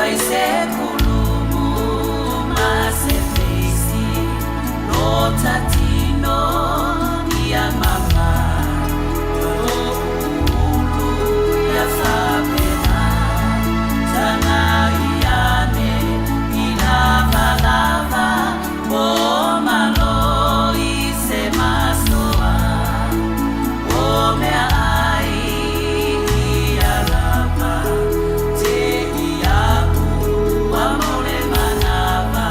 Fai se kulumu ma se feisi lo tatino ia mama ulu ia fapena tagai ane i lavalava o malo i se masoa o meaai ia lava te iaʻu ua mau le manava.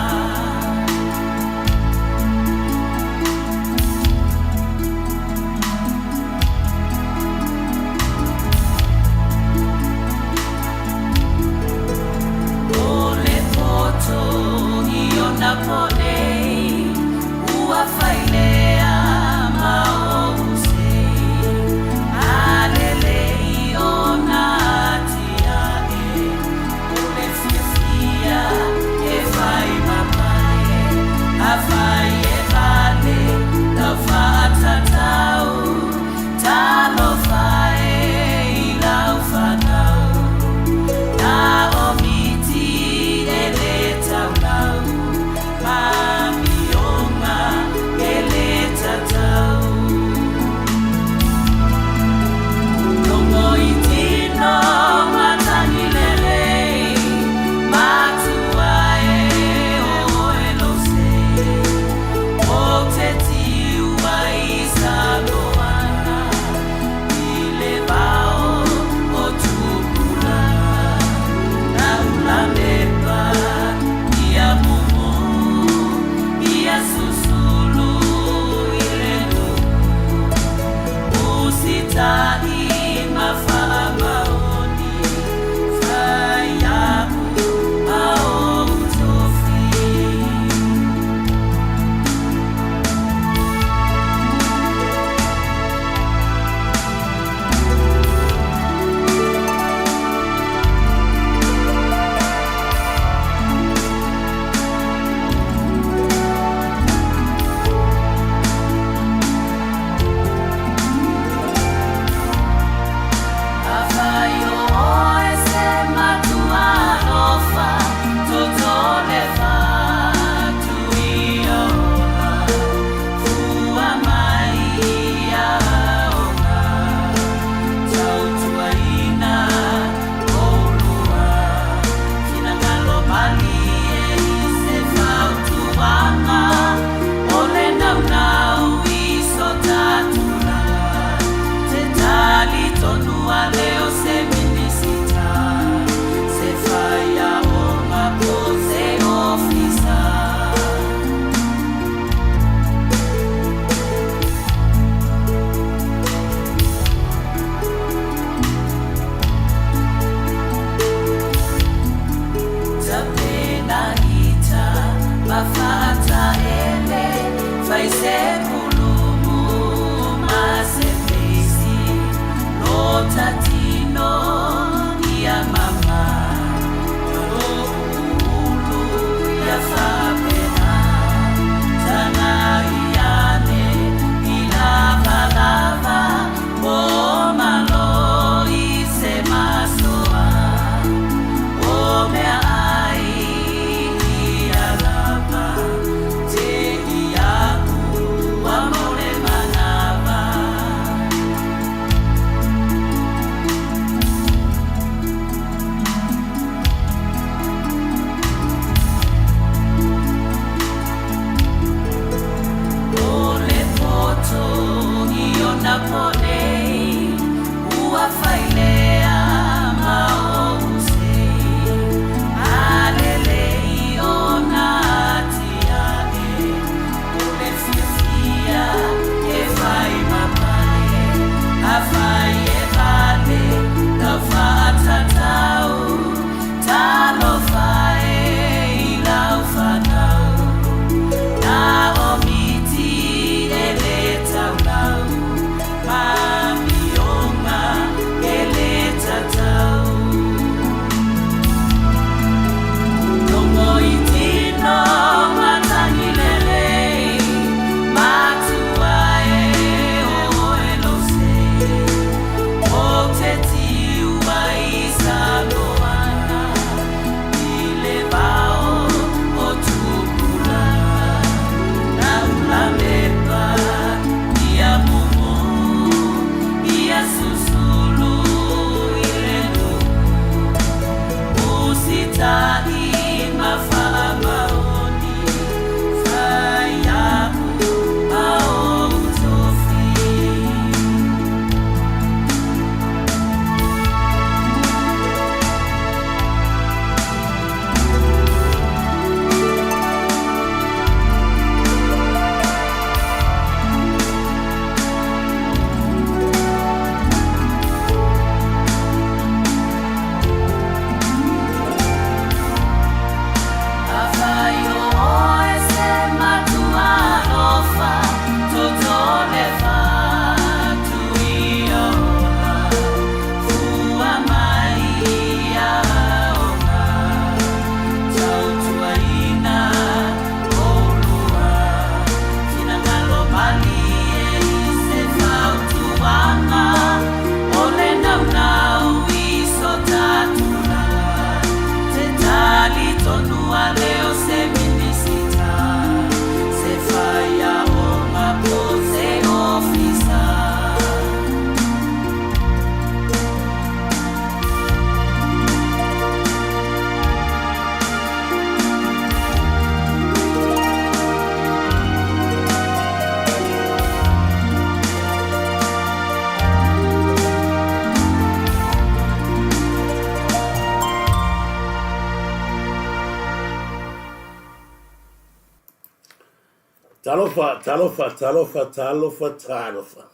Talofa, talofa, talofa, talofa, talofa.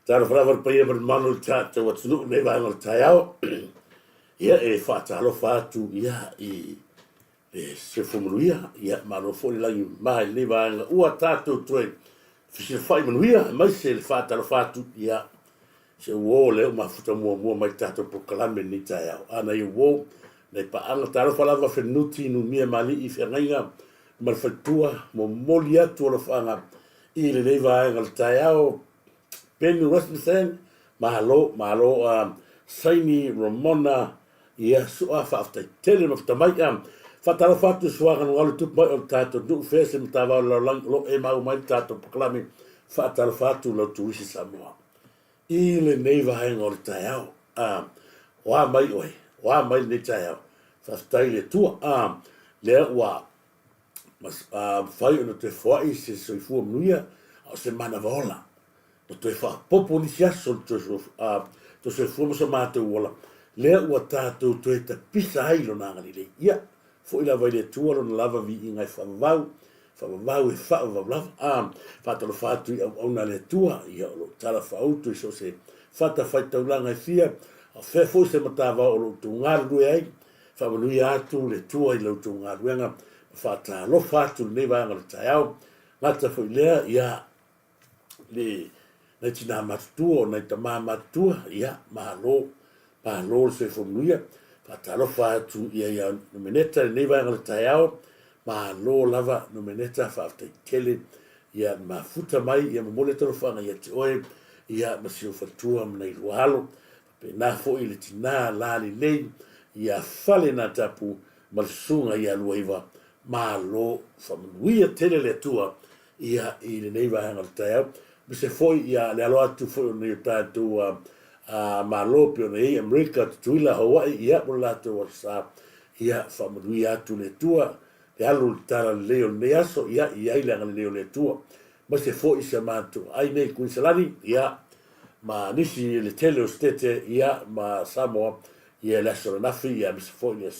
Talofa lava le paia ma le mamalu o le tatou atunuu i lenei vaega o le taeao. Ia, e faatalofa atu ia i le soifua manuia, ia malo foi le lagi mama i lenei vaega ua tatou toe fesilafai manuia, aemaise le faatalofa atu ia se uo lea ua mafuta muamua mai le tatou polokalame i lenei taeao. A nai uo, nai paaga, talofa lava Fenunuti, Numia ma Alii, Feagaiga ma le Faletua, momoli atu alofaaga i lenei vaega o le taeao. Benny Rasmussen, malo, malo a Saini Ramona, ia sua faafetai tele Mafutamai'a. Faatalofa atu i suaga tupu mai o le tatou nuu fea se matavao o le lalolagi o lo o e maua mai le tatou polokalame. Faatalofa atu lau turisi Samoa i lenei vaega o le taeao. A o a mai oe, o a mai lenei taeao. Faafetai i le Atua. A lea ua mafai ona toe foai se soifua manuia a o se manava ola. Ua toe faaopoopo nisi aso o le soifua ma so matou ola, lea ua tatou toe tapisa ai Lona agalelei. Ia, foi lava i le Atua Lona lava viiga e faavavau, faavavau e faavavau lava. A, faatalofa atu i auauna a le Atua, ia o lo o tala faaautu i so o se fatafaitaulaga e fia, a o fea foi se matavao o lo o outou galulue ai, faamanuia atu le Atua i la outou galuega, ma faatalofa atu i lenei vaega o le taeao. Gata foi lea, ia, le nai tinā matutua o nai tamā matutua, ia, malo, malo le soifua manuia. Faatalofa atu ia ia Nomeneta i lenei vaega o le taeao, malo lava Nomeneta, faafetai tele ia mafuta mai, ia momoli atu alofaga ia te oe, ia ma si ou faletua ma nai lua alo. Faapena foi le tinā lalelei ia Fale Natapu ma le susuga ia Luaiva, malo, faamanuia tele le Atua ia i lenei vaega o le taeao, aemaise foi ia le alo atu foi o nei o tatou a Malo pei ona i ai Amerika, Tutuila, Hawaii, ia mo le latou aso sa, ia faamanuia atu le Atua le alu o le tala lelei o lenei aso, ia i ai le agalelei o le Atua. Aemaise foi si a matou ai nei Kuiniselani, ia ma nisi le tele o Setete, ia ma Samoa, ia le aso ananafi, ia aemaise foi le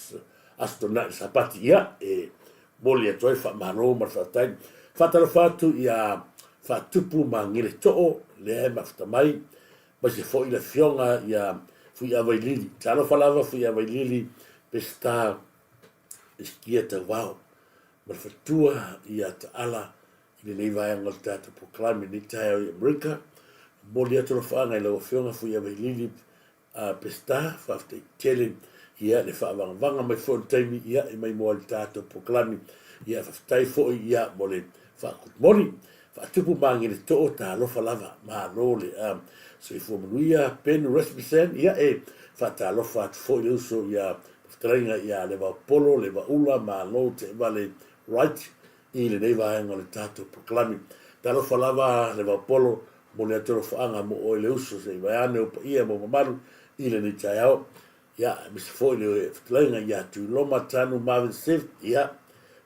Aso Toonai le Sapati, ia e Momoli atu ai le faamalo ma le faafetai. Faatalofa atu ia Faatupu ma Giletoo lea e mafuta mai, aemaise foi le afioga ia Fuiavailili. Talofa lava Fuiavailili Peseta Esikia Tauvao ma le faletua ia Taala i lenei vaega o le tatou polokalame i lenei taeao i Amerika. Momoli atu alofaaga i lau afioga Fuiavailili A Peseta, faafetai tele ia le faavagavaga mai foi o le taimi ia e mai moa i le tatou polokalame. Ia faafetai foi ia mo le faa-good morning. Faatupu magele too talofa lava. Malo le soifua manuia Ben Rasmussen. Ia e faatalofa atu foi le uso ia fetalaiga ia Levaopolo, Levaula, malo Teevale Wright i lenei vaega o le tatou polokalame. Talofa lava Levaopolo, Momoli atu alofaaga mo oe le uso se i vaeane ou paia ma ou mamalu i lenei taeao. Ia, aemaise foi le fetalaiga ia Tuiloma Tanu Marvin Swift, ia,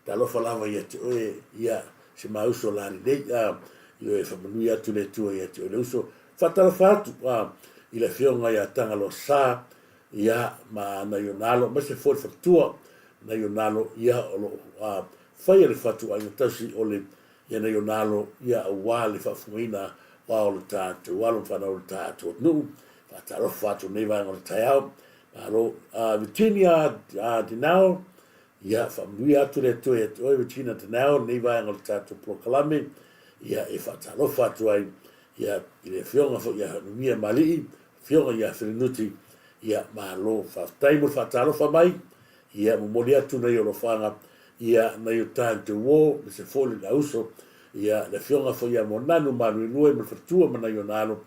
talofa lava ia te oe, ia, si ma uso la lelei, a, i oe faamanuia atu le Atua ia te oe le uso. Faatalofa atu, a, i le afioga ia Tagaloa Sa, ia, ma nai ona alo, aemaise foi le faletua, nai ona alo, ia, o lo o, a, faia le fatuaiga tausi o le Ia nei ona alo ia aua le faafofogaina o ao o le tatou alo ma fanau o le tatou atunuu. Faatalofa atu i lenei vaega o le taeao. Malo. Virginia Dinao, ia faamanuia atu le Atua ia te oe Virginia Dinao i lenei vaega o le tatou polokalame. Ia e faatalofa atu ai ia i le afioga foi ia Numia Malii, afioga ia Felinuti, ia malo. Faafetai mo le faatalofa mai. Ia momoli atu nai alofaga ia nai o tatou uo aemaise foi le lauso ia le afioga foi ia Moananu Maluelue ma le faletua ma nai ona alo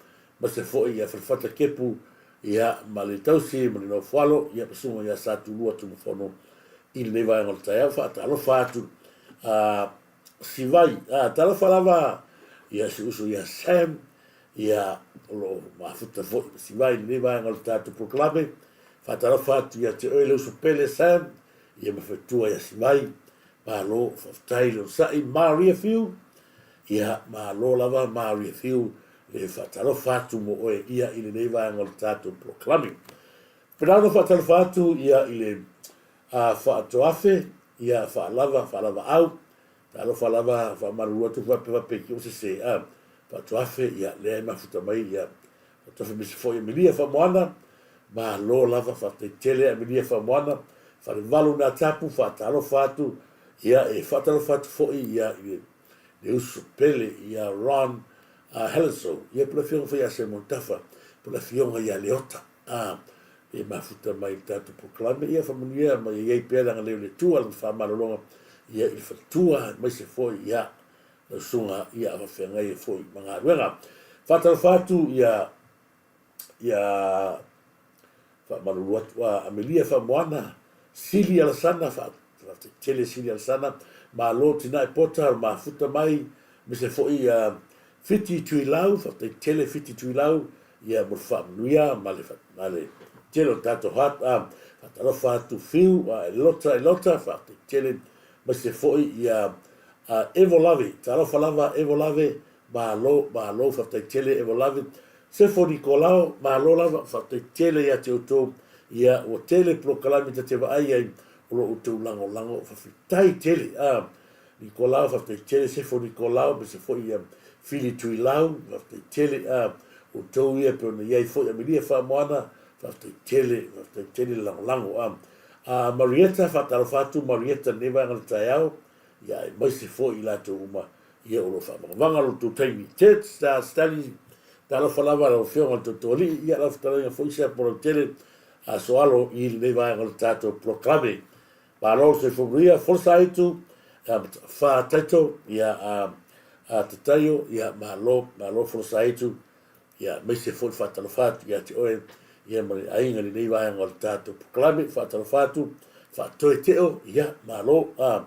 aemaise foi ia Falefata Kepu ia ma le tausi ma le nofoalo ia ma susuga ia Satulua Tumafono i lenei vaega o le taeao. Faatalofa atu a Sivai a talofa lava ia si uso ia Sam ia o lo o mafuta foi ma Sivai i lenei vaega o le tatou polokalame. Faatalofa atu ia te oe le uso pele Sam ia ma faletua ia Sivai. Malo faafetai le onosai Maria Fiu. Ia malo lava Maria Fiu le faatalofa atu mo oe ia i lenei vaega o le tatou polokalame. Pena ona faatalofa atu ia i le a faatoafe ia faalava faalavaau. Talofa lava, faamalulu atu faapea faapea ki o sese, a, faatuafe, ia, lea e mafuta mai, ia, faatuafe misi foi Amelia Faamoana, malo lava, faafetai tele Amelia Faamoana, Falevalu na tapu, faatalofa atu, ia, e faatalofa atu foi, ia, i le, le uso pele, ia, Ron uh, Hellenso, ia, po le afioga foi ia Simon Tafa, po le afioga ia Leota, a, e mafuta mai i le tatou polokalame, ia faamanuia ma ia i ai pea le agalelei o le Atua, Lana faamalologa, ia i le faletua, aemaise foi, ia, lau susuga, ia a faafeagai ai foi ma galuega. Faatalofa atu, ia, ia, faamalulu atu, a Amelia Faamoana, Sili Alasana, faafetai tele Sili Alasana, malo Tinai Pota, mafuta mai, aemaise foi, ia, Fiti Tuilau, faafetai tele Fiti Tuilau, ia mo le faamanuia ma le, ma le tele o tatou hat, a, faatalofa atu Fiu, a, e lota, e lota, faafetai tele, aemaise foi, ia, a, Evo Lave, talofa lava Evo Lave, malo, malo, faafetai tele Evo Lave, Sefo Nikolao, malo lava, faafetai tele ia te outou, ia, ua tele polokalame ta te vaai ai, o lo outou lagolago, faafetai tele, a, Nikolao, faafetai tele Sefo Nikolao, aemaise foi ia Fili Tuilau, faafetai tele, a, outou ia pei ona i ai foi Amelia Faamoana, faafetai tele, faafetai tele le lagolago, a. A Marietta, faatalofa atu Marietta i lenei vaega o le taeao, ia aemaise foi i latou uma ia o lo o faavagavaga lo outou taimi. Ted Stanley, talofa lava lau Afioga i le Totoalii, ia lau fetalaiga foi Seapolautele Asoalo i lenei vaega o le tatou polokalame. Malo le soifua manuia, folasaga aitu, ia fa taito, ia a, a tataio, ia malo, malo folasaga aitu, ia aemaise foi le faatalofa atu ia te oe, ia ma le aiga i lenei vaega o le tatou polokalame, faatalofa atu, faatoe teo, ia malo, a,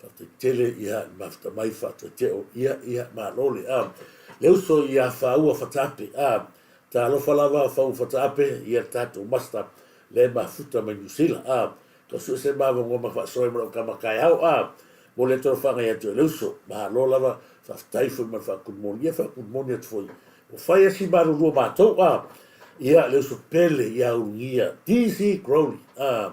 faafetai tele, ia le mafuta mai faatoe teo, ia, ia, malo le, a, le uso ia Faua Fataape, a, talofa lava Faua Fataape, ia le tatou master, lea e mafuta mai Niu Sila, a, Ka sue se mavongo ma faasoe ma lou tama taeao a mo le talofaga ia te oe le uso. Malo lava, faafetai foi ma le faakulumoni. Ia faakulumoni atu foi. Ua fai a si malulu o matou a. Ia le uso pele ia Ulugia DC Crowley a.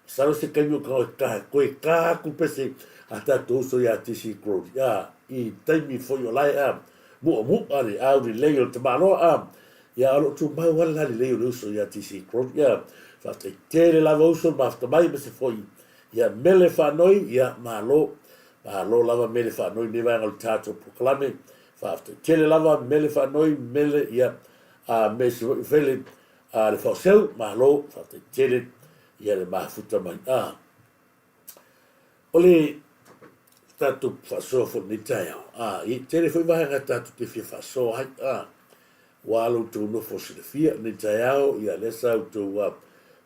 Masalo se taimi o ka ka koe ka atu pese a tatou uso ia DC Crowley a. I taimi foi o lae a. Mu'amu'a le aulelei o le tamaloa a. Ia o lo o tumau lava le lalelei o le uso ia TC Crowley. Ia, faafetai tele lava uso le mafuta mai aemaise foi ia Mele Faanoi, ia malo, malo lava Mele Faanoi i lenei vaega o le tatou polokalame. Faafetai tele lava Mele Faanoi, Mele, ia, a me se foi fele a le Faoseu, malo, faafetai tele ia le mafuta mai. A o le tatou faasoa foi lenei taeao, a i tele foi vaega tatou te fia faasoa ai, a ua lo outou nofo silafia lenei taeao, ia lea sa outou a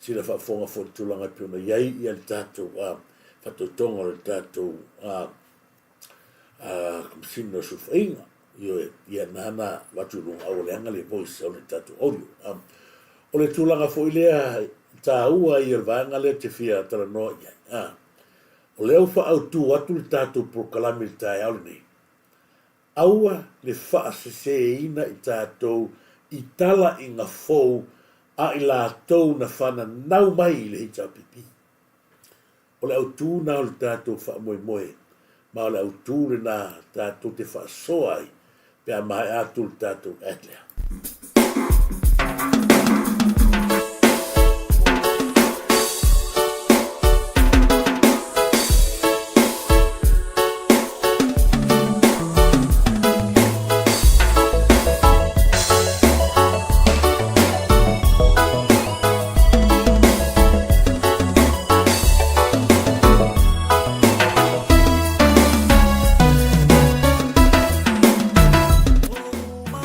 sila faafofoga foi i le tulaga e pei ona i ai ia le tatou a faatautoga o le tatou a Komesina o Sulufaiga, ioe, ia nana avatu i luga aua leaga le voice o le tatou audio. O le tulaga foi lea taua ia o le vaega lea te fia talanoa i ai. O lea ua faaautu atu le tatou polokalame i le taeao lenei, aua le faaseseina i tatou i talaiga fou a i latou na fananau mai i le HRPP. O le autu lena o le tatou faamoemoe, ma o le autu lena tatou te faasoa ai pe a maea atu le tatou ad lea.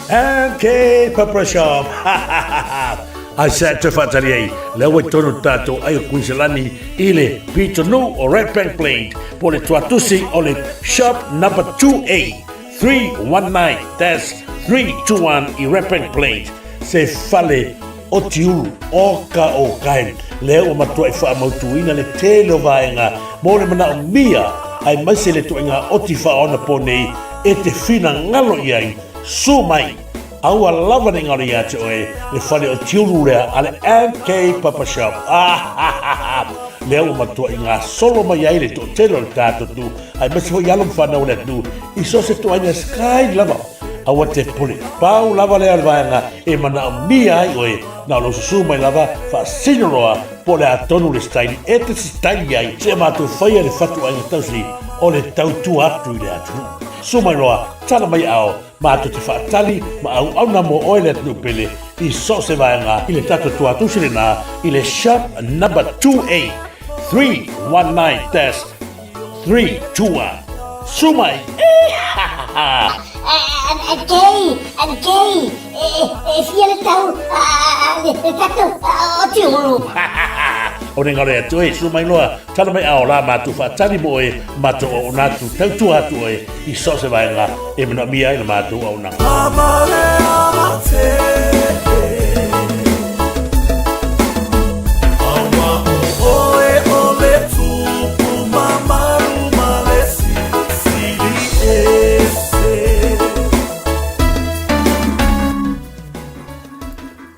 MK Pepper Shop. Ai sa te whaatari ai, le ua tonu tātou ai o Kuisalani i le Pitonu o Red Bank Plain, po le tuatusi o le shop number 2A 319-321 i Red Bank Plain, se fale Otiulu, oka o kai, lea ua matuai faamautuina le tele o vaega mo le manaomia aemaise le ituaiga oti faaonaponei e te finagalo i ai. Suo mai! Aua lava ne i galo ia te oe le fale o Tiulu lea a le MK Papa Shop. Ah, lea ua matuai gasolo mai ai le toatele o le tatou atunuu, aemaise foi alo ma fanau o le atunuu i so o se ituaiga style lava. Aua te pule. Pau lava lea o le vaega e manaomia ai oe, na o lou susu mai lava, faasino loa po o le a tonu le style e te style ai, seia matou faia le fatuaiga tausi o le tautua atu i le atunuu. Susu mai loa, tala mai ao, matou te faatali ma auauna mo oe le atunuu pele i so o se vaega i le tatou tuatusi lena i le shop number 28319-321. Susu mai! Kei, Kei, e fia le tau le tatou o Tiulu. O ne galo ia te oe, susu mai loa, tala mai ao la matou faatali mo oe, matou auauna atu, tautua atu oe i so o se vaega e manaomia ai le matou auaunaga.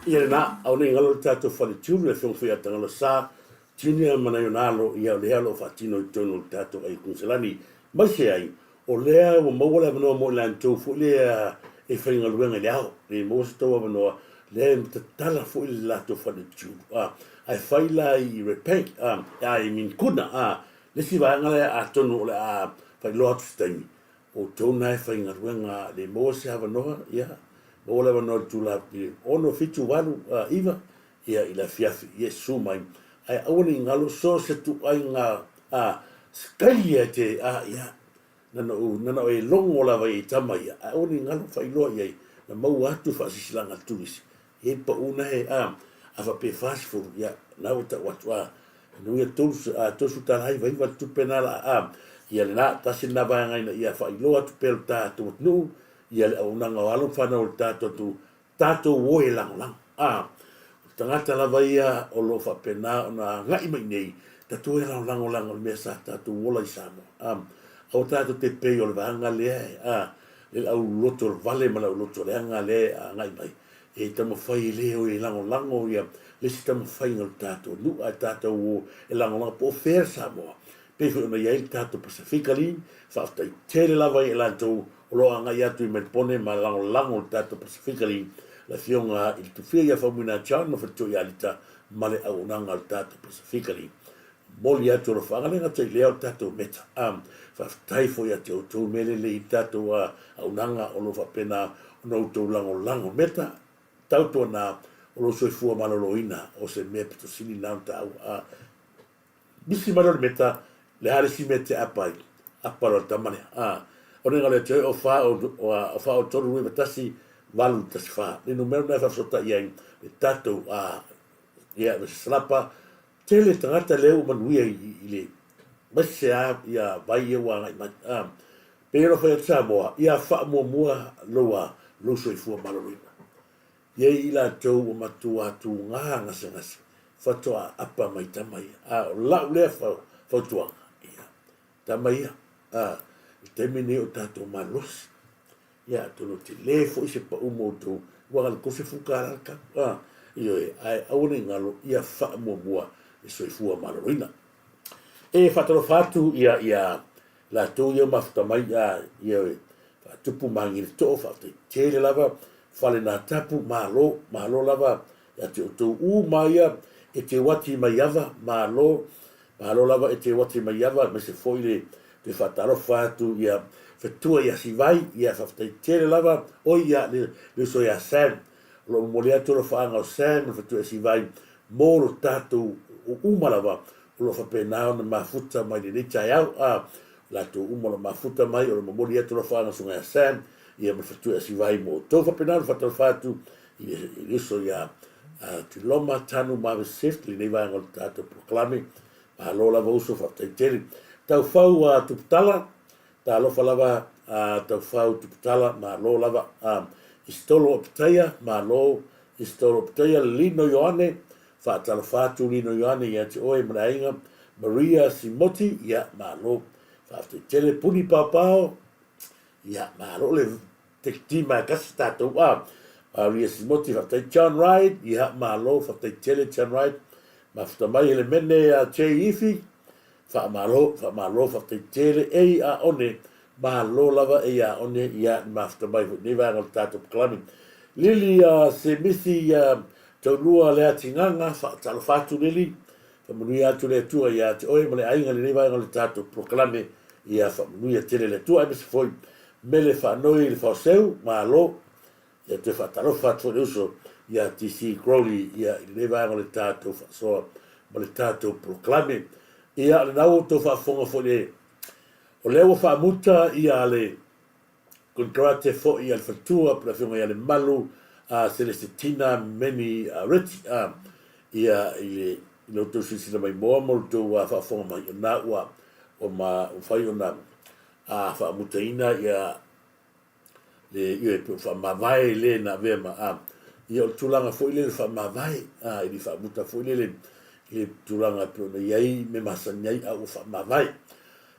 Ia lena, aua ne i galo le tatou fale tiulu le Afioga foi ia Tagaloasa Junior ma nai ona alo, ia o lea o lo o faatino i totonu o le tatou ai Kunisalani. Mai se ai, o lea ua maua le avanoa mo i latou foi lea e faigaluega i le ao, e maua se tou avanoa, lea e tatala foi le latou fale tiulu, a, ae fai la i Redbank, a, a i Minkuna, a, le isi vaega lea atonu o le a faailoa atu se taimi, outou na e faigaluega le maua se avanoa, ia, maua le avanoa i le tula i 6, 7, 8, 9, ia i le afiafi, ia susu mai, ae aua ne i galo so o se tuaiga a sikaia e te, a, ia, na ona ou, na ona e logo lava i tama ia, ae aua ne i galo faailoa i ai, na maua atu faasilasilaga a le turisi, e i ai le pau na e, a, a faapea e 40, ia, na ua tau atu, a, inu ia $39 le tupe na la, a, ia lena, tasi lena vaega ina ia faailoa atu pea i lo tatou atunuu, ia le auaunaga o alo ma fanau o le tatou atunuu, Tatou o e lagolago. A, o le tagata lava ia o lo o faapena ona agai mai nei, tatou o e lagolago leaga o le mea sa tatou ola i Samoa. A, aua tatou te pei o le vaega lea e, a, le au loto vale ma le au loto leaga lea e agai mai, e taumafai e le o e lagolago ia le isi taumafaiga o le tatou nuu, ae tatou o e lagolago po o fea Samoa. Pei foi ona i ai le tatou Pasefika League, faafetai tele lava i latou o lo o agai atu i Melbourne ma lagolago le tatou Pasefika League, le Afioga i le Tufia ia Faumuina John ma Faletua ia Alita ma le auaunaga o le tatou Pasefika League. Momoli atu alofaaga le gata i lea o le tatou Meta. Faafetai foi ia te outou mea lelei i le tatou auaunaga o lo o faapena ona outou lagolago Meta, tautuana o lou soifua maloloina o se mea pito sili na ona taua. Misi mai loa le meta, le a le isi mea e te apa ai? Apa loa le tama lea. A, o le galo ia te oe, o fa o, o, o fa o tolu 9 tasi, valu tasi fa. Le numera lena e faafesootai ai le tatou, a, ia, me se salapa, tele tagata lea ua manuia i, i, i le, aemaise lava ia vai ia ua agai mai. A, pei ona fai atu Samoa, ia faamuamua lou, a, lou soifua maloloina. I ai i latou ua matua tugā gasegase, faatoa apa mai tama ia. A o lau lea fautuaga, ia, tama ia, a, i le taimi lenei o tatou malosi, ia, atonu e tele foi se pau mo outou, ua na o le $30 le tau, a, ioe, ae aua ne i galo, ia faamuamua le soifua maloloina. E faatalofa atu ia, ia latou ia mafuta mai, a, ioe, faatupu magele too, faafetai tele lava, fale na tapu, malo, malo lava ia te outou uma ia e te uati mai ava, malo, malo lava e te uati mai ava, aemaise foi le toe faatalofa atu ia fetua ia Sivai, ia faafetai tele lava, oi ia le, le uso ia Sam, o lo o momoli atu alofaaga o Sam le fetua ia Sivai, mo lo tatou uma lava o lo o faapena ona mafuta mai lenei taeao, a, latou uma o lo o mafuta mai, o lo o momoli atu alofaaga susuga ia Sam, ia ma le fetua ia Sivai mo outou. Faapena ona faatalofa atu i le, i le uso ia Tiloma Tanu Mavis Swift, lenei vaega o le tatou polokalame. Malo lava uso, faafetai tele. Taufau a Tuputala, talofa lava a Taufau Tuputala, malo lava. A Isitolo Opitaia, malo. Isitolo Opitaia, Lino Ioane, faatalofa atu Lino Ioane ia te oe ma le aiga. Maria Simoti, ia, malo. Faafetai tele. Puni Paopao, ia, malo le tektima e kasi tatou a. Ria Simoti, faafetai John Wright, ia, malo, faafetai tele John Wright, mafuta mai Helemene ia Jay Ifi, faamalo, faamalo, faafetai tele, ei a one, malo lava ei a one, ia, ni mafuta mai foi nei vaega o le tatou pakalami. Lili ia Semithi ia Taulua Leatigaga, faatalofa atu Lili, faamanuia atu le Atua ia te oe ma le aiga i lenei vaega o le tatou polokalame, ia faamanuia tele le Atua, aemaise foi mele faanoi i le Faoseu, malo, Ia toe faatalofa atu foi le uso ia TC Crowley ia i lenei vaega o le tatou faasoa ma le tatou polokalame. Ia o lena ua outou faafofoga foi le o lea ua faamuta ia le konekarate foi a le faletua po le afioga ia Lemalu a Selesitina Meni Reti a ia i le i lo outou silasila mai moa ma lo outou faafofoga mai o lena ua ua ma ua fai ona a faamutaina ia le ioe pe ua faamavae le na avea ma a ia o le tulaga foi lele faamavae a i le faamuta foi lele i le tulaga e pei ona i ai me masani ai a ua faamavae.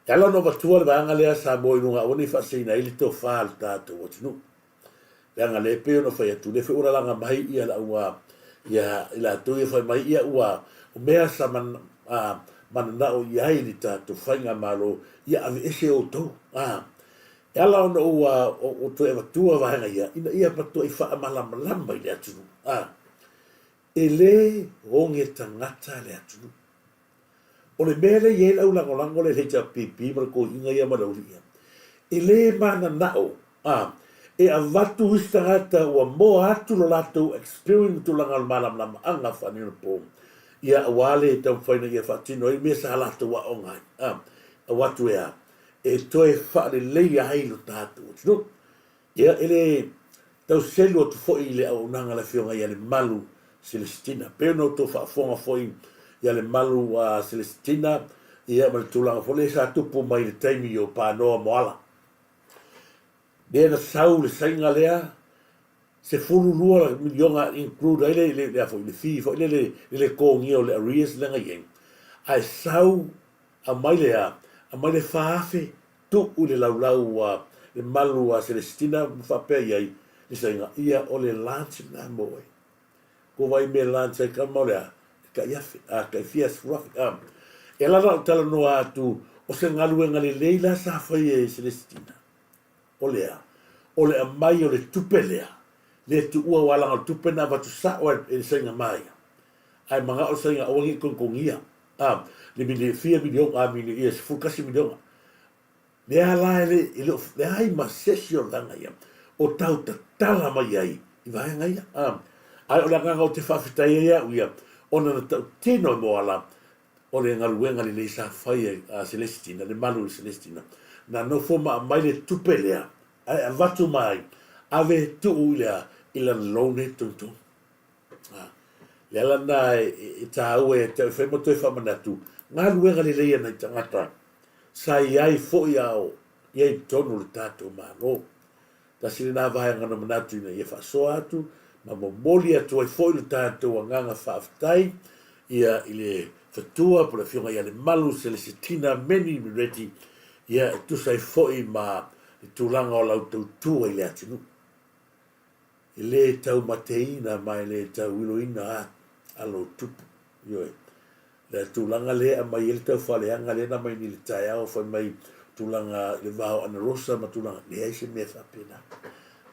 E ala ona avatua le vaega lea Samoa i luga aua ne i faaseseina ai le tofa a le tatou atunuu. Leaga lea e pei ona fai atu lea foi ua lalaga mai ia le au a ia i latou ia fai mai ia ua o mea sa man, a, mananao i ai le tatou faigamalo ia aveese outou a E ala ona ua ou toe avatua vaega ia, ina ia matuai faamalamalama i le atunuu, a, e le oge tagata le atunuu. O le mea lea e i ai le aulagolago lea i le HRPP ma le toeaina ia ma le aualii ia, e le mananao, a, e avatu isi tagata ua moa atu lo latou experience ma tulaga o le malamalamaaga faaneionapo, ia aua le taumafai ina ia faatino ai mea sa latou aoga ai, a, avatu e a? e toe faaleleia ai lo tatou atunuu. Ia, e le tau selu atu foi i le auaunaga a le Afioga ia Lemalu Selesitina. Pei ona outou faafofoga foi ia Lemalu Selesitina, ia ma le tulaga foi lea sa tupu mai i le taimi o Panoa Moala. Lea na sau le saiga lea, 12 miliona include ai le, le, le, le fee foi lele, le le togia o le arrears lea na i ai. Ae sau Aumai le a? Aumai le 4000 tuu i le laulau a le malu a Selesitina ma faapea i ai le saiga, ia o le lunch lena mo oe. Ko vai mea lunch ai kama o le a? E tai afe, a tai fia sefulu afe, a. E ala la ou talanoa atu, o se galuega lelei la sa fai e Selesitina. O le a? O le aumai o le tupe lea, le tuua aua leaga o le tupe na avatu sao e le saiga ma ia. Ae manao le saiga aua ne i togitogia. A, le mili, fia miliona, a mili, ia 11 miliona. Lea la e le, e le o leai ma se isi o vaega ia o tau tatala mai ai i vaega ia. A, ae o le agaga ou te faafetai ai au ia, ona na tautino e Moala o le galuega lelei sa fai e a Selesitina, le malu i le Selesitina, na nofo ma aumai le tupe lea, ae avatu mai, ave tuu i le a, i lana loan e togitogi. Le ala lena e tāua ia te au e whai ma toe whaamanatu, galuega lelei a nai tagata sa i ai foi a o i ai i totonu o le tatou Malo. Tasi lena vaega na manatu ina ia faasoa atu ma momoli atu ai foi lo tatou agaga faafetai ia i le Fetua po o le Afioga ia Lemalu Selesitina Meni Mireti ia e tusa ai foi ma le tulaga o lau tautua i le atunuu. E le taumateina ma e le tauiloina a lou tupu. Ioe. Le tulaga lea e aumai ai le taufaaleaga lea na aumai nei i le taeao fai mai tulaga i le va o Anarosa ma tulaga, leai se mea faapena.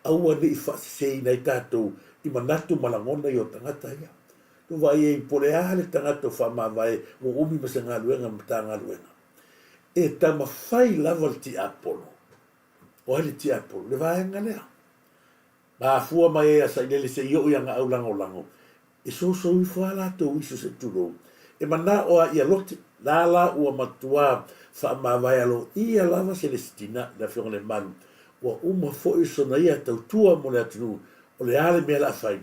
Aua ne i faaseseina ai tatou i manatu ma lagona ia o tagata ia. Tou vaai ai po o le a le tagata ua faamavae ua umi ma se galuega ma Matagaluega. E taumafai lava le tiapolo. O ai le tiapolo? Le vaega lea. Na afua mai ai a Sailele seia oo i ana au lagolago, e soso ifo lava latou iso se tulou, e manao lava ia lote, la la ua matua faamavae aloaia lava Selesitina, le Afioga i le Malu, ua uma foi sona ia tautua mo le atunuu, o le a le mea o le a fai?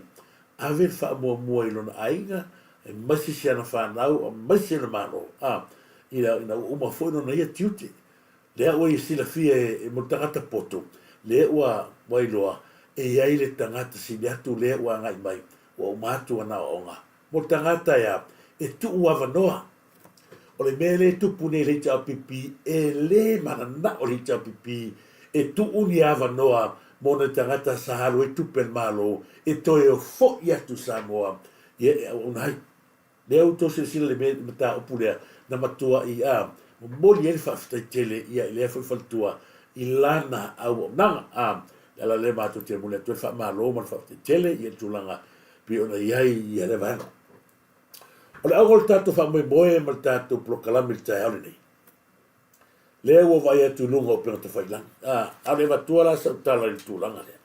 Ave le faamuamua i lona aiga, aemaise si ana fanau, aemaise le Malo, a, ina ua uma foi lona ia tiute. Lea ua ia silafia e mo le tagata poto, lea ua ua iloa e i ai le tagata sili atu lea ua agai mai, ua uma atu ana aoaoga. Mo le tagata e a? E tuu avanoa. O le mea lea e tupu nei i le HRPP, e le mananao le HRPP e tuu ni avanoa mo nai tagata sa alu ai tupe a le Malo e toe fo'i atu i Samoa ia e auauna ai. Lea ua outou silasila i le mea i le mataupu lea na matua'i a momoli ai le faafetai tele ia i lea foi faletua i lana auaunaga. A le ala lea matou te momoli atu ai le faamalo ma le faafetai tele ia i le tulaga pei ona i ai ia lea vaega. O le auga o le tatou faamoemoe ma le tatou polokalame i le taeao lenei, lea ua vaai atu i luga o upega tafailagi. A, a o le avatua la sau tala i le tulaga lea.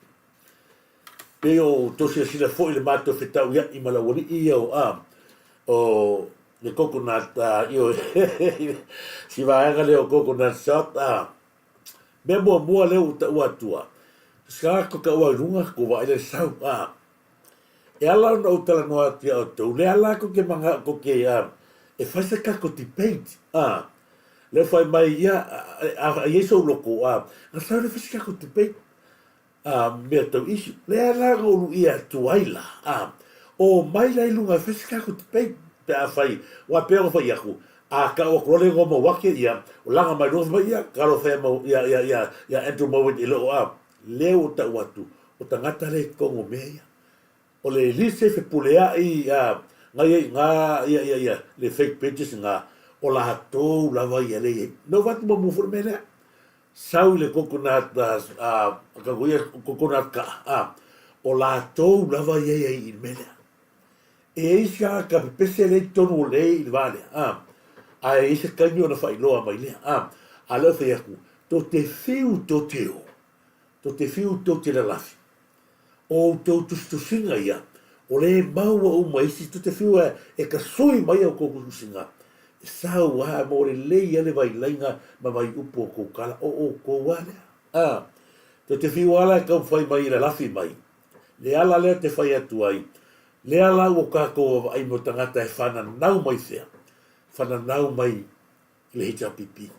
Pei o outou silasila foi i le matou fetauia'i ma le aualii ia o, a, o le coconut, a, ioe, si vaega lea o coconut shop, a. Mea muamua lea ua ou taua atua, sa ko taua i luga, ko vaai le sau, a. E ala ona ou talanoa atu iā outou, lea la kou te manao kou te, a, e fai se tatou debate, a. Lea ua fai mai, ia, a, a i ai sou loto, a, na sau lea fai se tatou debate. A mea tau issue. Lea la na ou luʻia atu ai la, a, omai la i luga e fai se tatou debate pe afai, aua pei ona fai atu, a tau atu loa le igoa Mauake, ia, o laga mai luga fai mai, ia, talofa ia Mau, ia, ia, ia, ia Andrew Mowat e le o, a, lea ua tau atu, o tagata lea i totonu o mea ia. O le lisi e fepuleai, a, na ia i ina, ia, ia, ia, le fake pages na, o latou lava ia lea e i ai. Na ou vaai atu muamua foi le mea lea. Sau i le coconut a ka ia coconut ka a o latou lava ia ia i le mea lea. E i ai se tagata pepese lea i totonu o le i le va lea a ae i ai se taimi ona faailoa mai lea a a lea ua fai atu tou te fiu tou te o tou te fiu tou te lalafi O outou tusitusiga ia, o lea e maua uma isi tou te fiu e tasui mai a outou tusitusiga, e sau a mo lelei a le vailaiga ma vaiupu o tou tala, o outou a lea. A, tou te fiu a la e taumafai mai e lalafi mai, le ala lea te fai atu ai, lea la ua tatou vaavaai mo tagata e fananau mai fea, fananau mai i le HRPP.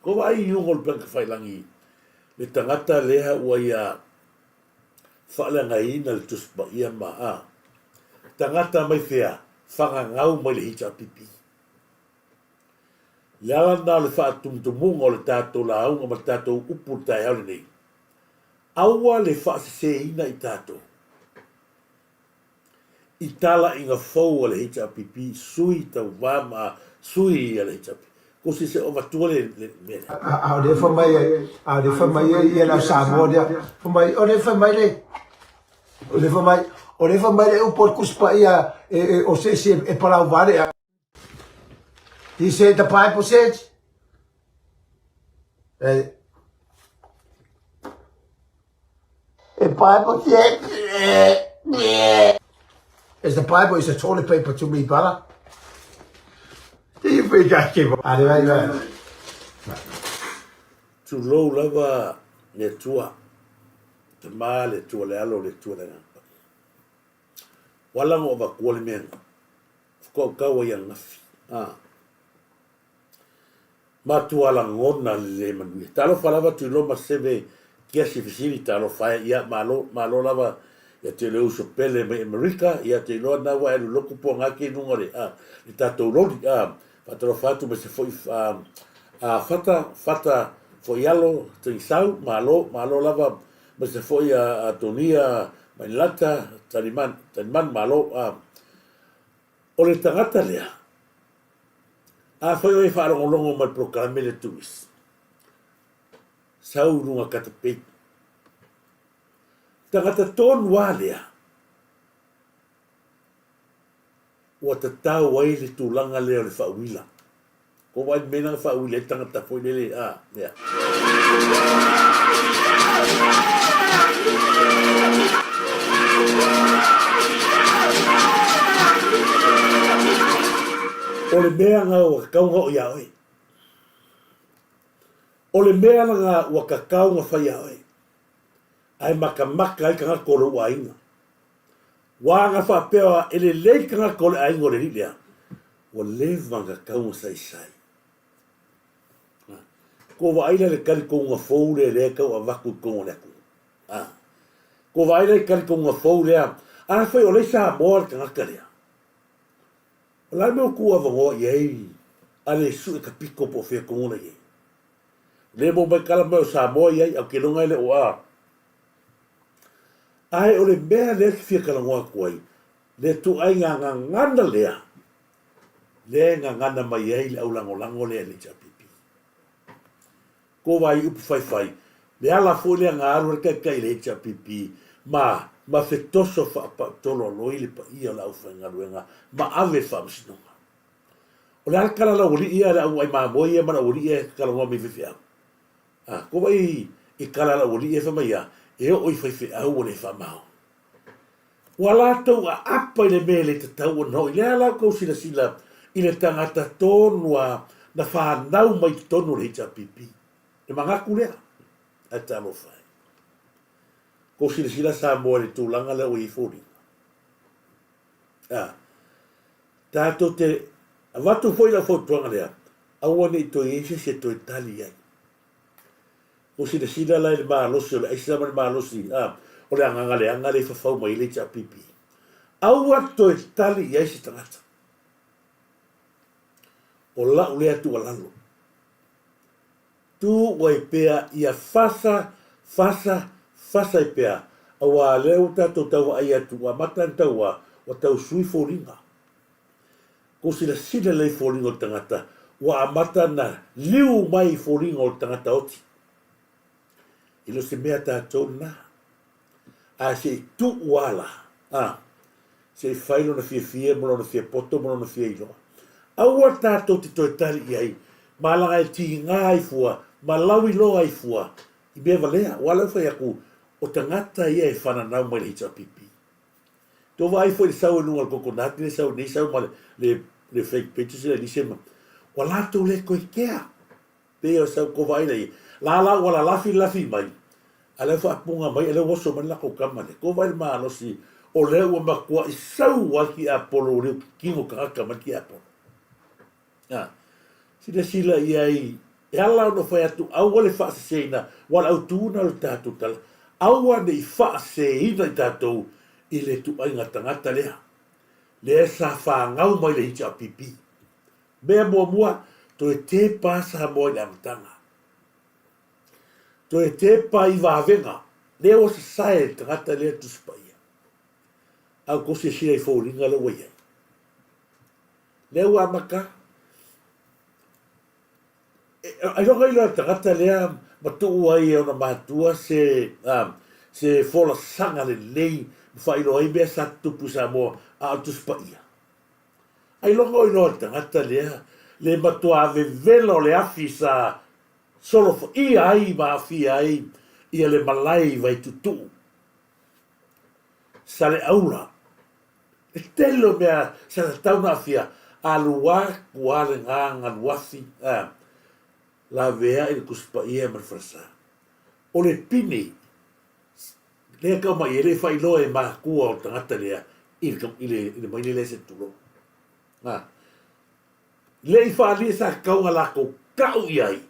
Ko vaai i luga o le upega tafailagi le tagata lea ua ia faaleagaina le Tusi Paia ma a tagata mai fea fagagau mai le HRPP. Le ala lena o le faatumutumuga o le tatou lauga ma le tatou upu i le taeao lenei, aua le faaseseina i tatou i talaiga fou a le HRPP, sui tauva ma sui a le HRPP. Ko se se o avatua le mea lea. A o lea fai mai ai, a o lea fai mai ai ia le au Samoa lea, fai mai, o lea fai mai le, o lea fai mai, o lea fai mai le upu o le Tusi Paia e, e, o se isi e, e palau vale a. He said the Bible says, eh, The Bible says, Is the Bible is a toilet paper to me, brother. Do you think I give up? Tulou lava le Atua, Tama le Atua le Alo le Atua le Agaga Paia. Ua ala ona ou avatua le mea lena, faatoa ou tau ai ananafi. Ah. Matua lagona le le manuia. Talofa lava Tuiloma Seve Kiasi Fesili talofa e ia malo malo lava ia te le uso pele mai Amerika ia te iloa na ua e alu lotu po ngake i luga le a le tatou loli a faatalofa atu ma se foi a, a fata fata foialo Tagisau malo malo lava ma se foi a, a Tonia Mainilata Taliman Taliman malo a o le tagata lea Afai oe e faalogologo mai i le polokalame lea Tunis, sau i luga katapei. Tagata tonu lava lea ua tatau ai le tulaga lea o le faauila. Ko wai le mea na faauila ai le tagata foi lele a lea. O le mea lena ua tatau ona oo iā oe. O le mea lena ua tatau ona fai iā oe, ae matamata ai tagata o lou aiga. Ua ana faapea e lelei le tagata o le aiga o le alii lea, ua leva ona tatau ona saisai. Kua vaai la i le talitonuga fou lea lea e tau avatu i totonu o le atunuu. A. Kua vaai la i le talitonuga fou lea, afai o lea i Samoa le tagata lea, o le a le mea ua tuu avanoa i ai a le sue ka pito po o fea tonu la i ai? O lea e maua mai tala mai o Samoa i ai, ae ou te iloa e le o a. Ae o le mea lea e fia talanoa atu ai, le ituaiga gagana lea, lea e gagana mai ai le aulagolago lea i le HRPP. Ko vai upu faifai, le ala foi lea na alu ai le taitai i le HRPP ma ma fetoso faapautolo aloi le paia o le aufaigaluega ma ave i le faamasinoga. O le a le tala a le aualii ia, le au ai mamoe ia ma le aualii ia e talanoa mai i faifeau? A, ko vai i tala a le aualii ia fai mai a, e oo i faifeau ua le faamaoni. Ua latou aapa i le mea e le tatau ona oo i lea la outou silasila i le tagata tonu a na fanau mai totonu o le HRPP. Le manatu lea, ae talofa e. Tou silasila Samoa i le tulaga lea ua i ai foliga. A, tatou te avatu foi lau fautuaga lea, aua ne i toe i ai se isi e toe tali ai. Ua silasila la i le malosi o le aisa ma le malosi a o le agaga leaga lea e fafau mai ai le HRPP. Aua toe tali i ai se tagata. O lau lea tuualalo. Tu ai pea ia fasa, fasa, fasa ai pea, auā lea ua tatou tau vaai atu ua amata ona tauā, ua tau sui foliga. Kou silasila lelei i foliga o le tagata, ua amata ona liu mai i foliga o le tagata oti. E le o se mea a tatou lena. Ae se i tuu lava la, a, se i fai lona fiafia ma lona fia poto ma lona fia iloa. Aua tatou te toe tali i ai, ma laga e tiga ai fua, ma lauiloa ai fua i mea valea. Aua o lea ua fai atu, o tagata ia e fananau mai le HRPP. Tou vaai foi i le sau i luga o le coconut le sau nei sau ma le le fake pages le lise ma ua latou le toe kea pei o sau tou vaai lea la la ua lalafi lafi mai a lea faapuga mai a lea ua oso mai le latou tama lea tou vaai i le malosi o lea ua matuai sau lava le tiapolo ua le tino tagata mai le tiapolo. A, silasila i ai, e ala ona fai atu, aua le faaseseina, aua o le autu lena o le tatou tala, aua ne i faaseseina i tatou i le ituaiga tagata lea, lea sa fanau mai le HRPP. Mea muamua, toe tepa Samoa i le amataga. Toe tepa i vavega, lea ua sasae le tagata lea Tusi Paia. A ua tou silasila i foliga lea ua i ai. Lea ua amata. Ailoga iloa le tagata lea ma tuu ai e ona matua se, a, se folasaga lelei ma faailoa ai mea sa tutupu i Samoa a o le Tusi Paia. Ailoga o iloa le tagata lea le matua vevela o le afi sa solofaia ai ma aafia ai ia le malae i Vaituutuu, Saleaula, Le tele o mea sa tatau ona aafia, alu atu lava le gagaluafi, a, laveai le Tusi Paia ma le falesa. O le pine lea e tau mai e le faailoa e matua o le tagata lea i le, i le, i le maile lea se tulou. A, le i faaalia sa tatau ona latou tau i ai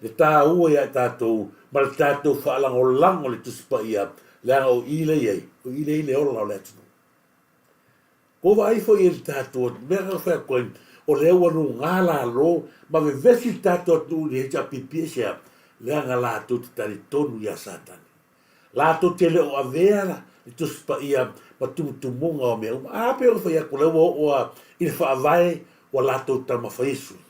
le taua ia i tatou ma le tatou faalagolago i le Tusi Paia, leaga o i lea i ai, o i lea i le ola o le atunuu. Ua vaai foi i le tatou atunuu, mea na fai atu ai, o lea ua luga lalo ma vevesi le tatou atunuu i le HRPP aisea? Leaga latou te talitonu ia Satani. Latou te le o avea le Tusi Paia ma tumutumuga o mea uma. A pei ona fai atu, o lea ua oo lava i le faavae ua latou taumafai e sui.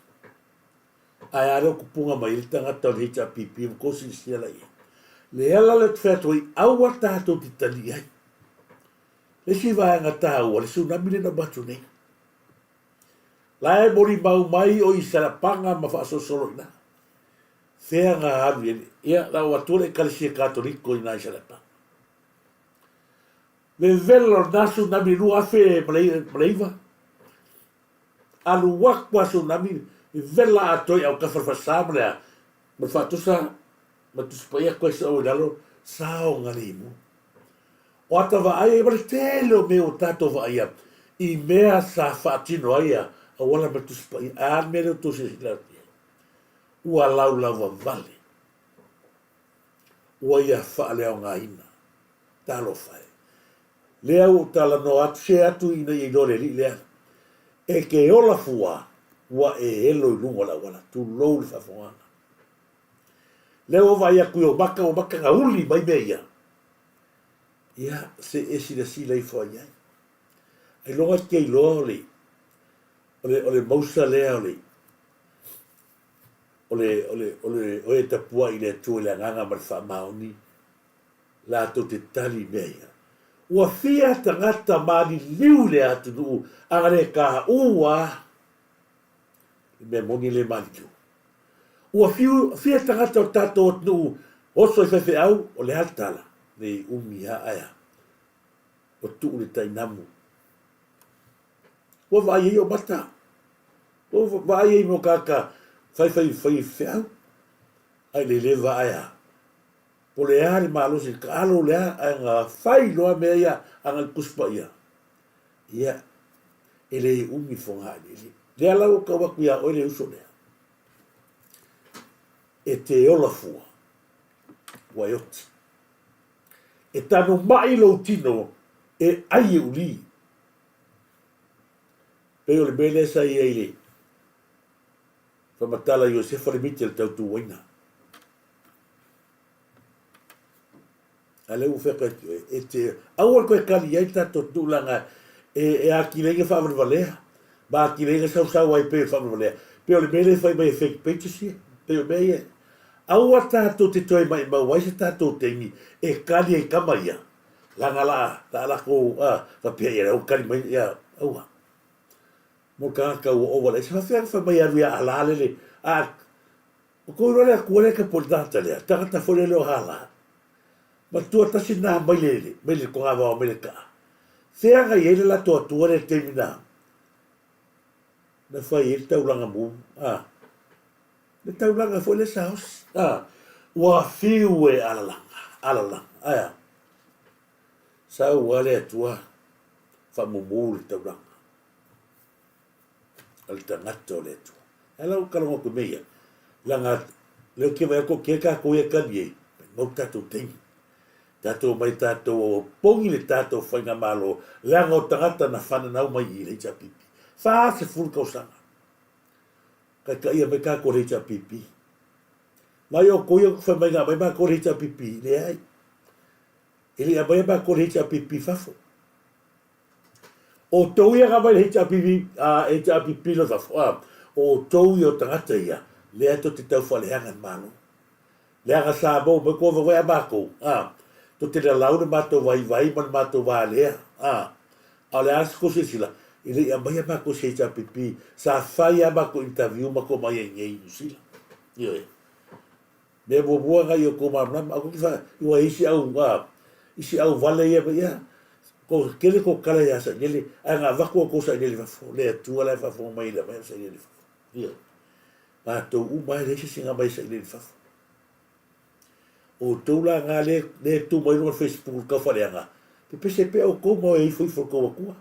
Ae a lea ua tupuga mai ai le tagata o le HRPP ua tou silasila la i ai. Le ala lea ou te fai atu ai, aua tatou te tali ai. Le isi vaega taua, le tsunami lea na uma atu nei. La e molimau mai o i Salapaga ma faasolosolo i ina. Fea na alu i ai. Ia, la ua atua le Ekalesia Katoliko i ina i Salapaga. Vevela o lena tsunami 2009, Alu atu a tsunami vela atoa i autafa le falesa ma le a ma le faatosa ma le Tusi Paia koe soo i lalo saogalemu. O ata vaai ai ma le tele o mea ua tatou vaaia i mea sa faatino ai a auala ma le Tusi Paia. Ae a le mea lea ua tou silasila atu i ai? Ua laulauvavale. Ua ia faaleaogaina. Talofa e. Lea ua ou talanoa atu, se atu ina ia iloa le alii lea, e te ola fua, ua e elo i luga o le auala, tulou le faafofogaaga. Lea ua vaai atu i ou maka, ua maka na uli mai mea ia. Ia, se e silasila ifo ai ai. Ailoga e te iloa o le, o le, o le mausa lea o le, o le, o le, o le, o e tapuai i le Atua i le agaga ma le faamaoni, latou te tali i mea ia. Ua fia tagata maliliu i le atunuu a na le kaʻu a le mea moni e le maliliu. Ua fiu, fia tagata o tatou atunuu oso i faifeau, o le a le tala? Nei umi a ae a. Ua tuu le tainamu. Ua vaai ai o mata. Ua vaai ai mo kaka fai fai fai feau. Ai le le vaai a. Po le a le malosi le taalo le a ae na fai loa mea ia a na le Tusi Paia. Ia, e le umi fogaeleele. Lea la ua tau atu iā oe le uso lea. E te ola fua, ua e oti. E tanumai lou tino e ai e uli. Pei o le mea lea sa i ai le faamatala Iosefa le miti a le tautuaina. A lea ua fai atu oe, e te, aua le toe kali i ai le tatou tulaga e, e atili ai faavalevalea, ma atili ai sausau ai pei o faavalevalea. Pei o le mea lea e fai mai e fake pages ia, pei o mea ia. Aua tatou te toe maimau ai se tatou taimi e kali ai tama ia, leaga la, la latou, a, faapea ia, lea ua kali mai, ia, aua. Mo le tagata ua ova le aisa, faapea ona fai mai e alu ia Alā lele, a, O kou iloa le Atua lea ka poli tagata lea, tagata foi lele o Hala. Matua tasi na mai le, mai le togavao mai le kaa. Fea na i ai le latou Atua lea i le taimi na, na fai ai le taulaga mu, a, le taulaga foi lea sa osi, a, ua fiu e alalaga, alalaga, ae a? Sau lava le Atua faamumu le taulaga. O le tagata o le Atua. Ae la ua kalago atu mea ia, leaga lea ou te vaai atu o kea tatou ia kali ai, maimau tatou taimi. Tatou omai tatou o pogi le tatou faigamalo, leaga o tagata na fananau mai i le HRPP. 40 tausaga. Taitaia mai tatou le HRPP. Mai o kou ia fai mai na aumai matou le HRPP, leai. E le i aumaia matou le HRPP fafo. O outou ia na aumai le HRPP, HRPP loa i fafo, a, o outou ia o tagata ia, lea tou te tau faaleaga le Malo. Leaga sa maua mai kou avanoa a matou, a, tou te lalau le matou vaivai ma le matou valea, a, a o le a se kou silasila, e le i aumaia matou i se HRPP, sa fai a matou interview matou omai ai nei i Niu Sila. Ioe. Mea muamua na i outou malamalama, aua te fa, ua isi au, a, isi au vale ia, ia, ko kele ko kala ia sailele, ae na avatu outou sailele i fafo, le Atua la e faafofoga mai i le aumai o sailele i fafo. Ioe. Matou uma e leai se isi na aumai sailele i fafo. O outou la na le, le tu mai luga o le Facebook i le taufaaleaga, pepese pea outou ma o e ifo ifo i le tou Atua.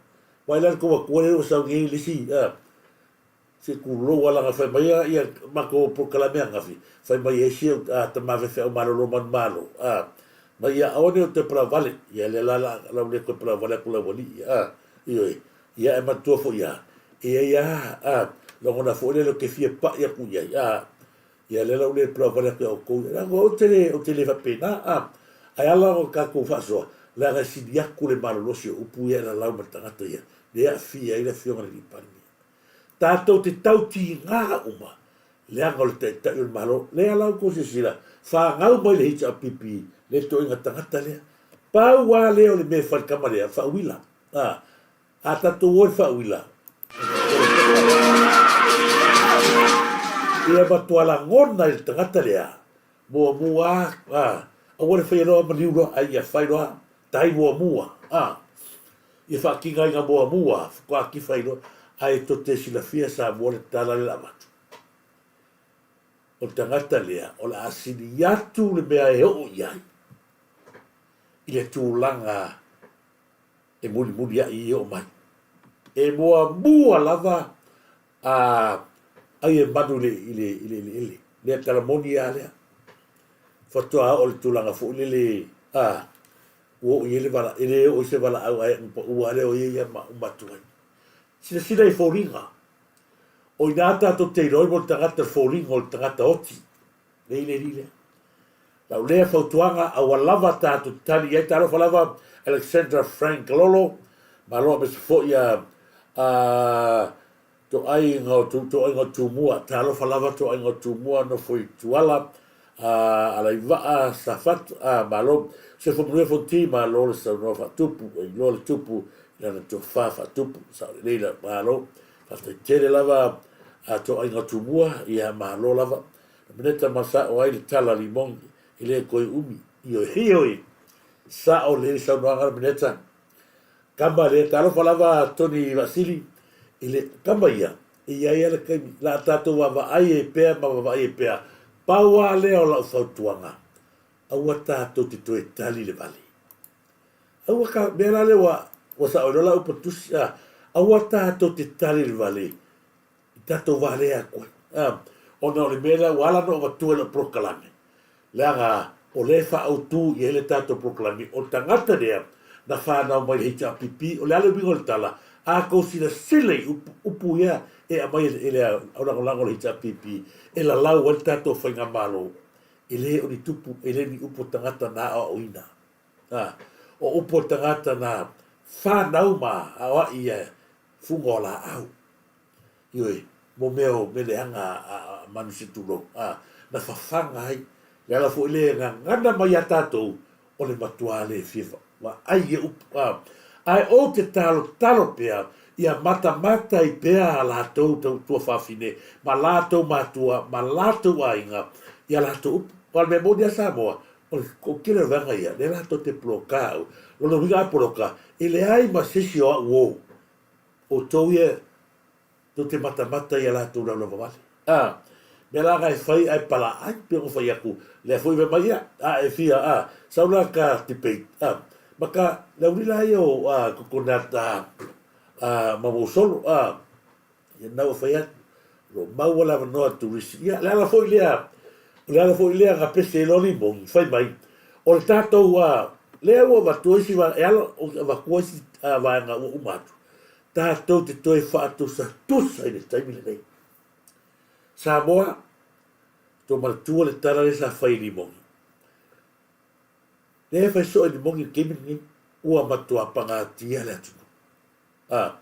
Vaai la le tou Atua lea ua sau nei i le isi, a, Se kulou ala na fai mai a ia matou polokalame ananafi, fai mai ai si au tama faifeau malolo manumalo, a, mai ia aua ne i ou toe palavale, ia lea la la lau le toe palavale atu lau alii, a, ioe, ia e manatua foi a, e i ai a, a, lagona foi lele ou te fia pai atu i ai, a, ia lea la ou le palavale atu ia outou, leaga ou te le, ou te le faapena, a, ae ala ona tatou faasoa, leaga e sili atu le malolosi o upu ia e lalau ma le tagata ia, lea e aafia ai le afioga i le alii Palemia. Tatou te tautigā uma, leaga o le Taitai o le Malo, lea la outou silasila, fanau mai le HRPP le ituaiga tagata lea. Pau lava lea o le mea e fai i le tama lea, faauila. A, a tatou o i le faauila, ia matua lagona i le tagata lea, muamua a, aua le faia loa maliu loa, ae ia fai loa tai muamua, a. Ia faatinaina muamua faatoa tifa ai loa ae tou te silafia Samoa le tala lea avatu. O le tagata lea o le a sili atu le mea e oo i ai i le tulaga e mulimuliai e oo mai. E muamua lava a ai e manu i le, i le, i le eleele. Lea tala moni a lea. Faatoa oo i le tulaga foi lele a Ua oo i ai le vala, e le oo i se valaau ae ua pau lava lea o ia ia ma uma atu ai. Silasila i foliga. O ina tatou te iloa ai mo le tagata le foliga o le tagata oti. Lei le alii lea. Lau lea fautuaga, aua lava tatou te tali i ai. Talofa lava Alexandra Frank Lolo, malo aemaise foi a a Toaiga o Toaiga o Tumua, talofa lava Toaiga o Tumua nofo i Tuala, a Alaivaa Safata, a malo Soifua Manuia Fonti, malo le saunoa faatupu, e iloa le tupu i lana tofa faatupu, sao lelei la, malo, faafetai tele lava a Toaiga o Tumua, ia malo lava. Na maneta ma sao ai le tala a Limogi, e le toe umi, ioe, ioe, sao lelei le saunoaga a le Maneta. Kama lea, talofa lava Tony Vaasili i le kama ia, e i ai lava le taimi, la a tatou vaavaai ai pea ma vaavaai ai pea. Pau lava lea o lau fautuaga, aua tatou te toe tali le vale. Aua ka, mea la lea ua, ua sao ai loa lau upu tusi, a, aua tatou te tali le vale i tatou valea atu ai. A, ona o le mea lea ua ala ona ou avatua i lau polokalame, leaga o lea e faaautu i ai le tatou polokalame, o le tagata lea na fanau mai i le HRPP, o le a le uiga o le tala? A tou silasila i upu, upu ia e aumai e le aulagolago o le HRPP e lalau ai le tatou faigamalo, e le o ni tupu, e le o ni upu a tagata na aoaoina. A, o upu a tagata na fanau ma aoai ia fuga o laau. Ioe, mo mea o mea leaga a manu se tulou, a, na fafaga ai. Le ala foi lea e gagana mai iā tatou, o le matuā le fia vaai i ia upu, a. Ae ou te talotalo pea, ia matamata ai pea a latou tuafafine, ma latou matua, ma latou aiga, i a latou upu. Aua o le mea moni a Samoa, o le toatele o le vaega ia, lea latou te poloka au. Lona uiga a poloka, e leai ma se isi o au o. Outou ia tou te matamata i a latou laulava vale. A, mea la na e fai ae palaai, pei ona fai atu, lea foi fai mai ia, a e fia, a, sau la ka debate, a, ma ka, le auli la ia o, a, coconut, a, a, mamousolo, a, ia na ua fai atu, o lo o maua le avanoa e turisi. Ia, le ala foi lea, o le ala foi lea na pese ai loa Limoni, fai mai, o le tatou, a, lea ua avatua isi vaega, e ala ona avatua isi vaega ua uma atu, tatou te toe faatusatusa i le taimi lenei. Samoa, tou manatua le tala lea sa fai e Limoni. Lea e fai soo e Limoni i le taimi lenei, ua matua pagatia le atunuu. A,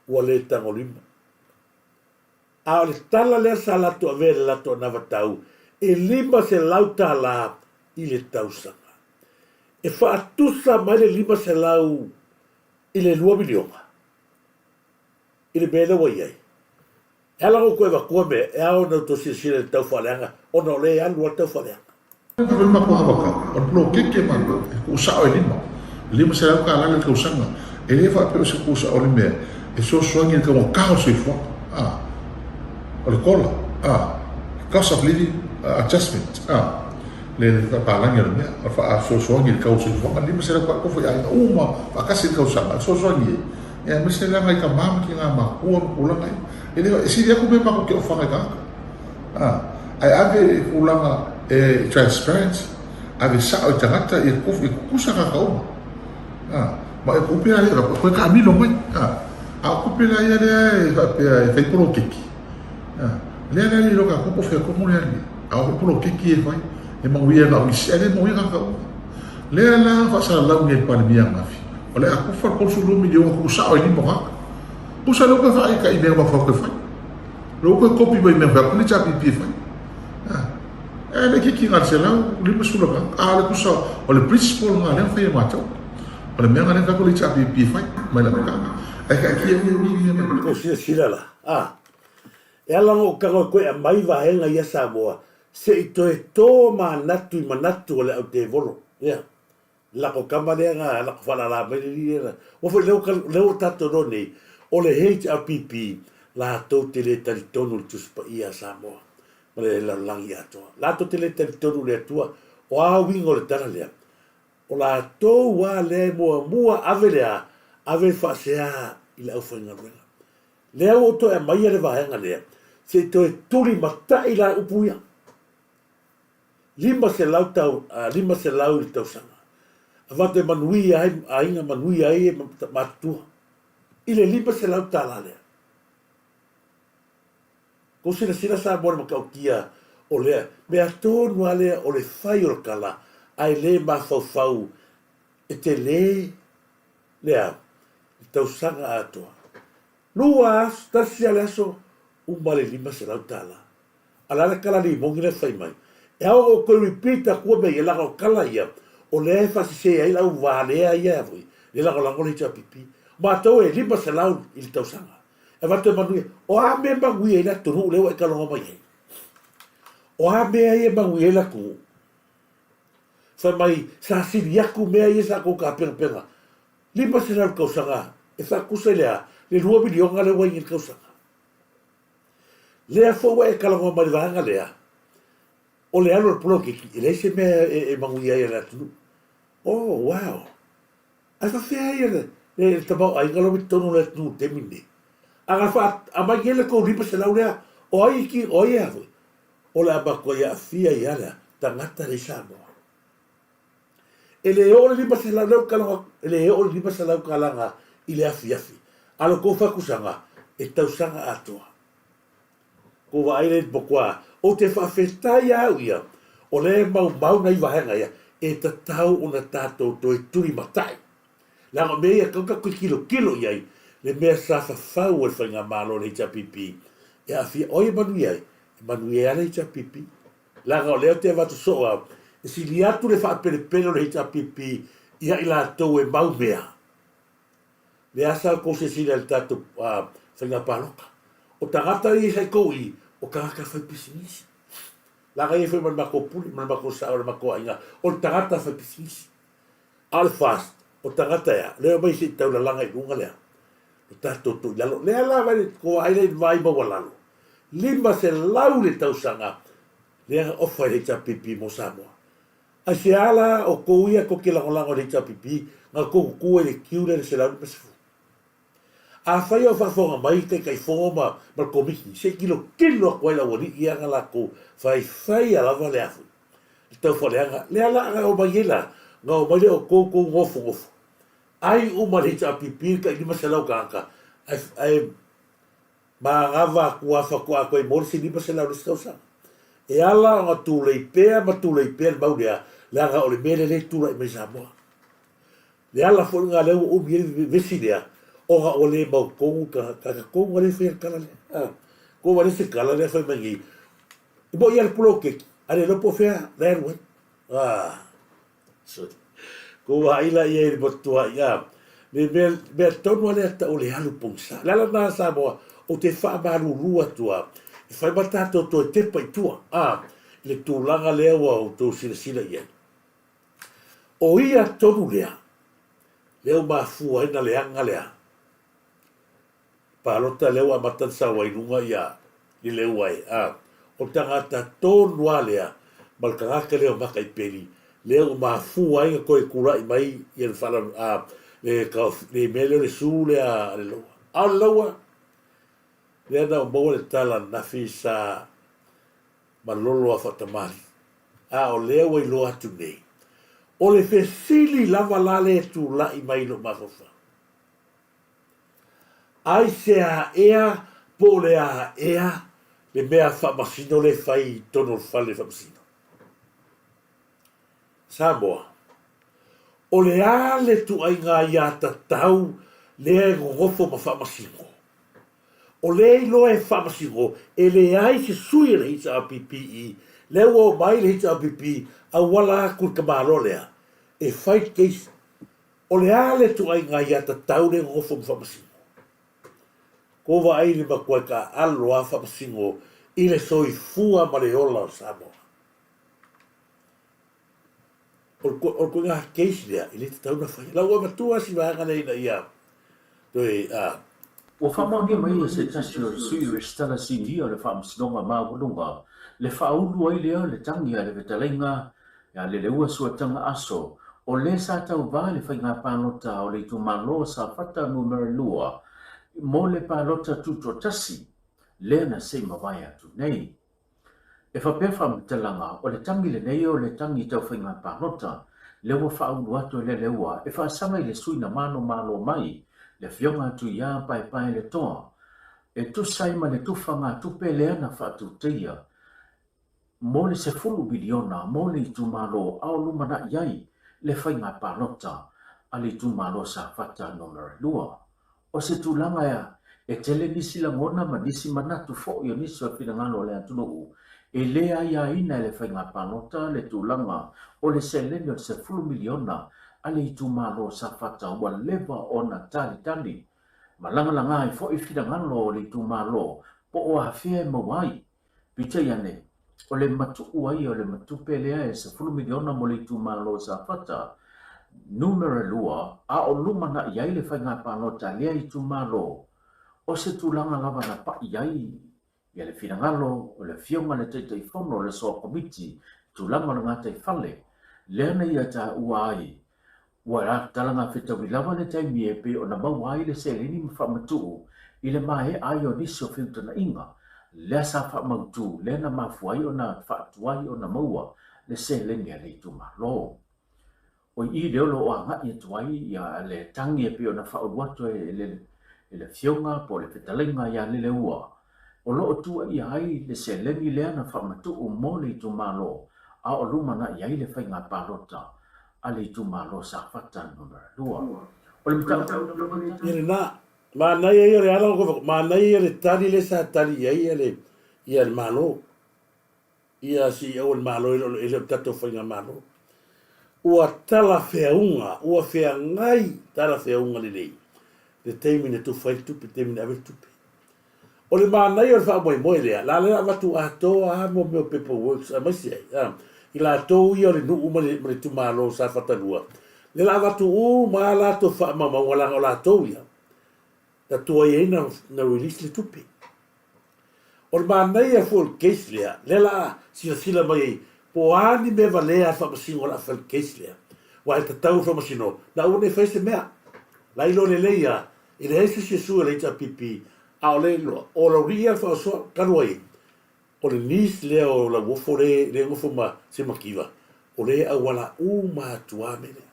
ua le tagolima. A o le tala lea sa latou avea i le latou anavatau, e $500 tala i le tausaga. E faatusa mai le 500 i le $2 miliona i le mea lea ua i ai. E ala ona ou toe avatua mea, e ao ona outou silasila i le tau faaleaga, ona o lea e alu lava le tau faaleaga. Ave le matou avaka, o le poloketi a matou, e tuusao e lima, $500 i le tausaga. E le faapea o se tuusao o le mea e fesoasoani i le taugata o le soifuaga, a, o le kola, a, cost of living adjustment, a, le faapalagi o le mea, o le faafesoasoani i le tau o le soifuaga, $500 tofu i aiga uma faatasi i le tausaga, e fesoasoani ai. Ia aemaise leaga i tama ma tina matua ma tulaga ia. E le, e sili atu mea matou te ofaga i tagata. A, ae ave i tulaga e transparent, ave sao i tagata ia tofu, ia tutusa tagata uma. A, ma e tupe la ia, koe taamilo mai. A, a o tupe la ia lea e faapea e fai poloketi. A, lea la e le iloa tatou po o fea tonu le alii. A o poloketi e fai, e manuia na o isi, ae le manuia tagata uma. Lea la faasalalau nei e le Palemia ananafi, o le a tufa le 32 miliona tuu sao ai lima o tagata. Tusa lea ua toe faaita i mea na mafaufau e fai. Lea ua toe kopi mai mea na fai atu le HRPP e fai. E le itiiti na o le 150 o tagata. A o le tusa o le principle lena lea na fai e matou. O le mea lena lea na fai atu le HRPP e fai mai le amataga. Ae taatia ia mea mai. Tou silasila la, a. E ala ona ou tago e toe aumai vaega ia Samoa, se i toe to manatu i manatu o le au tevolo. Ia, lako tama lea na lako faalala mai le alii lea. Ua foi lea ua, lea ua tatou iloa nei, o le HRPP latou te le talitonu i le Tusi Paia a Samoa ma le lalolagi atoa. Latou te le talitonu i le Atua. O a uiga o le tala lea? O latou a lea e muamua ave le a? Ave le faasea i le aufaigaluega. Lea ua ou toe aumaia le vaega lea, se i toe tulimatai la upu ia. 500 tau, 500 i le tausaga. Avatu e manuia ai aiga, manuia ai e matutua. I le $500 tala lea. Kou silasila Samoa i le matautia o lea mea tonu lava lea o le fai o le tala ae le mafaufau e tele. Lea, le tausaga atoa. Lua aso, tasi a le aso, uma le $500. A o le a le kala limoni lea e fai mai? E ao ona ou toe repeat atua mea ia, leaga o tala ia, o lea e faasese ai le au valea ia foi, le lagolago le HRPP. O matou e 500 i le tausaga. E avatu e manuia. O a mea e manuia ai le atunuu lea ua e talanoa mai ai? O a mea ia e manuia ai le atunuu? Fai mai, sa sili atu mea ia sa tou tapenapena. 500 tausaga e faatusa i le a? Le 2 miliona lea ua i ai i le tausaga. Lea foi ua e talanoa mai i le vaega lea, o le alu o le poloketi, e leai se mea e manuia ai a le atunuu. Oh, wow! Ae faafefea ai le, le tamaoaiga la ua i totonu o le atunuu i le taimi lenei? A na faa, aumai nei le tou 500 lea, o ai e ki, o ai e a foi? O le a matuai aafia ai lava le tagata lea i Samoa. E le oo le 500, lea ou te talanoa atu, e le oo le 500 tala i le afiafi. A o le tou fatusaga, e tausaga atoa. Kou vaai lea i le matua, ou te faafetai lava au ia, o lea e maumau nai vaega ia, e tatau ona tatou toe tulimatai. Leaga o mea ia e tatau ona tatou tilotilo i ai, le mea sa fafau e le Faigamalo a le HRPP e aafia, o ai e manuia ai? E manuia ai lava le HRPP. Leaga o lea ou te avatu soo au, e sili atu le faapelepele o le HRPP ia i latou e mau mea. Lea sa outou silasila i le tatou faiga palota. O tagata ia sa i tou i, o tagata fai pisinisi. Leaga ia fai ma le matou pule, ma le matou sao, le matou aiga, o le tagata fai pisinisi. A o le FAST, o tagata ea, lea omai se i taulalaga i luga lea. O tatou tou i lalo. Lea la vai, ko ai le vai maualalo. 500 le tausaga lea na ofa e le HRPP mo Samoa. Aisea la o kou ia tou te lagolago i le HRPP na tou tutu ai i le queue lea i le 150? Afai o faafofoga mai Taitaifono ma ma le Komiti, se i tilotilo atu ai le aualii ia na latou faifaia lava le afu le taufaaleaga lea la na omai ai la, na omai lea o tou tou nofonofo ai uma le HRPP le tai 500 tagata ae ae Manava atu a faatoa toe mo le isi 500 i le isi tausaga. E ala ona tulei pea ma tulei pea le mau lea, leaga o le mea lea lea e tulai mai i Samoa. Le ala foi lena lea ua umi ai le vevesi lea, ona ua le mautonu tagata tonu a lea e faia le tala lea. A, ko ua le se tala lea e fai mai nei, e moi lava le poloketi, a le iloa po o fea la e alu ai. A. Ko ua haʻi la ia i le matuaʻi, a le mea, mea tonu a lea tau o le alu pogisa. Le ala lena Samoa, ou te faamalulu atu a, e fai ma tatou toe tepa i tua, a, i le tulaga lea ua outou silasila i ai. O ia tonu lea, lea ua mafua ai na leaga lea, Palota lea ua amata ona sau ai i luga ia Lileuai a o le tagata tonu a lea ma le tagata lea o Makaipeli lea ua mafua ai ona toe tulai mai ia le faala a le le mea lea o le su lea a le Loua. A o le Loua lea na ou maua le tala ananafi sa malolo a faatamalii a o lea ua iloa atu nei o le fesili lava la lea e tulai mai i lou mafaufau. Aisea ea po o le a ea le mea faamasino lea e fai i totonu o le fale faamasino? Samoa, O le a le tuaiga aiatatau lea e nonofo ma faamasino? O lea iloa e faamasino e leai se sui a le HRPP lea ua omai le HRPP auala atu i le tamaloa lea e fai le case. O le a le ituaiga aiatatau lea e nonofo ma Faamasino? Ko vaai le matuai taaalo a Faamasino i le soifua ma le ola o Samoa. O le o le koiga case lea e le tatau ona faia. La ua avatua si vaega lea ina ia toe a. Ua faamaonia mai e se tasi o Sui Resitala Sinia o le Faamasinoga Maualuga le faaulu ai lea o le tagi a le Fetalaiga Ia Leleua Suataga Aso, o le sa tauva i le faiga palota o le itumalo o Safata Numera 2 mo le palota tutoatasi lea na se i mavae atu nei. E faapea faamatalaga, o le tagi lenei o le tagi tau faiga palota lea ua faaulu atu e Leleua e faasaga i le sui na manomalo mai le afioga atu ia Paepaeletoa e tusa ai ma le tufagatupe lea na faatuteia mo le 10 miliona mo le itumalo a o lumanai ai le faiga palota. a le itumalo Safata Numera 2. O se tulaga ea e tele nisi lagona ma nisi manatu foi o nisi o finagalo o le atunuu e le aiaina e le faiga palota le tulaga o le seleni o le 10 miliona a le itumalo Safata ua leva ona talitali ma lagalaga ai foi finagalo o le itumalo po o afea e maua ai. Peitai ane, o le matuu ai o le matupe lea e 10 miliona mo le itumalo o Safata Numera 2 a o lumanai ai le faiga palota a lea itumalo, o se tulaga lava na pai ai ia le finagalo o le Afioga i le Taitaifono o le Soa Komiti i tulaga o le gataifale lea na ia taua ai Ua talagafetaui lava le taimi e pei ona maua ai le seleni ma faamatuu i le maea ai o nisi o feutagaiga lea sa faamautu lea na mafua ai ona faatuai ona maua le seleni a le itumalo. O i lea o lo o agai atu ai ia le tagi e pei ona faaulu atu e le Afioga po o le Fetalaiga ia Leleua o lo o tuuaia ai le seleni lea na faamatuu mo le itumalo a o lumanai ai le faiga palota a le itumalo Safata Numera 2. O le mataupu Ia lena, manaia ia o le ala o kou manaia ia le tali lea sa tali i ai ia le ia le Malo. Ia CEO o le Malo e le o e le o le tatou faigamalo. Ua talafeauga, ua feagai talafeauga lelei le taimi na tufa ai le tupe, le taimi na ave le tupe. O le manaia o le faamoemoe lea, la lea avatu atoa lava mo mea o paper works aemaise ai a, i latou ia o le nuu ma le, ma le itumalo o Safata 2, lea la avatu uma lava latou faamaumauga leaga o latou ia na tuai ai na, na release le tupe. O le manaia foi o le case lea, lea la silasila mai ai po o a ni mea valea a le faamasino o le a fai i le case lea. Aua e tatau i le faamasino, na aua ne i fai se mea. La iloa lelei lava, e leai se isi e sue a le HRPP, a o le iloa, o Laulii lava le faasoa talu ai, o le niece lea o Lauofo lea e nofo ma Semakiva, o lea e auala uma atu lava mea lea.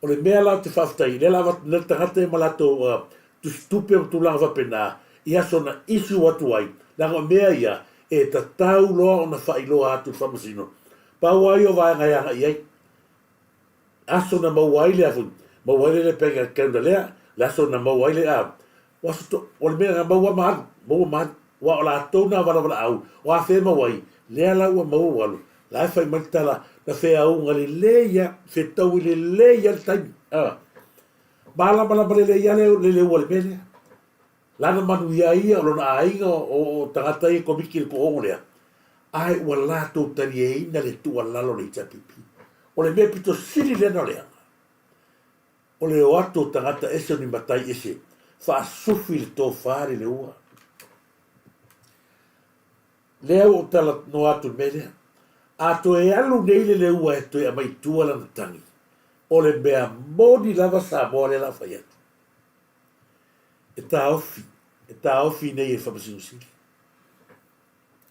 O le mea la ou te faafetai, lea la avatu nei le tagata ia ma latou tusitupe ma tulaga faapena i aso na issue atu ai, leaga o mea ia e tatau loa ona faailoa atu i le Faamasino. Pau lava ia o vaega e agai i ai. Aso na maua ai le a foi, maua ai le bank account lea, le aso na maua ai le a, o aso to, o le mea na maua ma alu, maua ma alu. Aua o latou na valavala'au, o a fea e maua ai, lea la ua maua ua alu, la e fai mai le tala, na feauga lelei lava, fetaui lelei lava le taimi, a. Malamalama lelei lava le leleua i le mea lea. Lana manuia ai ia, o lona aiga, o, o tagata ia komiti i le to'ono lea, ae ua latou talieina le tuualalo a le HRPP. O le mea pito sili lea na leaga, o le o atu o tagata ese o ni matai ese, faasufi le tofa leleua. Lea ua ou talanoa atu i le mea lea. A toe alu nei le leua e toe aumai i tua lana tagi, o le mea moni lava Samoa lea o le a fai atu. E taofi, e taofi nei e le Faamasino Sili.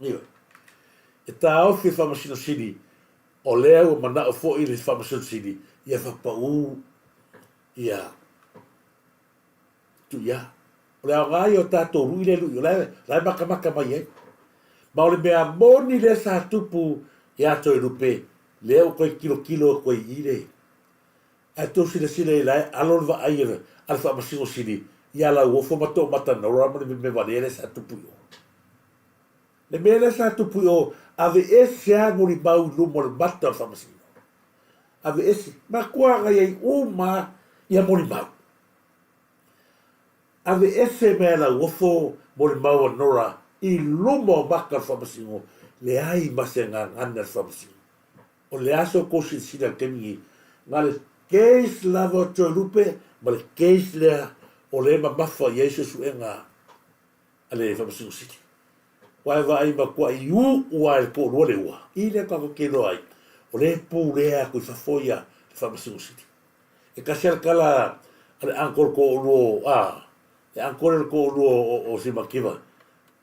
Ioe. E taofi e le Faamasino Sili, o lea ua manao foi le Faamasino Sili ia faapau ia Tuia. O le aoga ia o tatou lui lea lui, o la e, la e makamaka mai ai. Ma o le mea moni lea sa tupu ia Toelupe, lea ua toe tilotilo atu ai i le Ae tou silasila i la e alo le vaai a le Faamasino Sili ia Lauofo ma Toomata Nora ma le mea valea lea sa tupu i o. Le mea lea sa tupu i o, aveese lava molimau i luma o le mata o le Faamasino. Aveese. Matua agai ai uma ia molimau. Aveese mai a Lauofo molimau a Nora i luma o maka o le Faamasino, leai ma se gagana a le Faamasino. O le aso kou silasila i le taimi nei, na le case lava o Toelupe ma le case lea o lea e mamafa i ai suesuega a le Faamasino Sili. Aua e vaai matuai uu lava e le toalua le ua, i lea tatou te iloa ai, o lea e pulea atu i fafo ia le Faamasino Sili. E tasi lava le tala a le uncle toalua, a, le uncle lea o le toalua o Simakiva,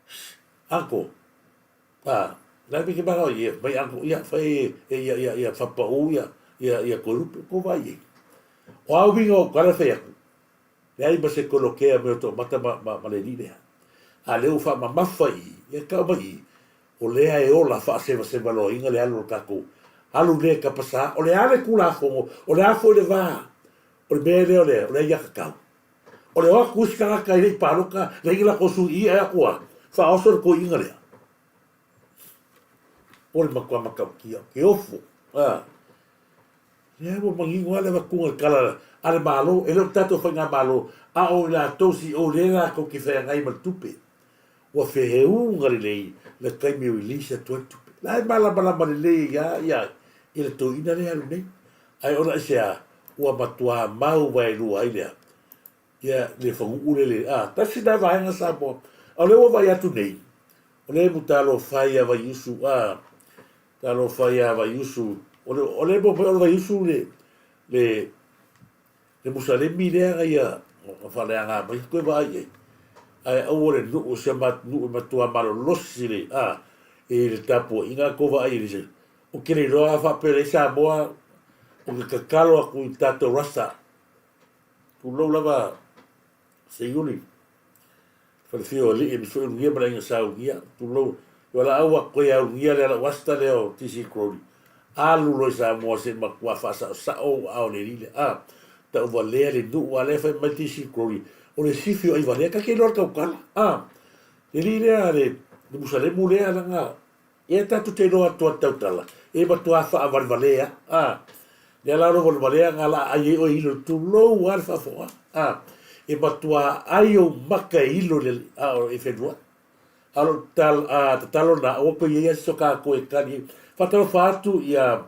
Shh, uncle, A, la e meke maka ia, mai anko, ia, fai e, ia, ia, ia, whapau, ia, ia, ia, koe rupe, ko vai e. O au winga o kala whai aku, leai ma se kolokea me o tō mata ma, ma, ma le li lea. A le u wha mamafa i, ia kau mai i, o lea e ola whaasewaseva loa inga le alu o le tākou. Alu le kapasa, o le ale kulafongo, o le a foi le vā. O le mea lea o le, o le aiatatau. O le o atu isi tagata e le i palota, leai ni latou sui i, ae atu a, faaoso le toeaina lea. O le matua matautia, o ke ofo. A. Lea ua manino lava le avatuga o le tala a le Malo, e le o le tatou Faigamalo, a o i latou CEO lea latou te feagai ma le tupe. Ua feheuga lelei le taimi e release atu ai le tupe. La e malamalama lelei ai lava ia le toeaina lea e alu nei. Ae ona aisea? Ua matua mau vaelua ai lea ia le fanuu lele. A, tasi lena vaega Samoa. A o lea ua vaai atu nei, o lea e mutalofa ia Vaiusu, a, talofa ia Vaiusu. O le, o lea e maua mai o le Vaiusu le, le, le Musalemi lea na ia na faaleaga mai, toe vaai i ai. Ae aua le nuu, si a matou nuu e matua malolosi le, a, i le tapuaiga a tou vaai i le, ou te le iloa a faapea leai Samoa, ou te tatalo atu i le tatou Rasta, tulou lava Seiuli, Falefia o Alii, aemaise foi Ulugia ma le Aiga Sa Ulugia, tulou, valaau atu ia Ulugia lea lau Asta lea o TC Crowley, alu loa i Samoa se i matua faasaosao ou aao i le alii lea, a, tauvalea le nuu, a lea fai mai TC Crowley, o le sifi o Aivalea, ta te iloa le tautala, a, le alii lea, le Musalemu lea, leaga Ia tatou te iloa atu a tautala, e matua faavalevalea, a. Lea la o lo valevalea nga la ai ai oe ilo, tulou a le faafofoga, a. E matua ai ou maka e ilo le, a o e whenua. A o lo tal, a, tatalo na, aua koe iai asi so kākou e kali. Whatalofa atu ia,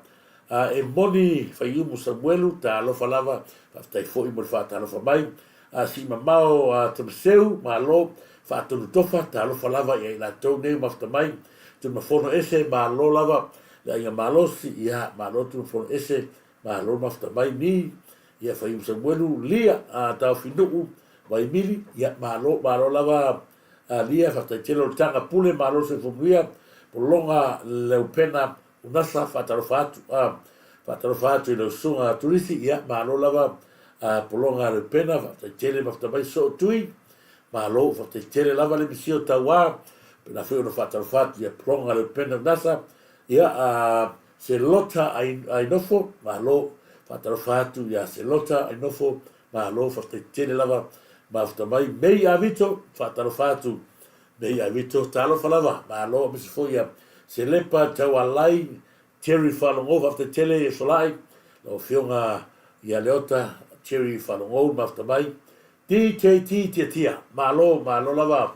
a, e moni Whaiumu Samuelu, talofa lava, faafetai foi mo le whaatalofa mai. A sii mamao a Tamaseu, malo, faatonu tofa, talofa lava ia i latou nei ua mafuta mai, Tuimafono ese, malo lava, le aiga malosi, ia, malo Tuimafono ese, malo le mafuta mai, ni, ia Faiu Samuelu, Lia, a Taofinuu, Vaimili, ia, malo, malo lava, a Lia, faafetai tele o le taga pule, malo le soifua manuia, Pologa Leupena, Unasa, faatalofa atu, a, faatalofa atu i lau susuga Turisi, ia, malo lava, a, Pologa Leupena, faafetai tele mafuta mai soo tui, malo, faafetai tele lava le misi o tauā, pena foi ona faatalofa atu ia Pologa Leupena Unasa, ia, a, Selota Ainofo, malo, faatalofa atu ia Selota Ainofo, malo, faafetai tele lava mafuta mai, Mei Avito, faatalofa atu Nei ai Vito, talofa lava, malo aemaise foi ia Selepa Taualai, Jerry Faalogo, faafetai tele ia Solai, lau afioga ia Leota, Jerry Faalogo, mafuta mai, DJT Tiatia, malo, malo lava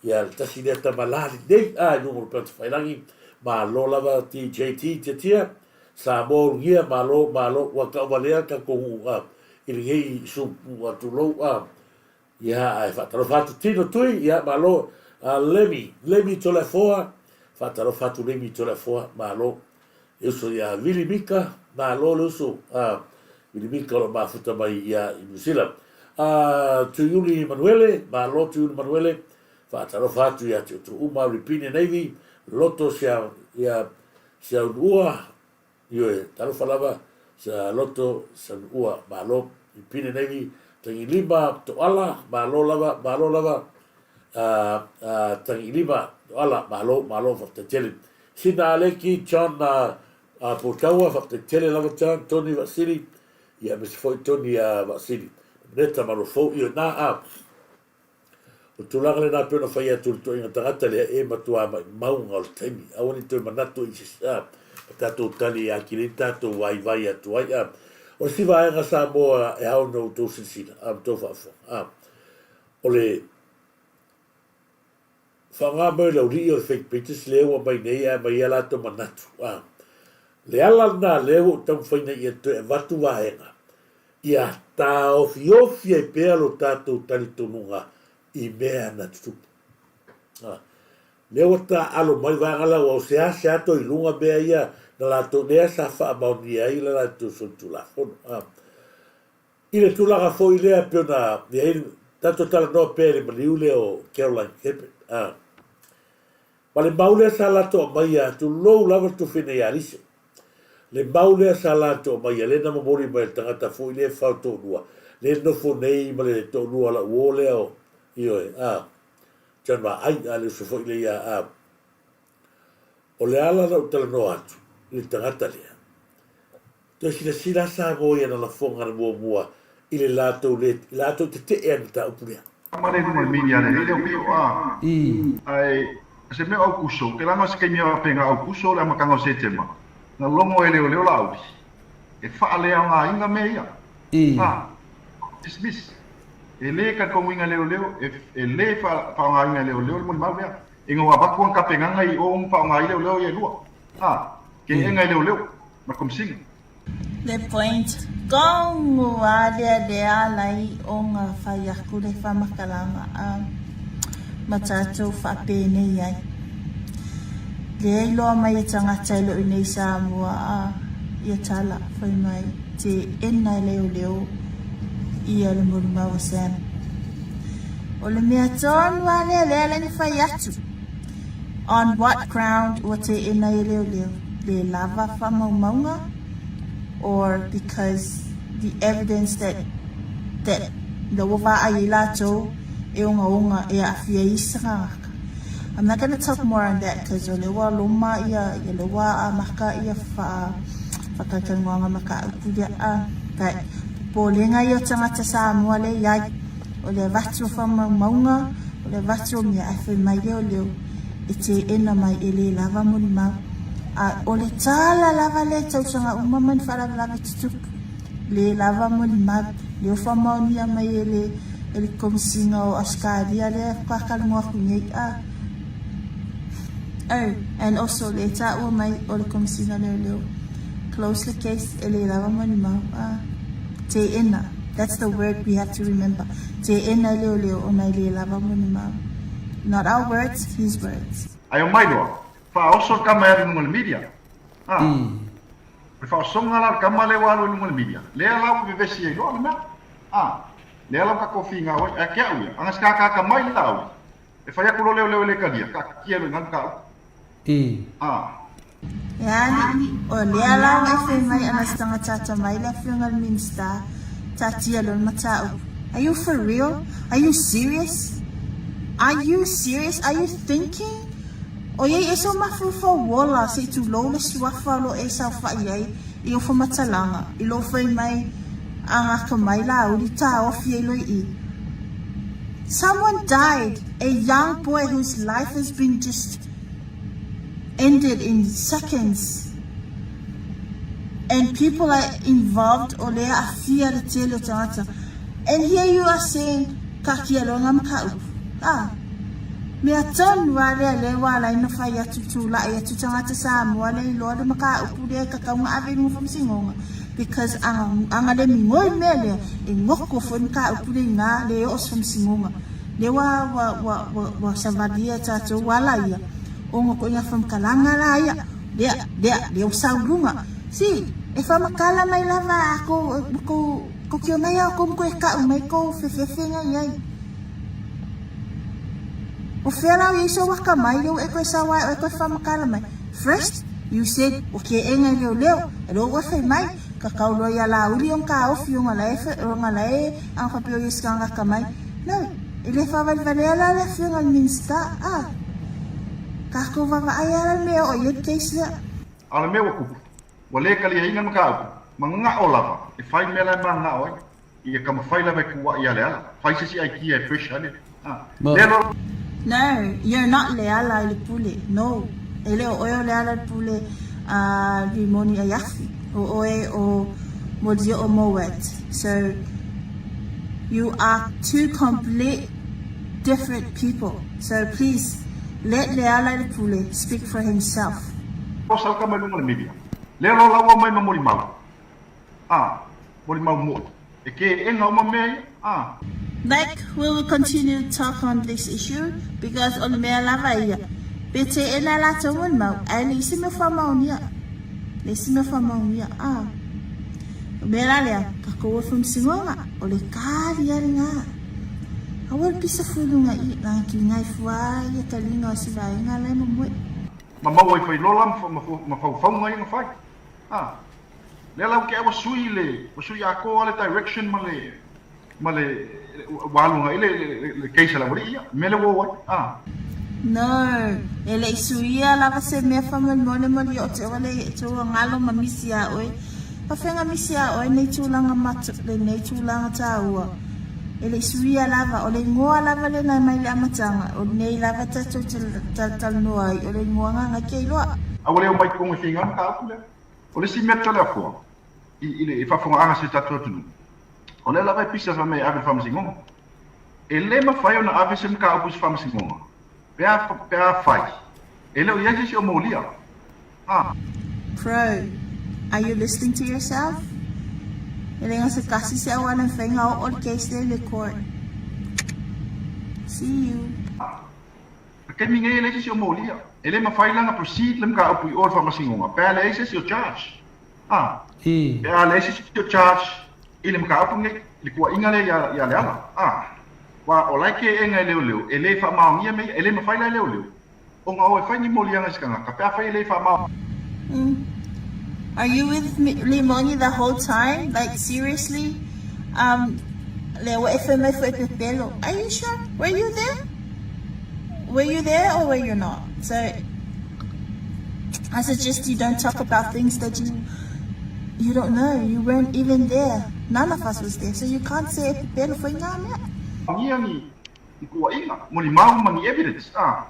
ia le tasi lea tama la lenei, a i luga o le Upega Tafailagi, malo lava DJT Tiatia, Samoa Ulugia, malo, malo, ua tauvalea le tatou nuu a i lenei supu a tulou a, Ia, ae faatalofa atu Tino Tui, ia malo. Lemi, Lemi Toleafoa, faatalofa atu Lemi Toleafoa, malo. Le uso ia Vili Mika, malo le uso, Vili Mika o lo o mafuta mai ia i New Zealand. Tuiuli Manuele, malo Tuiuli Manuele, faatalofa atu ia te outou uma, Ripine Navy, Loto Sia, ia Siaunua, Ioe, talofa lava, sa loto, sa nuua, malo, i pine nei, tagilima, toala, malo lava, malo lava, a, a, tagilima, toala, malo, malo, faafetai tele. Sina Aleki, John, a, a, Poutaua, faafetai tele lava, John, Tony Vaasili, ia, aemaise foi Tony, a, Vaasili. Neta Malofou, ioe, na, a, O le tulaga lena e pei ona fai atu i le toeaina tagata lea e matua maumauga o le taimi. Aua ne i toe manatu i se a tatou tali e atili ai le tatou vaivai atu ai. A o le isi vaega Samoa e ao ona outou silasila a ma outou faafofoga, a o le faaaoga mai o le aualii o le fake pages lea ua aumai nei ae aumai ai latou manatu. A le ala lena lea ua ou taumafai ina ia toe avatu vaega Ia taofiofi ai pea lo tatou talitonuga i mea na tutupu. A, lea ua taaalo mai vaega la, ua seasea atu i luga mea ia na latou, lea sa faamaonia ai la latou solitulafono. A, i le tulaga foi lea pei ona i ai, tatou talanoa pea i le maliu lea o Caroline Kepit. A, ma le mau lea sa latou aumaia, tulou lava le tufi nei Alise. Le mau lea sa latou aumaia, lea na momoli mai e le tagata foi lea e fao toalua, lea e nofo nei ma le toalua o lau uo lea o, ioe, a, John Vaai, a, le uso foi lea ia, a. O le ala na ou talanoa atu i le tagata lea, toe silasila Samoa i ana lafoga na muamua. i le latou le latou tete'e ai le mataupu lea. Tama le luga o le media lelei lea o pio a. Ae o se mea o Aukuso, ke lana o se kaimi a penga Aukuso le amataga o Setema, na logo e leoleo Laauli e faaleaogaina mea ia. A, dismiss. E le talitonuina e leoleo, e le faaaogaina e leoleo le molimau lea. Ina ua avatu ana tapenaga i o ma faaaoga ai leoleo ia e lua. A, ke ega e leoleo ma le Komesina. Le point, Kongu a lea le alai o nga fai aku le whamakalanga a ma tatou whaapenei ai. Lea iloa mai e tangata e loi nei Samoa a ia tala fai mai te ena e leoleo ia le molimau a Sam. O le mea tonu a lea le alai na fai atu. On what ground ua teena e leoleo le lava faamaumauga or because the evidence that that la ua vaai ai latou e ogaoga e aafia ai isi tagata. I'm not gonna talk more on that cause o lea ua loma ia ia lea ua amata ia faa faatalatalanoaga ma ka upu lea a but popolega ia o tagata Samoa lea iai. O le avatu o faamaumauga, o le avatu o mea ae fai mai leoleo e teena mai e le lava molimau. A o le tala lava lea i tausaga uma ma ni faalavelave tutupu, le lava molimau, leo faamaonia mai e le e le Komesina o Ausetalia lea faatoa talanoa atu nei a Oh, and also le taua mai o le Komesina Leoleo, close le case e le lava molimau a teena. That's the word we have to remember. Teena e leoleo ona e le lava molimau. Not our words, his words. Ae omai loa, faaoso le kama e alu i luga o le media. A, o le faaosoga la o le kama lea ua alu i luga o le media, lea la ua vevesi ai loa le mea. A, lea la ua tatou finau ai, ae ke au ia, ana se kakaka mai le Laauli, E fai atu loa leoleo e le talia, taatia loa i ina le mataupu. A. E alii, o lea la ua e fai mai ana se tagata atamai le afioga i le Minisita, taatia loa le mataupu. Are you for real? Are you serious? Are you serious? Are you thinking? Oiai e so mafaufau ola se i tulou le suafa o lo e saofai ai i o whamatalaga, i lo fai mai a ngaka mai Laauli taofi ai loi i. Someone died, a young boy whose life has been just ended in seconds. And people are involved o lea aafia le tele o tagata. And here you are saying ka kia loa nga mataupu. Ah. Mea tonu a lea lea ua ala ai na fai atu tula'i atu tagata Samoa lea iloa le mataupu lea e tatau na ave i luga faamasinoga because aga aga le migoi le mea lea e goko foi le mataupu lea ina le oo se faamasinoga lea ua ua ua ua ua savalia e tatou ua ala ia ona koiga faamatalaga la ia lea lea lea ua sau i luga see e faamatala mai lava a kou kou Kokio mai au kou koe ka'u mai kou fefefe nga iai. O fea la o iai sou akamai lea ua e koe sao ai oe koe whamakala mai. First, you said o ke enga i leoleo, e loo ua fai mai, ka kau loa ia Laauli ong kaofi onga la e onga la e ang whapea o iai sikanga akamai. No, e le whawaliwalea la le afioga le Minista, ah. Kakou vavaai ala le mea o iai le case lea. A o le mea ua kupu, Ua le kaliaina le mataupu, manao lava e fai mea la e manao ai, ia ka mafai lava e kuaʻi ia Leala, fai se isi aikia e fresh ai le, a, lea loa. No, you're not Leala i le pule, no, e le o oe o Leala i le pule a Rimoni Aiafi, o oe o Molioo Mowat, so you are two complete different people, so please let Leala i le pule speak for himself. Posa le kama i luga o le media. Lea loa la ua omai ma molimau. A, molimau moʻi. E keʻena uma mea ia. A. Like we will continue talk on this issue because o le mea lava ia, pe teena latou molimau, ae le isi mea faamaonia, le isi mea faamaonia, a. O mea la lea, tatou o faamasinoga, o le tali lava lena. Aua le pisa fua i luga i, lagi fua ia taliga o si vaega la e momoe. Ma maua ai failola ma faufauga ia na fai. A. Lea la ua ke ua sui le, ua sui atoa le direction ma le, ma le, ua alu agai le, le, le case a le aualii ia, mea lea ua o ai. A. No, e le i suia lava se mea faamolemole moli o te ua le tou galo ma misi ia oe. Pafega misi a oe nei tulaga mat lenei tulaga taua. E le i suia lava, o le igoa lava lena mai le amataga, o lenei lava tatou te talatalanoa ai, o le igoa Gagaikeiloa. A ua le omai totonu e feiga le mataupu lea. O le isi mea tau le afoa i, i le faafofogaaga a si o tatou atunuu, o lea lava e pisa fai mai e ave i le faamasinoga. E le mafai ona ave se mataupu i se faamasinoga pe a, pe a fai e le o i ai se isi o molia. A. Pro, Are you listening to yourself? E le gase tasi se auala e mafai ona oo le case lea i le court. See you. I le taimi nei e leai se isi o molia. E le mafai la ona proceed le mataupu i o i le faamasinoga pe a leai se isi o charge. A. Pe a leai se isi o charge i le mataupu lenei, i le tuuaiga lea ia, ia Leala. A. Aua o la e kēʻena e leoleo, e le faamaonia mea ia. E le mafai la e leoleo ona o e fai ni moliaga i se tagata pe afai e le faamaonia. Are you with Limoni the whole time? Like seriously? Um, lea ua e fai mai foi pepelo. Are you sure? Were you there? Were you there or were you not? So I suggest you don't talk about things that you you don't know. You weren't even there. None of us was there. So you can't say e pepelo foi ngā mea. Ngia ni ni tuuaiga, molimau ma ni evidence. Ah.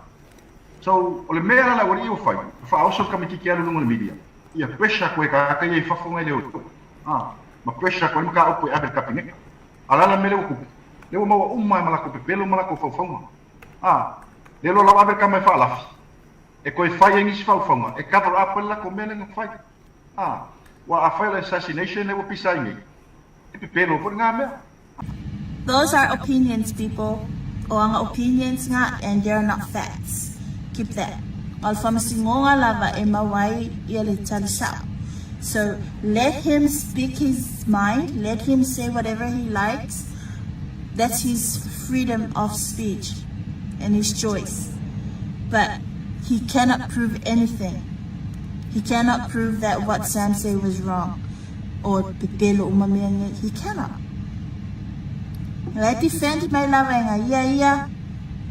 So, o le mea la le aualii ua fai, ua faaoso le kamititi alu i luga o le media, ia pressure koe tagata ia i fafo ngai leoleo, ah, ma pressure koe mataupu e ave i le Kapeneta. A o le a la le mea lea ua tupu? Lea ua maua uma ai ma latou pepelo ma latou faufauga. Ah, lea loa la ua ave le tama e faalafi, e toe fai ai nisi faufauga e cover up ai le latou mea lea na fai. Ah, aua afai o le assassination lea ua pisa ai nei, e pepelo foi lena mea. Those are opinions people, o aga opinions nga and they are not facts. Keep that. O le faamasinoga lava e mau ai ia le tali sao. So let him speak his mind, let him say whatever he likes, that's his freedom of speech and his choice. But he cannot prove anything. He cannot prove that what Sam say was wrong. O pepelo uma mea nei, he cannot. La e defend mai lava e nga ia ia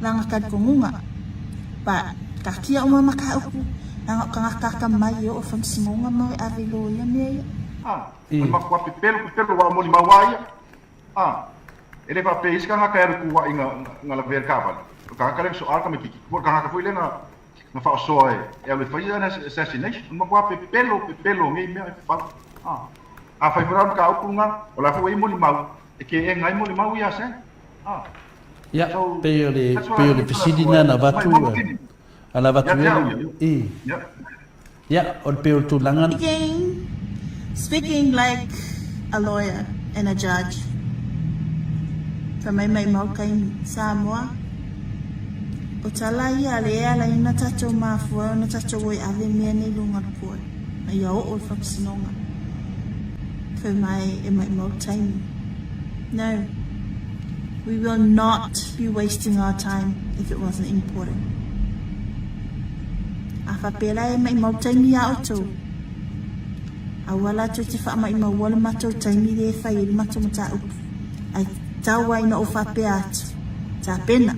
langa kalikongunga. But ka kia uma ma ka upu, langa o kangaka ka mai e o whamsingonga mau e ave lo ia mea ia. A, o le makua pepelo pepelo wa moli mau a ia. A, e le faapea i isi kangaka e alu kuaʻi nga nga lavea i le kaavale. O le kangaka lea na soa le tamaititi. Po o le kangaka foi lea na na faasoa e, e alu e fai ana assassination. O le matua pepelo, pepelo o nei mea e fau. Ah. A fai foi la mataupu lena, o la foi ua i ai molimau, e kēʻena ai molimau ia Sam. Ah. Ia, So, pei o le, that's what pei I o le think fesili lena na avatu, Mai, mai, na avatu Ia te au e, ia. i. Ia. Ia, o le pei o le tulaga. Speaking, speaking like a lawyer and a judge. Fai mai mai mau kaimi, Samoa. O tala ia le e ala ina tatou mafua ona tatou o e ave mea nei lunga le court. Ma ia oo le faamasinoga. Fai mai e mai mau taimi. No. We will not be wasting our time if it wasn't important. A faapea e maʻimau taimi iā outou. Aua latou te faamaʻimaua le matou taimi lea e fai ai le matou mataupu. Ae tau ai na ou faapea atu, Tapena,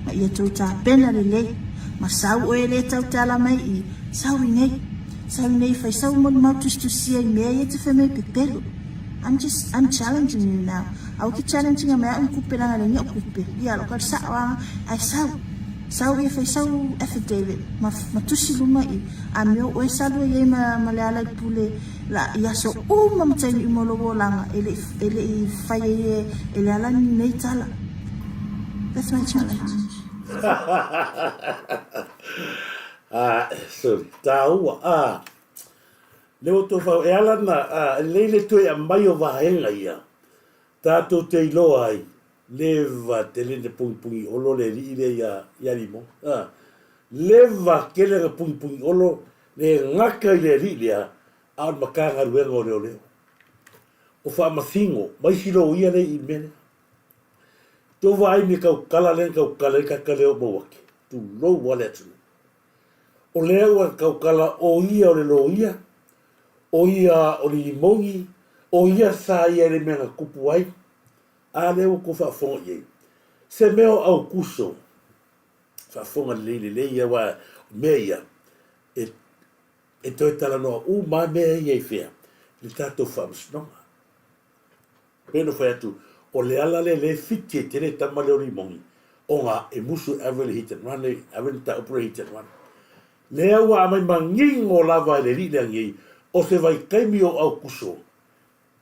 ma ia tou tapena lelei, ma sau oe le tau te ala mai i, sau i nei, sau i nei fai sau molimau tusitusia i mea ia te fai mai pepelo. I'm just, I'm challenging you now. Aua ke challenge ina mai au ni kupe lana le ni o kupe. Ia lo ka sao anga, ai sau. Sau ia fai sau affidavit ma, ma tusi luma i a mea o oe salu ai ma, ma le ala i pule la i aso uma ma taimi uma o lou olaga e le i, e le i fai ai e, e le ala ni nei tala. That's my challenge. Ah, sorry. Tāua, ah. Le o tō whau, e ala na, ah, e lei le toe aumai o vaega ia, tātou te iloa ai, leva tele na pungipungi olo le alii lea ia, ia Limo. Ah, leva tele na pungipungi olo le gaka i le alii lea, a o le Matagaluega o Leoleo. O Faamasino, ma isi loia lea i mea lea. Tou vaai me tautala lea na tautala ai tagata lea o Mauake, tulou a le atunuu. O lea ua tautala o ia o le loia, o ia o le limoni, o ia sa ia i le mea na tupu ai, a lea ua tou faafofoga i ai. Se mea o Aukuso, faafofoga lelei lelei ia aua o mea ia e, e toe talanoa uma lava mea ia i fea? Le tatou faamasinoga. Pei ona fai atu, o le ala lea lea e fiti ai tele tama lea o Limogi, ona e musu e ave le hit and run, e ave le mataupu lea hit and run. Lea ua aumai manino lava e le alii lea nei, o se vaitaimi o Aukuso,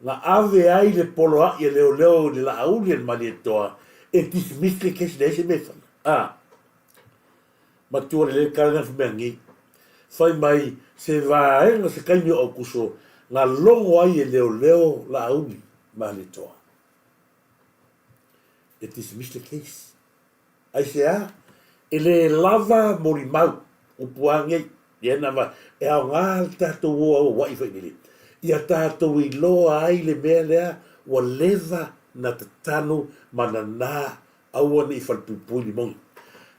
na ave ai le poloa'i a leoleo i le Laauli a le Malietoa e dismiss le case, leai se mea e faia. A. Matua lelei le tala lena fai mea nei. Fai mai se vaega se taimi o Aukuso na logo ai e leoleo Laauli Malietoa e dismiss le case. Aisea? E le lava molimau, upu a nei, ia na va, e aoga le tatou o auaua'i failele, ia tatou iloa ai le mea lea ua leva na tatanu ma nana aua ne i falepuipui limogi.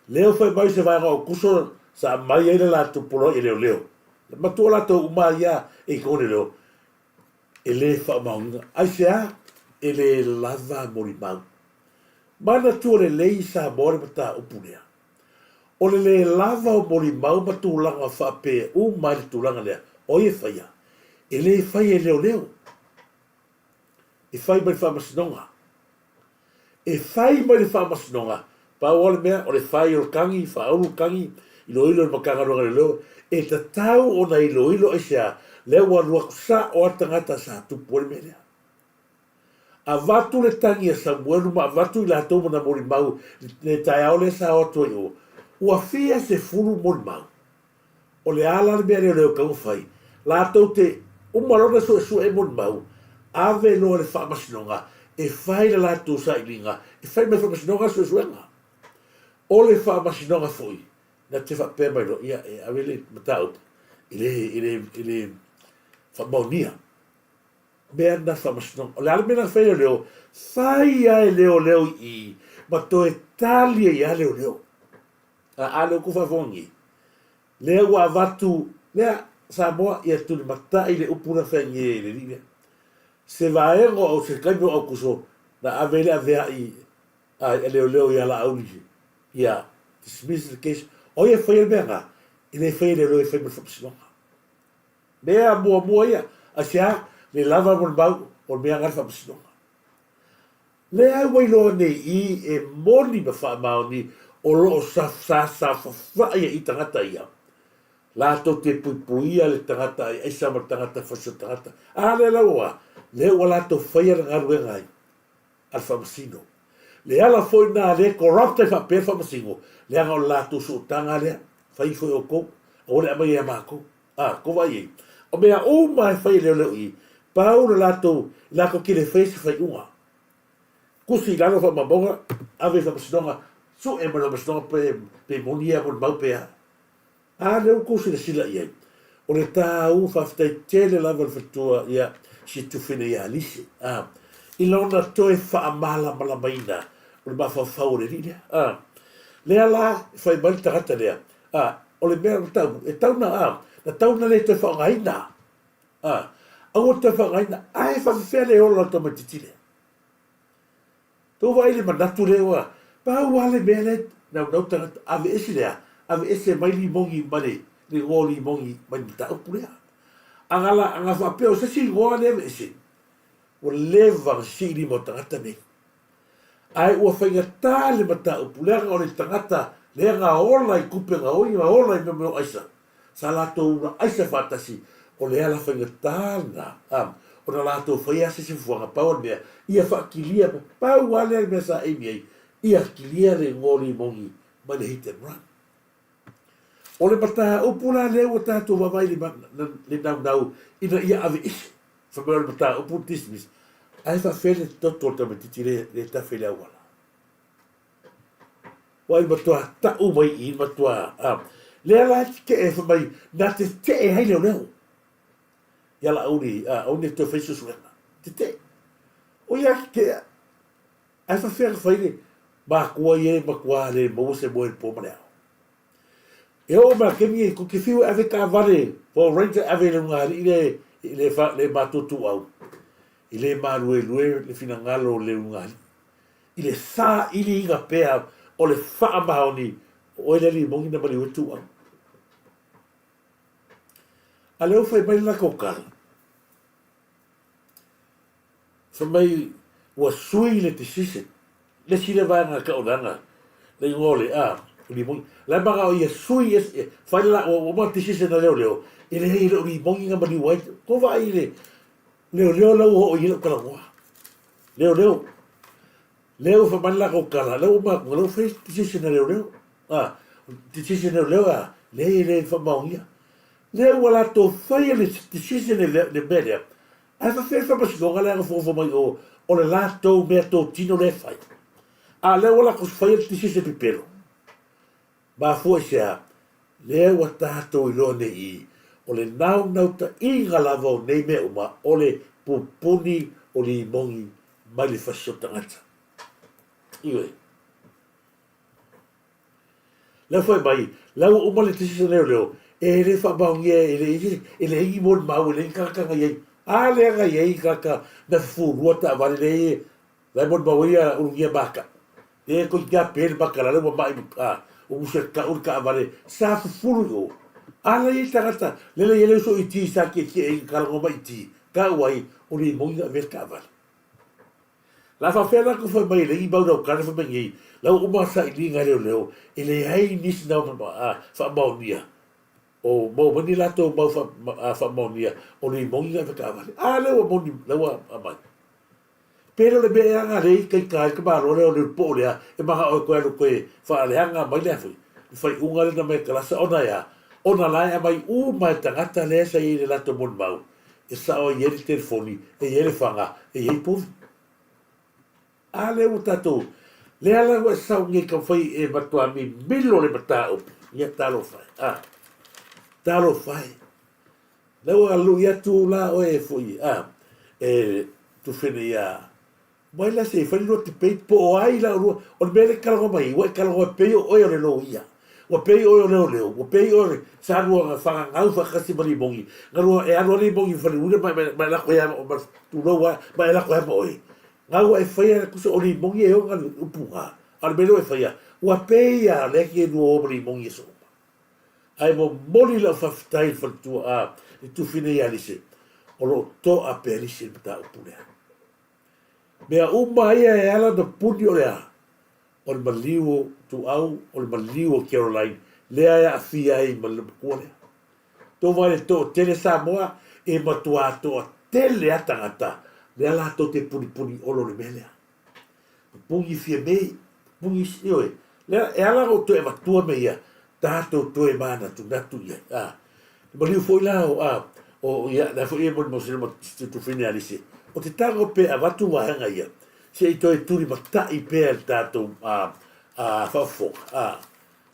Lea fai mai se vaega o Aukuso sa aumai ai le latou poloai e leoleo. Matua latou uma ia e i totonu leoleo, e le faamaoniga. Aisea? E le lava molimau. Manatua lelei Samoa le mataupu lea. O le le lava o molimau ma tulaga faapea uma ai le tulaga lea, o ai e faia? E le faia e leoleo. E fai mai le faamasinoga. E fai mai le Faamasinoga, pau lava le mea, o le fai o le tagi, faaulu le tagi, iloilo e le Matagaluega o Leoleo, e tatau ona iloilo aisea, lea ua alu atu sao lava le tagata sa tupu ai le mea lea. Avatu le tagi a Samuelu ma avatu i latou ma na molimau i le taeao lea sa o atu ai i o, ua fia 10 molimau. O le a la le mea leoleo e tatau ona fai? Latou te uma loa ona suesue molimau, ave loa i le faamasinoga e fai le latou sailiga, e fai mai le faamasinoga le suesuega. O le faamasinoga foi, na te faapea mai loa, ia, e ave le mataupu i le, i le, i le faamaonia. Mea na faamasinoga. O le a le mea na fai e leoleo? Fai lava e leoleo i i, ma toe tali ai lava leoleo. A lea ua outou faafofoga nei, lea ua avatu, lea, Samoa, ia tulimatai le upu na fai nei e le alii lea. Se vaega o se taimi o Aukuso, na ave ai le avea'i a leoleo ia Laauli, ia dismiss the case. O ai e faia le mea lena? E le faia e leoleo, e fai ma le faamasinoga. Mea muamua ia, aisea? Le lava mo le mau, o le mea lena le faamasinoga. Lea ua iloa nei i e moni ma faamaoni o lo o sa saofafai ai tagata ia, latou te puipuia le tagata ai aisa ma le tagata fasi o tagata. A lea la ua, lea ua latou faia le galuega ai a le faamasino. Le ala foi na lea corrupt ai faapea le faamasino, leaga o le latou sootaga lea, fai ifo e outou, aua le aumaia ia matou. A, kou vaai ai, o mea uma e fai e leoleo i, pau le latou, latou te le faia se faiuga. Tusi i lalo faamaumauga, ave i faamasinoga, sue mai le faamasinoga pe, pe moni ia molimau pe a. A lea ua tou silasila i ai. O le tāu faafetai tele lava le faletua ia si Tufina ia Alice, a, i lona toe faamalamalamaina o le mafaufau o le alii lea. A, lea la e fai mai le tagata lea, A, o le mea na tau, e tau na, a, na tau na le toe faaaogaina. A, aua le toe faaaogaina, ae faafefea le ola o le tamaitiiti lea? Tou vaai i le manatu lea ua, pau lava le mea lea naunau tagata, aveese le a? Aveese mai limogi ma le, le igoa o limogi mai le mataupu lea. A na, a na faapea o se isi igoa lea aveese, ua leva ona sisii lima o tagata nei. Ae ua faigata le mataupu, leaga o le tagata lea na ola i tupe gaoi, na ola i mea o aisa, sa latou ula aisa faatasi, o le ala faigata lena, a, ona latou faia se isi fuafuaga, pau o le mea, ia faakilia, pau lava lea le mea sa aim i ai, ia kilia le igoa o Limogi mai le hit and run. O le mataupu la lea ua tatou vaavaai i le naunau ina ia aveese, fai mai o le mataupu dismiss, ae faafefea le toto o le tamaitiiti lea e tafe i le auala? Ua i matua tau mai i i matua, a, lea la e tetee fai mai na tetee ai leoleo ia Laauli, a, aua ne i toe fai suesuega. Tetee. O ia tetee Ae faafefea ona fai le matua ia e matua le maua se moe i le po ma le ao. E oo mai le taimi e tou te fiu e ave taavale Power Ranger e ave i le ulugalii lea i le, le matou ituau, e le maluelue le finagalo o le ulugalii. I le sailiga pea o le faamaoni, o oe le alii moni na maliu ai ituau. A lea ua fai mai le latou tala. Fai mai ua sui le decision. Le isi lea vaega taulaga, le igoa o le a, limoni. La e manao ia sui e fai le la, ua uma decision a leoleo, e leai e le o limoni na maliu ai. Tou vaai i le leoleo la ua oo i ai lau talanoa. Leoleo. Lea ua fai mai le latou tala, lea ua uma atu, lea ua fai decision a leoleo. A, decision a leoleo a, leai e le faamaonia. Lea ua latou faia le decision i le mea lea, Ae faafefea le faamasinoga lea nofonofo mai o, o le latou mea totino lea e fai. A o lea ua latou faia le decision pipelo. Mafua i se a? Lea ua tatou iloa nei i, o le naunautaiga lava o nei mea uma, o le pupuni o limoni mai le fasi o tagata. Ioe. Lea fai mai, la ua uma le decision a leoleo, e le faamaonia e leai e leai ni molimau, e leai ni tagata na i ai. A lea na i ai tagata na fufulua taavale lea e la e molimau ai ia Ulugia Maka. Lea e toeitiiti lava pe le maka la lea ua mai a ua musu e tau le taavale sa fufulu i o. A la e i ai tagata, lea la e i ai le uso iti sa tietie ai na talanoa mai iti, tau ai o limoni na avea le taavale. La faapea la ku fai mai le i mau lau kare fai mai nei, la ua uma sailiga e leoleo, e leai nisi na faamaonia, o maua mai ni latou mau faamaonia o limoni na ave taavale. A lea ua moni, la ua aumai. Pe le o le mea ea na lea i itaita ai le tamaloa lea o le poo lea e manao e toe alu toe faaleaga mai le a foi, le faaiuga lea na aumai e Kalasa ona e a? Ona la e aumai uma e tagata lea sa i ai i le latou molimau. E sao e i ai le telefoni, e i ai le faga, e i ai povi. A lea ua tatou, lea la ua e sau nei taumafai e matua mimilo le mataupu, ia talofa e, a, talofa e. Lea ua lui atu la oe foi, a, e tufene ia Mai la se i fai le lua debate po o ai la olua, o le mea lea e talanoa mai ai, ua e talanoa e pei o oe o le loia, ua pei oe o leoleo, ua pei oe o le sa lua fagagau faatasi ma Limoni, na lua e alu lava Limoni i Faleuina ma ma e lako ai ma tulou lava ma e lako ai ma oe. Na ua e faia tusa o Limoni e ona le upu na, a o le mea lea ua e faia, ua pei lava o lea e te lua o ma Limoni i aso uma. Ae momoli lau faafetai i le faletua a le Tufine ia Lise, o lo o toa pea Lise i le mataupu lea. Mea uma ia e ala ona puni o le a? O le maliu o Tuau, o le maliu o Caroline, lea e aafia ai ma le matua lea. Tou vaai i le toatele Samoa, e matua toatele a tagata lea latou te punipuni olo i le mea lea. Pupuni Fiamē, pupuni isi, ioe. Lea, e ala ona ou toe avatua mea ia, tatou toe manatunatu i ai. A, le maliu foi la o, a, o, ia, lea foi e molimau sina ma tufine a Lise, o te tago pe avatu vaega ia, se i toe tulimatai pea le tatou, a, a, faafofoga, a.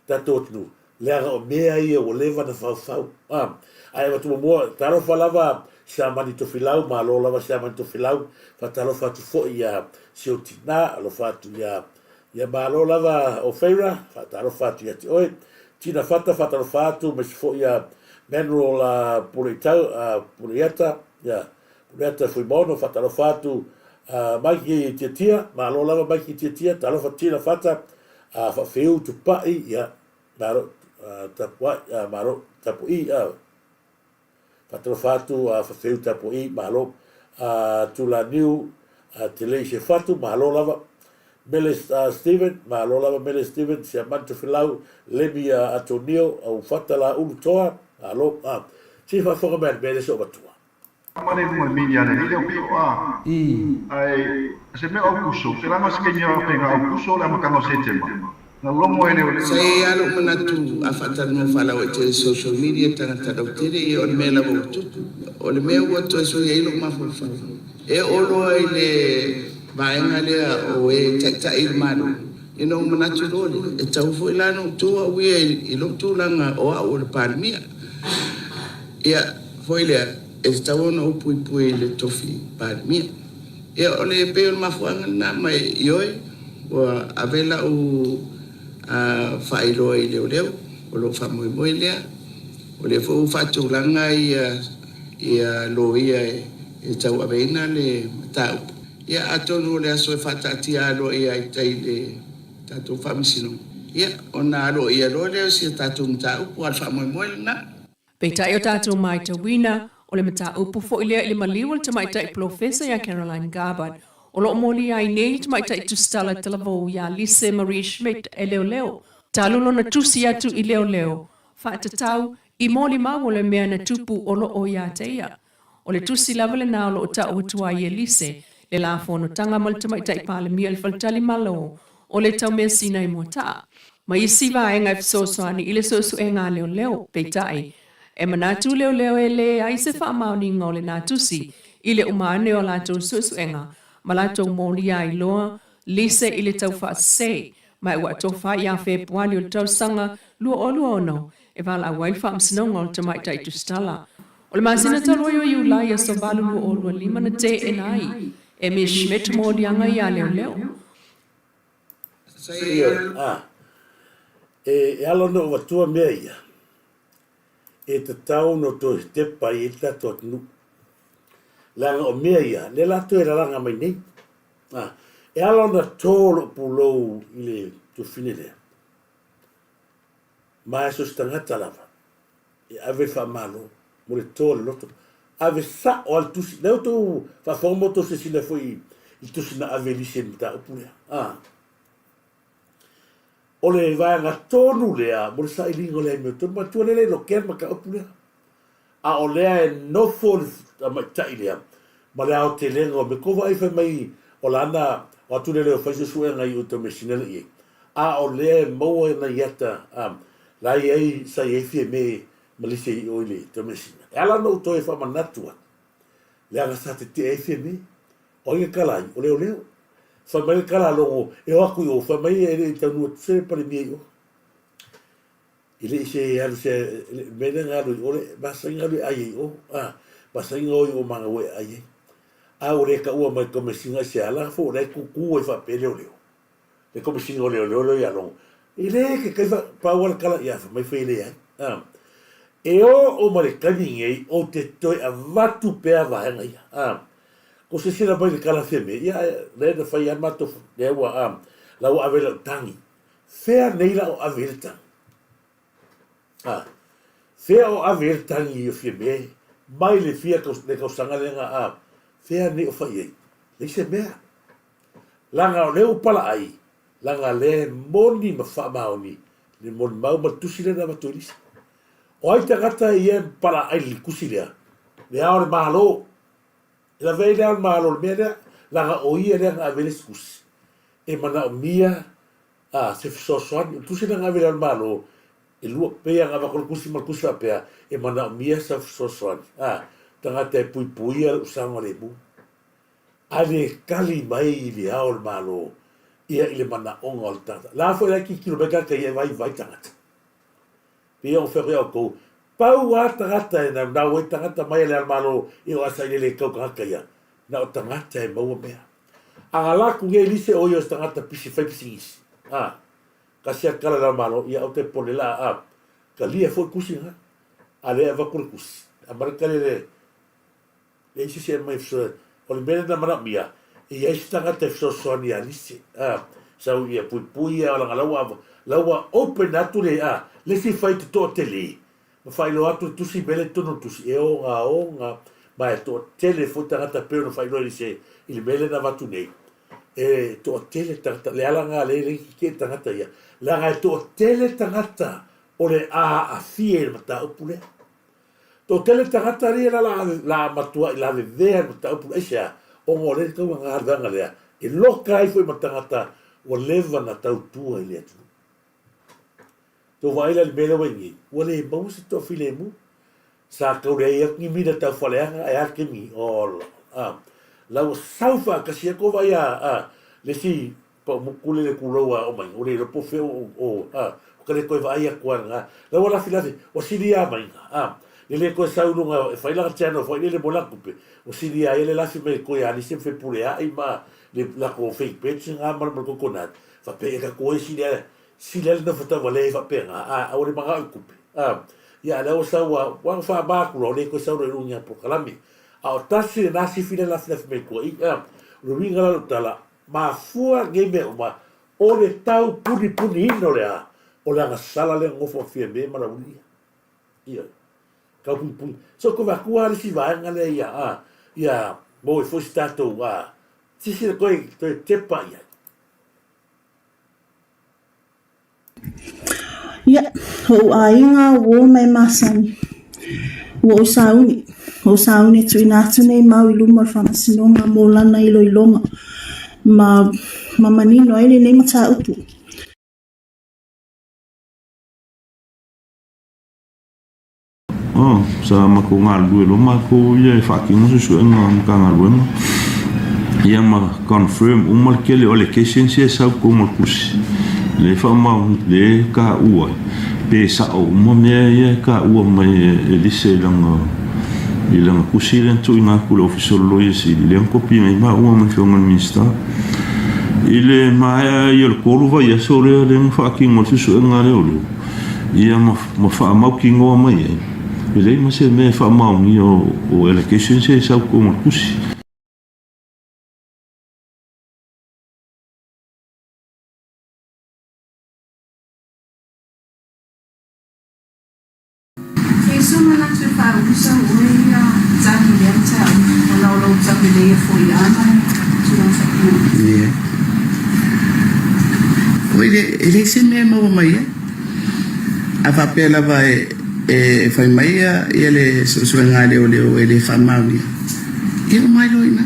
tatou atunuu, leaga o mea ia ua leva na faufau. A, ae avatu muamua, talofa lava Siamani Tofilau, malo lava Siamani Tofilau, faatalofa atu foi ia si ou tina, alofa atu ia, ia malo lava o Feira, faatalofa atu ia te oe. Tina Fata, faatalofa atu, aemaise foi ia Manuel uh, Puleitau, uh, Puleiata, ia, Puleata Fuimaono, faatalofa atu uh, Mikey Tiatia, malo lava Mikey Tiatia, talofa Tina Fata, A faafeu tupai, ia, malo, tapuai, a, malo, tapu'i, a, faatalofa atu, a, faafeu tapu'i, malo, a, Tulaniu, a, Telei Sefatu, malo lava, Mele a, Steven, malo lava Mele Steven, Siamani Tofilau, Lemi a, Atonio, Aufata Laulu Toa, malo, a, se i faafofoga mai a le mea lea se o matua. Male i luga o le media le lile o pio a. Ae se mea o Aukuso, pe lana se kenya o faiga Aukuso o le amataga o Setema, na logo e leoleo Sa i ai lava lou manatu a faatalanoa faalauaitele i social media tagata lautele ia o le mea lava ua tupu. O le mea ua toe sui ai lou mafaufau e oo loa i le vaega lea o e taitai i le Malo, ia ona ou manatu loa lea, e tatau foi la ona ou tu au ia i lou tulaga o au o le Palemia. Ia, foi lea, e tatau ona ou puipui i le tofi Palemia. Ia, o le pei o le mafuaaga lena, ma ioe, ua ave lau faailoa i leoleo, o lou faamoemoe lea. O lea foi ua faatulaga ia ia loia e tauaveina le mataupu. Ia, atonu o le aso e faataatia aloaia ai tai i le tatou Faamasinoga, ia, ona aloaia loa lea o si a tatou mataupu, a o le faamoemoe lena. Peitai o tatou maitauina, O le mataupu foi lea i le maliu a le Tamaitai Polofesa ia Caroline Garbutt, o lo o molia ai nei le Tamaitai Tusitala Talavou ia Lise Marie Schmidt e leoleo, talu lona tusi atu i leoleo faatatau i molimau o le mea na tupu o lo o ia te ia. O le tusi lava lena o lo o tau atu ai e Lise le la fonotaga ma le Tamaitai Palemia i le Faletalimalo o le Taumeasina i Moataa ma isi vaega e fesoasoani i le suesuega a leoleo. Peitai, e manatu leoleo e leai se faamaoniga o lena tusi i le uma ane o a latou suesuega ma latou molia ai loa Lise i le taufaasese ma ua atofa ia Fepuali o le tausaga 2026 e valaau ai le Faamasinoga o le Tamaitai Tusitala. O le masina talu ai o Iulai aso 8 2025 na teena ai e Miss Schmidt moliaga iā leoleo. Ioe, e ala ona ou avatua mea ia, e tatau ona toe tepa i ai le tatou atunuu. Leaga o mea ia, lea la toe lalaga mai nei. E ala ona to lou pulou i le tuafafine lea, ma e so o se tagata lava e ave le faamalo mo le to o le loto. Ave sao lava le tusi. Lea ua outou faafofoga ma outou silasila foi i le tusi na ave e Lisi i le mataupu lea. A. O le vaega tonu lea mo le sailiga o le amiotonu. Manatua lea e le i lokea le mataupu lea. A o lea e nofo le tamaitai lea ma le aotelega o mea. Kou vaai fai mai o lana o atu lea leo fai suesuega i uta measina le iai. A o lea e maua nai ata la i ai sa i ai Fiame ma Lise i o i le Taumeasina. E ala ona ou toe faamanatu atu, leaga sa tetee ai Fiame. O ai e kala ai? O Leoleo. Fai mai le kala a Logo e o atu i o, fai mai e le i taunuu atu se Palemia i o. E le i se alu se mea lea na alu i o, le masani na alu e ai ai i o, a, masani na o i o ma e ai ai. A ua le taua mai Komesina i se ala fo o la e tutu ai faapea Leoleo. Le Komesina o Leoleo lea ia Logo. E le ke kai fa pau ala kala ia fa mai fai le ai. A, e oo mai le taimi nei ou te toe avatu pea vaega ia. A, ko silasila mai le kala Fiame, ia lea na fai lava matou lea ua a, la ua ave lau tagi. Fea nei la o ave ai le tagi? A, fea o ave ai le tagi o Fiame mai le fia le tausaga lea na a, fea nei o fai ai? Leai se mea. Leaga o lea ua palaai, leaga lea e moni ma faamaoni le molimau ma le tusi lea na avatu e Elisa. O ai tagata ia e palaai i le tusi lea? Le Ao o le Malo. E lavea ai le Ao o le Malo i le mea lea, leaga o ia lea na ave ai le isi tusi. E manaomia a, se fesoasoani. O le tusi lea na ave i le Ao o le Malo, e lua, pei lava na avatu le tusi ma le tusi faapea, e manaomia sau fesoasoani, a, tagata e puipuia lou saogalemu. A le tali mai i le Ao o le Malo ia i le manaoga o le tagata. La foi la e tilotilo mai tagata ia e vaivai tagata. Pei ona fai atu ia outou, pau lava tagata e naunau ai tagata mai a le Ao o le Malo e o asa i le le tau tagata ia, na o tagata e maua mea. A na laku nei lise o ia o se tagata pisi fai pisinisi, a, kasi a tala i le Ao o le Malo, ia aua te popole la, a, talia foi tusi na, a lea e avatu le tusi, aumai le tali a le Leai se isi e aumai e fesoasoani. O le mea lea na manaomia, e i ai se tagata e fesoasoani ia Lise, a, sau ia puipui ia leaga la ua, la ua open atu le, a, le isi fai te toatele, ma faailoa atu le tusi mea lea i totonu o le tusi, e ogaoga ma e toatele foi tagata pei ona faailoa e Lise i le mea lea na avatu nei, e toatele tagata, le ala lena lea e le tetee tagata ia, leaga e toatele tagata o le a aafia i le mataupu lea. Toatele tagata ia la la matuai lavevea i le mataupu aisea? Ona o lea e tau galuega lea e loka ai foi ma tagata ua leva na tautua i le atunuu. Tou vaai la i le mea lea ua i nei, ua le maua se toafilemu. Sa tau leai atu ni mina tau faleaga ae a le taimi, ola, a, la ua sau faatasi ai. Tou vaai a, a, le isi Paumuku le le kulou a omai, o le iloa po o fea o, o, a, o ka le toe vaai atu a lena. La ua lafilafi, ua sili a mai, a, le le toe sau i luga e fai lana channel foi lele mo lana tupe, ua sili a ia le lafi mai e toe a nisi ma faipule a'i ma le latou fake page na ma le coconut, faapea e tatou e sili a, sili a le nofo tauvalea ai faapena, a, aua le manao i tupe, a. Ia a lea ua sau a, ua faama atu loa, le toe sau loa i luga i polokalame. A o tasi lena sifi lea lafilafi mai tua i, a. O le uiga la o lau tala, Mafua nei mea uma, o le tau punipuniina o le a, o le agasala lea nofo a Fiame ma Laulia. Ioe. Tau pungipungī. So ko vaku a le isi vaega lea ia, a, ia maua ai foi se tatou, a, silasila koe, toe tepa i ai. Ia, oʻu aiga uō mai masani. Ua ou sauni, ua ou sauni e tuuina atu nei mau i luma o le Faamasinoga mo lana iloiloga ma ma manino ai lenei mataupu. Oh, sa matou galulue loa matou ia e faatino suesuega a Matagaluega ia ma confirm uma le tele o allegations ia e sau i totonu o le tusi lea e faamaoni lea e taua ai pe sao uma mea ia e taua mai e Lisa i lana i lana tusi lea na tuuina atu i le Ofisa o le Loia Sili lea na kopi ai maua ma le Afioga i le Minisita. I le maea ai o le 3 vaiaso lea lea na faatino ai le suesuega a leoleo ia ma ma faamautinoa mai ai, e leai ma se mea e faamaonia o allegations ia e sau i totonu o le tusi. Kei sou manatu e faausa oe ia tagi lea mataupu ona o lou tauleleia foi ana tulaga faapena. Ia. Oi le, e leai se mea e maua mai ai. A faapea lava e, e fai mai ia, ia le suesuega a leoleo e le faamaonia, ia uma ai loa i ina.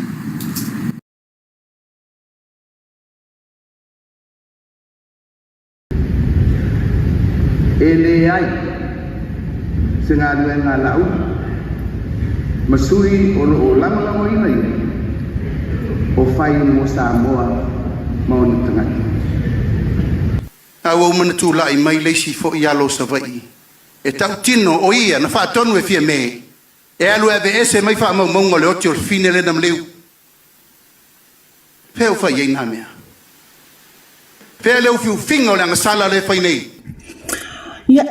E leai se galuega a Laauli ma sui o lo o lagolagoina ia o fai mo Samoa ma ona tagata. A ua uma na tulai mai le isi foi alo o Savaii e tautino o ia na faatonu e Fiame e alu e aveese mai faamaumauga o le oti o le fine lena maliu. Fea ua fai ai na mea? Fea le ufiufiga o le agasala lea e fai nei? Ia,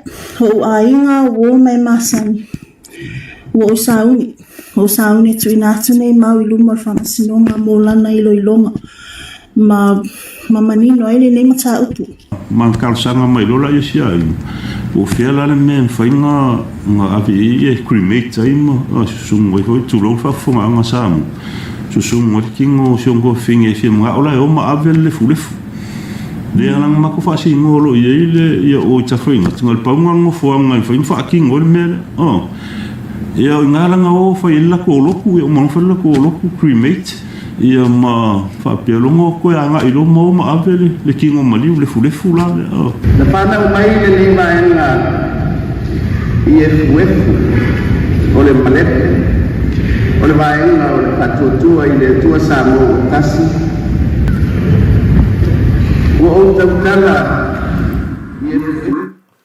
oʻu aiga uō mai masani. Ua ou sauni, ua ou sauni e tuuina atu nei mau i luma o le Faamasinoga mo lana iloiloga ma ma manino ai lenei mataupu. Ma talosaga mai loa la isi aiga, po o fea la le mea e mafai ona ave i ai e cremate ai ma susumu ai foi, tulou le faafofogaaga a Samoa, susumu ai le tino o si ona tuafafine e fia manao la e o ma ave le lefulefu. Lea la na matou faasinoa o lo o i ai le ia o i Tafaigata, na o le pau lena o le nofoaga e mafai ona faatino ai le mea lea. Ia o i ina la na o fai ai le latou lotu, ia uma loa ona fai le latou lotu, cremate. Ia ma faapea loa ona toe agai loa ma o ma ave le tino maliu lefulefu la lea. Na fanau mai lenei vaega i efuefu o le malepe o le vaega o le Faatuatua i le Atua Samoa ua Tasi. Ua ou tautala i efuefu.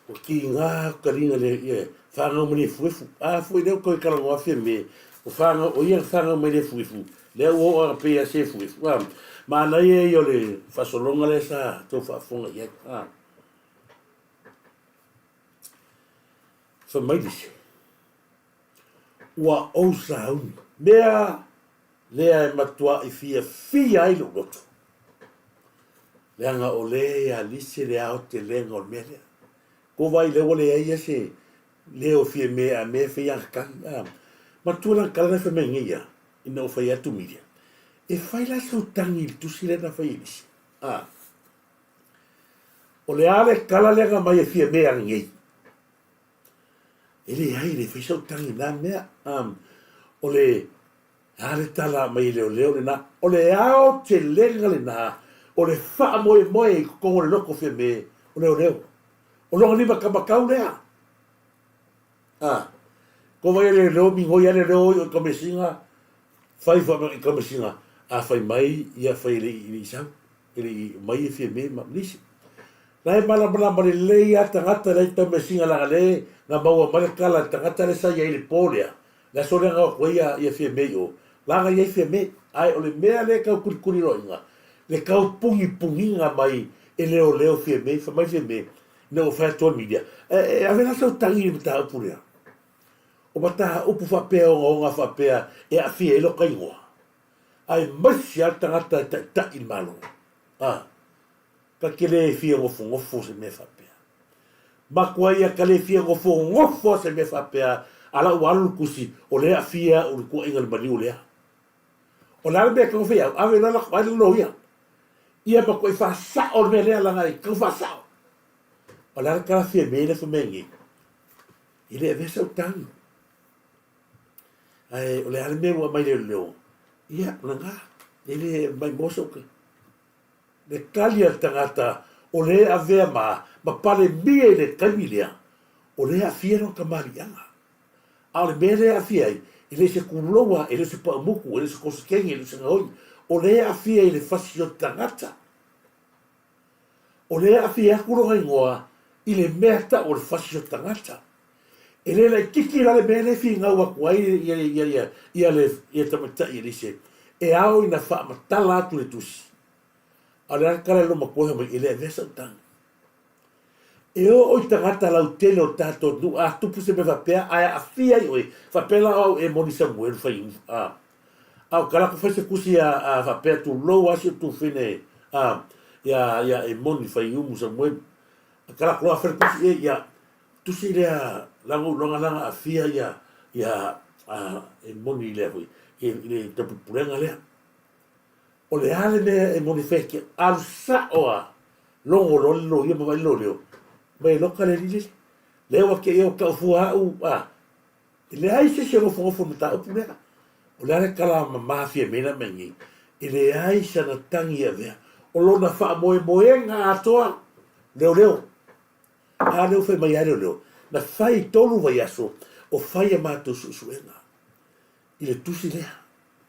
Ua kiga aku ka ringa le ia whangau mai le efuefu. A foi lea koe karango awhia me o whangau, o ia whangau mai le efuefu. Lea ua oo anga pei a se efuefu. A, manaia ia o le faasologa lea sa tou faafofoga i ai. A. Fai mai le isi, Ua ou sauni. Mea lea e matuaʻi fiafia ai lou loto, leaga o lea ia lise le aotelega o le mea lea. Ko vai lea ua leai ia se leo fia me a me fai ana tagi. A, matua lana tala na fai mai nei ia, ina ua fai atu Miria, e fai la sau tagi i le tusi lea na fai e Lise. A, o le a le tala lea na mai e fia me ana nei? E leai, e le fai sau tagi i na mea. A, o le A le tala mai e leoleo lena, o le aotelega lena o le faamoemoe i totonu o le loto fiame o leoleo. O lona limatamatau lea. A, ko wai e leoleo migoi a leoleo oi o i kamesina, fai fa i kamesina, a fai mai ia fai e le i i sau, e le i mai e fiame ma nisi. La e malamalama lelei a tagata la i kamesina langa le na maua mai le tala le tagata le sa i ai le po lea, Le aso lea na o atu ai ia, ia Fiame i o, laga i ai Fiame, ae o le mea lea e tau kulikuli loa i ina, le tau pugipugina mai e leoleo Fiame, fai mai Fiame, ina ua fai atu ai media, e, e ave la sau tagi i le mataupu lea. O mataupu faapea ogaoga faapea e aafia ai lota igoa, aemaise lava le tagata e taitai i le Malo. A, ta te le fia nofonofo se mea faapea. Matua ia ka le fia gofogofo a se mea faapea a la ua alu le tusi o lea aafia au i le tuuaiga i le maliu lea. O le a le mea e taumafai au, ave loa lako ai le loia. Ia matuai faasao le mea lea leaga e tau faasao. O le a le tala Fiamē lea fai mai nei, e le avea sau tagi. Ae o le a le mea ua aumai leoleo, ia o lena, e le maimoa sou tagi. Le tali a le tagata o lea e avea ma ma Palemia i le taimi lea, o lea e aafia lona tamaliiaga. A o le mea lea e aafia ai, e le o se tuloua, e le o se paumutu, e le o se kosekeni, e le o se gaoi, o lea e aafia i le fasi o le tagata. O lea e aafia atu lona igoa i le mea tau o le fasi o le tagata. E le laitiiti la le mea lea e finau atu ai ia, ia, ia, ia le ia tamaitai Elise, e ao ina faamatala atu le tusi. A o le a le tala i lou matua fai mai, e le avea sau tagi. E oo i tagata lautele o le tatou atunuu, a tupu se mea faapea ae aafia ai oe, faapea la o au e moni Samuelu fai a, a o tala atu fai se tusi a, a faapea tulou a si o tufine a, ia, ia e moni Faiumu Samuelu. A tala atu loa fai le tusi e, ia, tusi lea laga ou iloga laga aafia ia, ia, a, e moni lea foi, i, i le taupulepulega lea. O le a le mea e moni fai ake, alu sao a, logo loa le loia ma vaai le loleo, mai e loka le alii lele. Lea ua te ia ua tau fua au, a, e leai se isi e nofonofo i le mataupu lea. O le a le tala mama Fiamē na aumai nei, e leai sana tagi e avea. O lona faamoemoega atoa, leoleo. A lea ua fai mai lava leoleo, na fai i tolu vaiaso o fai a matou suesuega i le tusi lea.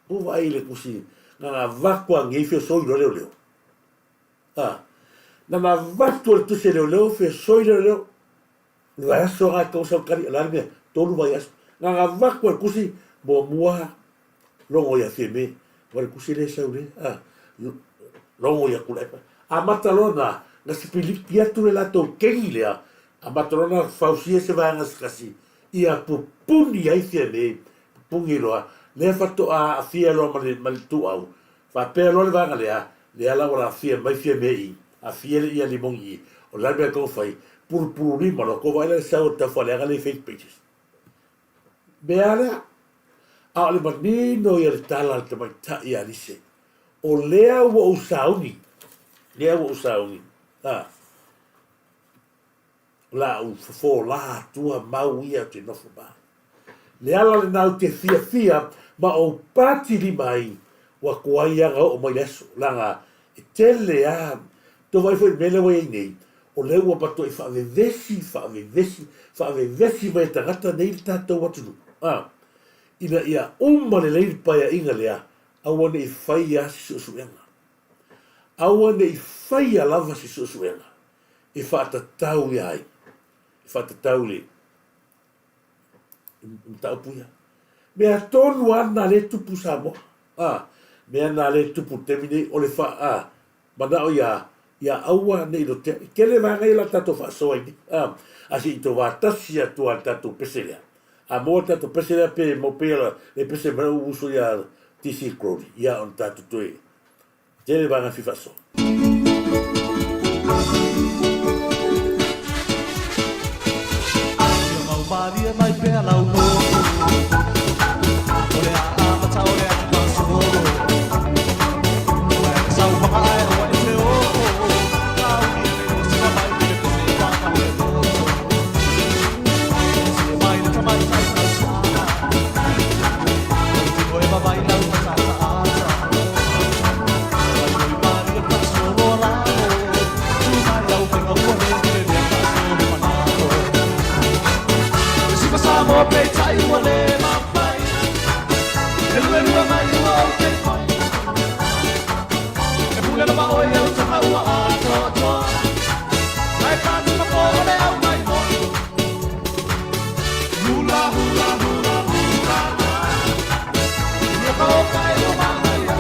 Ua vaai i le tusi na na avatu a nei feosoi loa leoleo. A, na na avatu e le tusi a leoleo feosoi leoleo. Le vaiaso lena e tatau ona sau tali, o le a le mea, tolu vaiaso. Na na avatu e le tusi, muamua logo ia Fiamē, ua le tusi lea e sau lea, a, logo ia Tuilaepa. Amata loa na, na sipiliki atu le latou kegi lea, amata loa na fausia se vaega se tasi, ia pupuni ai Fiamē, pupuni loa, lea faatoa aafia loa ma le, ma le ituau, faapea loa le vaega lea, lea la ua lafia mai Fiamē i, aafia le ia Limoni i, o le a le mea e tatau ona fai, pulupulu lima loa, tou vaai la i le sau o le taufaaleaga lea i fake pages. Mea lea, a o le manino ia le tala a le tamaitai a Lise, o lea ua ou sauni, lea ua ou sauni, a, o la ou fofola atua mau ia ou te nofo ma. Le ala lena ou te fiafia ma ou pati lima ai, ua tuai aga oo mai le aso, leaga e tele a, tou vaai foi i le mea lea ua i ai nei, o lea ua matuai faavevesi, faavevesi, faavevesi mai e tagata nei le tatou atunuu, a, ina ia uma lelei le paeaiga lea, aua ne i faia se suesuega. Aua ne i faia lava se suesuega e faatatau ia ai, e faatatau i le mataupu ia. Mea tonu lava lena lea e tupu i Samoa. A, mea lena lea e tupu i le taimi nei, o le fa, a, manao ia, ia aua ne i lotea. E tele vaega ia o le a tatou faasoa ai nei. A, a se i tou vatasi atu lava i le tatou pese lea. A maua le tatou pese lea pe maua pea le pese mai lou uso ia TC Crowley, ia ona tatou toe tele vaega e fia faasoa. Ia mau malie mai pea lau loto O le a amata o le a faasolo Ua e sau whakaae aua e te oko Kāuri e te osika mai ki le pese e whānau e loto Se mai le tamaitai tausaga Kou tino e mamae lau matataata Wai malie faasolo lalo Tu mai lau whenga ua le le lea faasolo manalo Sipa Samoa peitai ua le mafai E lue lue mai ua ou te fai E pule lava oe au taga ua atoatoa Ae kātuna po o le au mai moi Hula hula hula hula Ia ka oka e ua manaia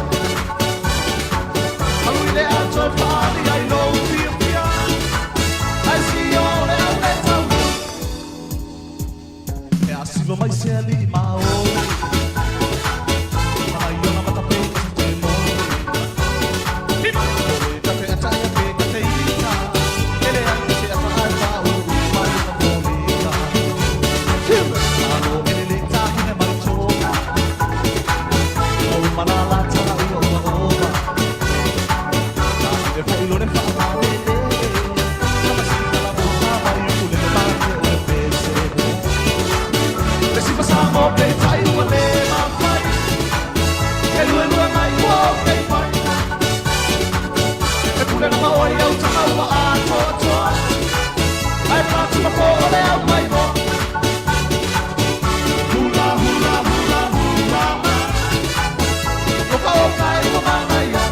Malu i le ato paali ai lou fiafia Ae sio o le au le taulu E asilo mai se alii ma oi Mai ona matape i se toe moi Ore ka te ata e pe ka te ita Ele ai se ata ai pa uru mai. Samoa peitai ua le mafai E luelue mai ua ou fai E pule lava oe i au taga ua atoatoa Ae patuma po o le au maimoa Hula hula hula hula Oka oka e ua manaia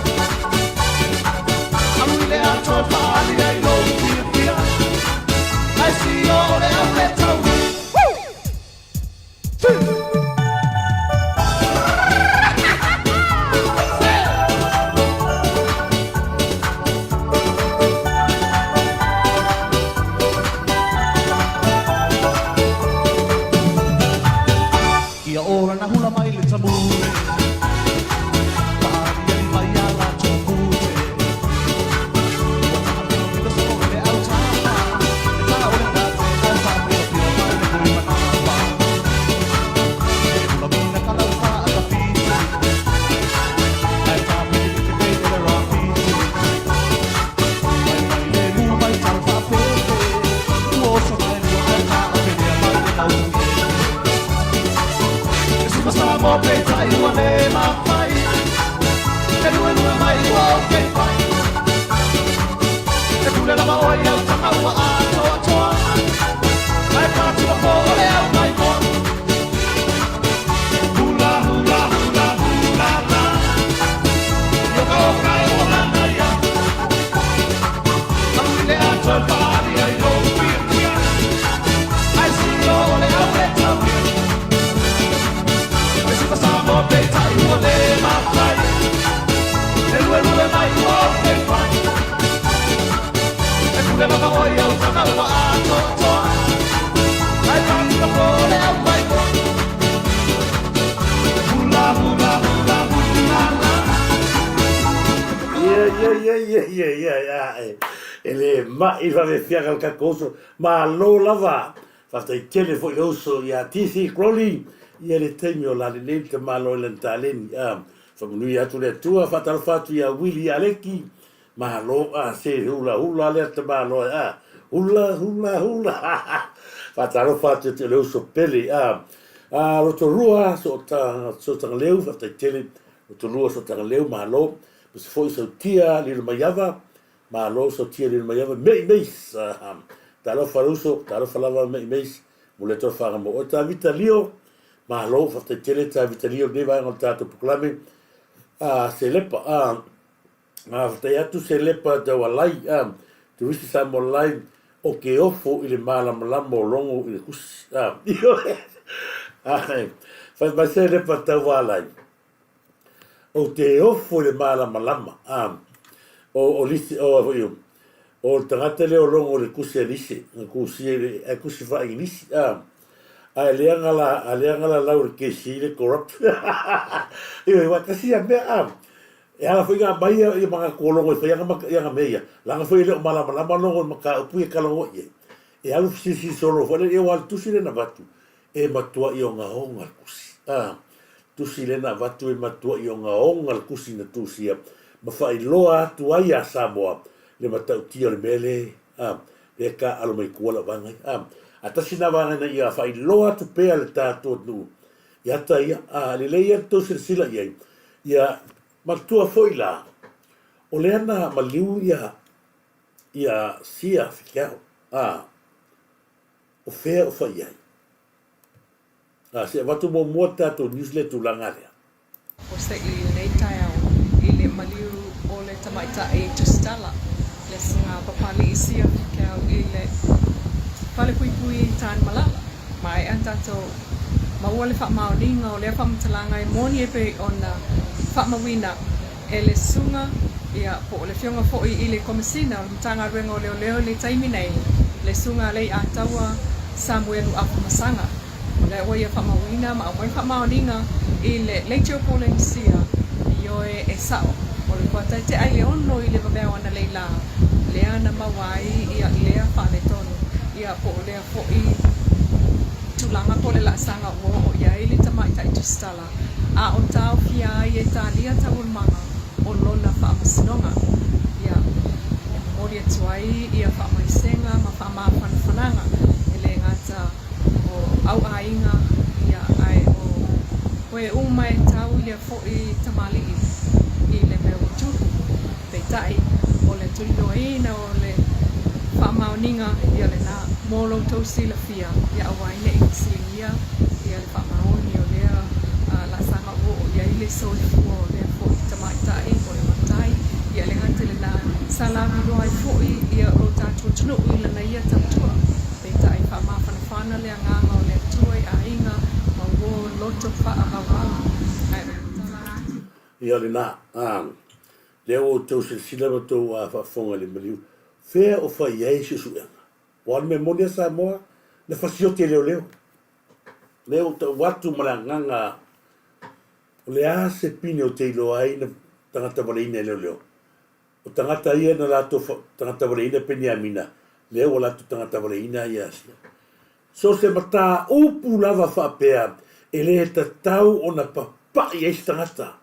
Alu i le atoa e faaali ai lou fiafia Ae sio o le au le taua Ia ora na hula mai le tamule Paaliali mai a latou pute Ua taapilopilo solo i le autapa E ta o le pate ae faapilopilo mai le pui manapa E hula mina ka lau faatapiti Ae tapitipiti pei o le rapiti Mai mai le mu mai tala faapepe Ua oso mai lua ae taapelea mai le mautu E Super Samoa peitai ua le mafai E luelue mai ua ou fai E pule lava oe i au taga ua atoatoa Ae patuma po o le au maimoa Hula hula hula hula la Ioka oka e ua manaia Alu i le atoa e faaali ai lou fiafia Ae sio o le au le tauia E Super Samoa peitai ua le mafai E luelue mai ua ou fai E pule lava oe i au taga ua atoatoa Ae patuma po o le au maimoa Hula hula hula hula la Ia, ia, ia, ia, ia, ia, ia, e, e le ma'i le vave fiaga o le tatou uso. Malo lava. Faafetai tele foi i le uso ia TC Crowley, ia le taimi o la lelei le tamaloa i lana taleni. A, faamanuia atu le Atua, faatalofa atu ia Willie Aleki, malo, a, se hulahula lea tamaloa, a, hula, hula, hula, faatalofa atu ia te oe le uso pele, a, a, Rotorua, Sootagaleu, faafetai tele, Rotorua, Sootagaleu, malo, aemaise foi Sautia Lilomaiava, Malo Sautia Lilomaiava, Mei Meis, talofa le uso, talofa lava Mei Meis, mo le atofaga mo oe. Tavita Lio, malo, faafetai tele Tavita Lio i lenei vaega o le tatou polokalame. A, se lepa, a, faafetai atu se lepa taualai, a, Turisi Samoa Live, o ke ofo i le malamalama o logo i le kusi. A, ioe, a, fai mai se lepa taualai. Ou te ofo i le malamalama, a, o, o lisi, o, foi, o, o le tagata lea o logo i le kusi a Lise, na kusia i le, ae kusi faa-Igilisi, a, ae leaga la, a leaga la lau i le kesi i le corrupt. Ioe, aua e tasi ia mea, a, e ala foi na aumai ia, ia manatu o logo e fai ana, ana mea ia, leaga foi e le o malamalama logo i le mataupu ia e talanoa i ai. E alu fesilisili solo foi lea, ia aua o le tusi lea na avatu, E matuaʻi ogaoga le kusi. A, tusi lea na avatu e matuaʻi ogaoga le kusi na tusia ma faailoa atu ai iā Samoa le matautia o le mea le, a, lea taaalo mai tua lau vaega ia. A, a tasi na vaega ina ia faailoa atu pea le tatou atunuu i ata ia, a, lelei ia le tou silasila i ai, ia matua foi la, o lea na maliu ia, ia Sia Fikeau, a, O fea o fai ai? A, se avatu muamua le tatou news le tulaga lea. O se i lenei taeao i le maliu o le tamaitai tusitala le suga Papali'i Sia Fikeau i le Falepuipui i Tanumalala. Maea tatou maua le faamaoniga o lea faamatalaga e moni e pei ona faamauina e le Susuga, ia, po o le Afioga foi i le Komesina o le Matagaluega o Leoleo i le taimi nei, le Susuga Leiataua Samuelu Afamasaga. O lea ua ia faamauina ma aumai faamaoniga i le Leitio Polenisia, ioe, e sa'o, o le kuataete'a i le 6 i le vaveao analeila lea na maua ai ia lea faaletonu, ia, po o lea foi tulaga po o le laasaga ua oo i ai le tamaitai tusitala. A o taofia ai e talia taualumaga o lona faamasinoga, ia, e momoli atu ai ia faamaisega ma faamafanafanaga, e le gata o au aiga, ia, ae. O e uma e tau i lea foi tamalii i le mea ua tupu. Peitai, o le tuliloaina o le faamaoniga ia lena mo lo outou silafia ia aua ai ne i fesiligia ia le faamaoni o lea laasaga ua oo i ai le soifua o lea foi tamaitai o le matai, ia le gata i lena, sa laviloa ai foi ia lo tatou atunuu i lana ia tautua. Peitai, faamafanafana le agaga o le Atua i aiga ma uo loto faavauvau. Ae o le tala atu. Ia lena, a, lea ua outou silasila ma outou faafofoga i le maliu, fea o fai ai suesuega? Aua o le mea moni a Samoa, na fasioti e leoleo. Lea ua ou tau atu ma le agaga, o le a se pine ou te iloa ai na tagata valeina e leoleo? O tagata ia na latou tagata valeina Peniamina, lea ua latou tagata valeina ia Asia. So se mataupu lava faapea e le tatau ona papai ai se tagata.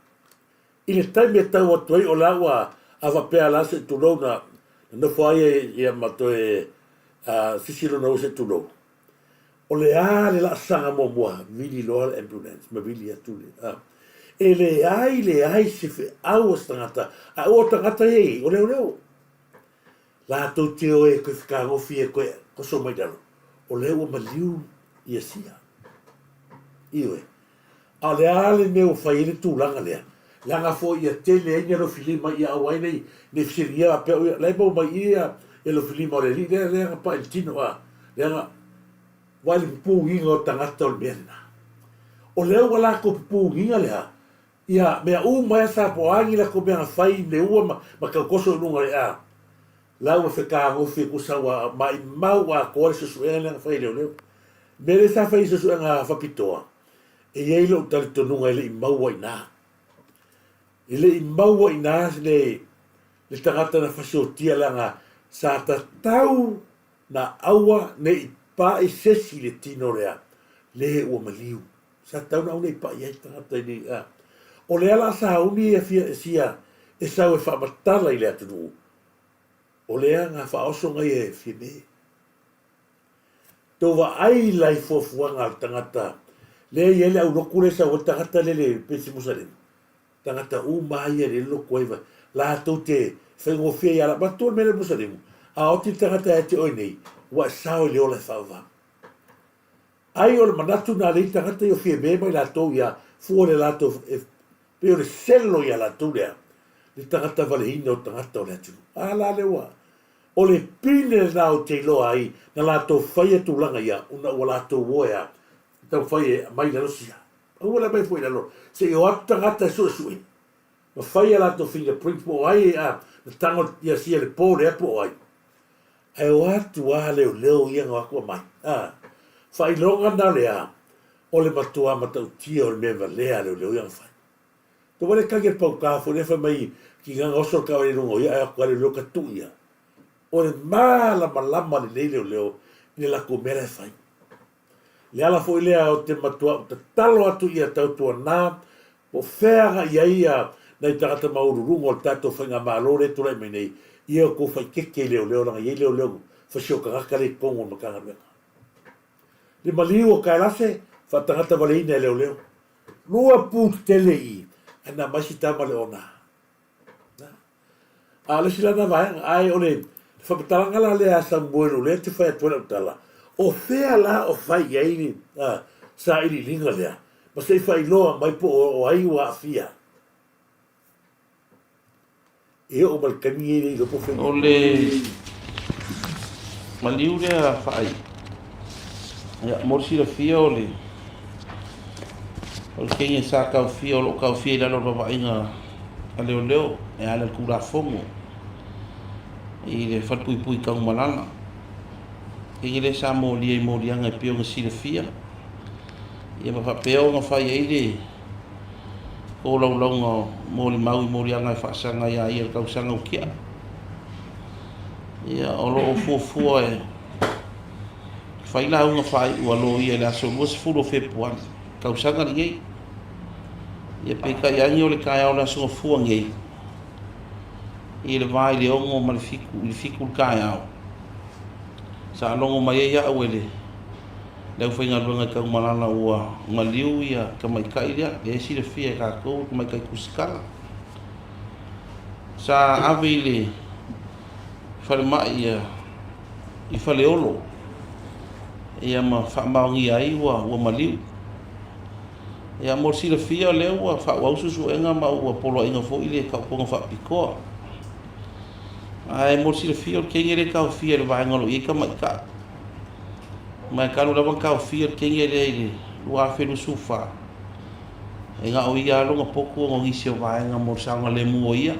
I le taimi e tau atu ai o la ua a faapea la se tulou na nofo ai ia ma toe sisi lona ua se tulou. O le a le laasaga muamua, vili loa le ambulance ma vili atu le a. E leai leai se feau a se tagata, a ua o tagata ia i, o leoleo. Latou te o e koe fekagofi e koe koso mai lalo, o lea ua maliu ia sia. Ioe. A o le a le mea ua fai ai le tulaga lea? Leaga foi ia tele ai ni alofilima ia aua ai nei nei fesiligia faapea oi la e maua mai i ia alofilima o le alii lea lea na pa'i i le tino a leaga ua le pupugiga o tagata o le mea lena. O lea ua latou pupugiga lea ia mea uma e sa po o a ni latou mea na fai i le ua ma ma tautoso i luga o le a la ua fekagofi e tusa ua maimau atoa le suesuega lea na fai e leoleo. Mea lea sa fai i suesuega faapitoa, e i ai lou talitonuga e le i maua i ina. E le i maua i ina le, le tagata na fasiotia leaga sa tatau na aua ne i paʻi sesi i le tino lea, le ua maliu. Sa tatau na aua ne i paʻi ai le tagata i le, a. O lea la sauni e fia, sia e sau e faamatala i le atunuu, o lea na faaoso ngai e Fiame. Tou vaai la i fuafuaga a le tagata lea e i ai le aulotu lea e sau ai le tagata lea le pei se Musalema. Tagata uma lava ia lea e lotu ai latou te faigofie ia manatua le mea lea Musalemu. A oti le tagata ia te oe nei, ua e sao i le ola e faavavau. Ai o le manatu na lea i tagata ia o Fiame ma i latou ia fua le latou e pei o le selo ia latou lea le tagata valeina o tagata o le atunuu. A la lea ua O le pine lena ou te iloa ai na latou faia tulaga ia ona ua latou o e a taumafai e aumai i lalo sia. Aua le aumai fua i lalo se i o atu tagata e suesue ma fai a latou fingerprint po o ai a na tago ia sia i le po lea po o ai. Ae o atu a leoleo ia na o atu aumai a. Faailoga na o le a? O le matua matautia o le mea valea a leoleo ia na fai. Tou wale kagi le pauka foi lea fai mai ki nganga oso le kawale lunga o ia ae atu leoleo ka tuu ia. O le malamalama lelei leoleo i le latou mea la e fai. Le ala foi lea o te matua ou tatalo atu ia tautuana po o fea agai i ai ia nai tagata maualuluga o le tatou faigamalo lea e tulai mai nei, ia outou faikeke i leoleo leaga e i ai leoleo fasi o tagata lea i totonu o le Matagaluega. Le maliu o Kaelase, faatagata valeina e leoleo. Lua pu tetele i i, ae na aumai si tama le ona. Na. A o le isi la na vaega, ae o le faamatalaga la lea a Samuelu lea te fai atu ai lau tala, o fea la o fai i ai le sailiiliga lea, ma se i faailoa mai po o ai ua aafia. E oo mai le taimi e le iloa po o fea. O le maliu lea faai, ia, mo le silafia o le o le kenya sa taofia, o lo o taofia i lalo o le vaavaaiga a leoleo e ala i le Tulafono i le Falepuipui Tanumalala. Kenya lea sa molia i moliaga e pei ona silafia, ia ma faapea ona fai ai le tolaulauga o molimau i moliaga e faasaga ia ia le tausaga ua tea. Ia, o lo o fuafua e fai lauga faaiu a loia i le aso 20 o Fepuari, tausaga lenei. Ia peitai ane o le taeao o le aso Gafua nei, i le va i le 6 ma le 7, i le 7 le taeao, sa logo mai ai au e le. le aufaigaluega i Taumalala ua maliu ia tamaitai lea, lea e silafia e tatou le tamaitai tusitala. Sa ave i le falemai ia i Faleolo ia ma faamaonia ai ua ua maliu. Ia mo le silafia o lea ua faaauau suesuega ma ua poloaiga foi le taotoga faapitoa. Ae mo le silafia o le teine lea e taofia i le vaega o lo o i ai tamaitai. Ma e talu lava ona taofia le teine lea i le 2024, e na o ia lava lona potu ona o nisi o vaega mo le saogalemu o ia,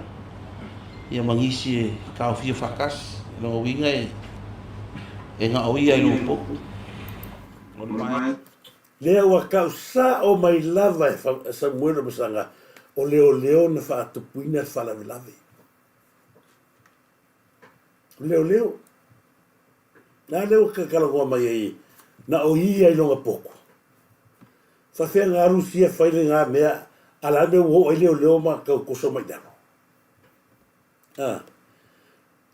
ia ma nisi e taofia faatasi. O lona uiga e, e na o ia i lona potu. O le vaega. Lea ua tau sao mai lava e Samuele Masaga o leoleo na faatupuina le faalavelave. O leoleo. Na lea ua talanoa mai ai na o ia i lona potu. Faafefea na alu sia fai lena mea a le a le mea ua oo ai leoleo ma tau toso mai i lalo. A.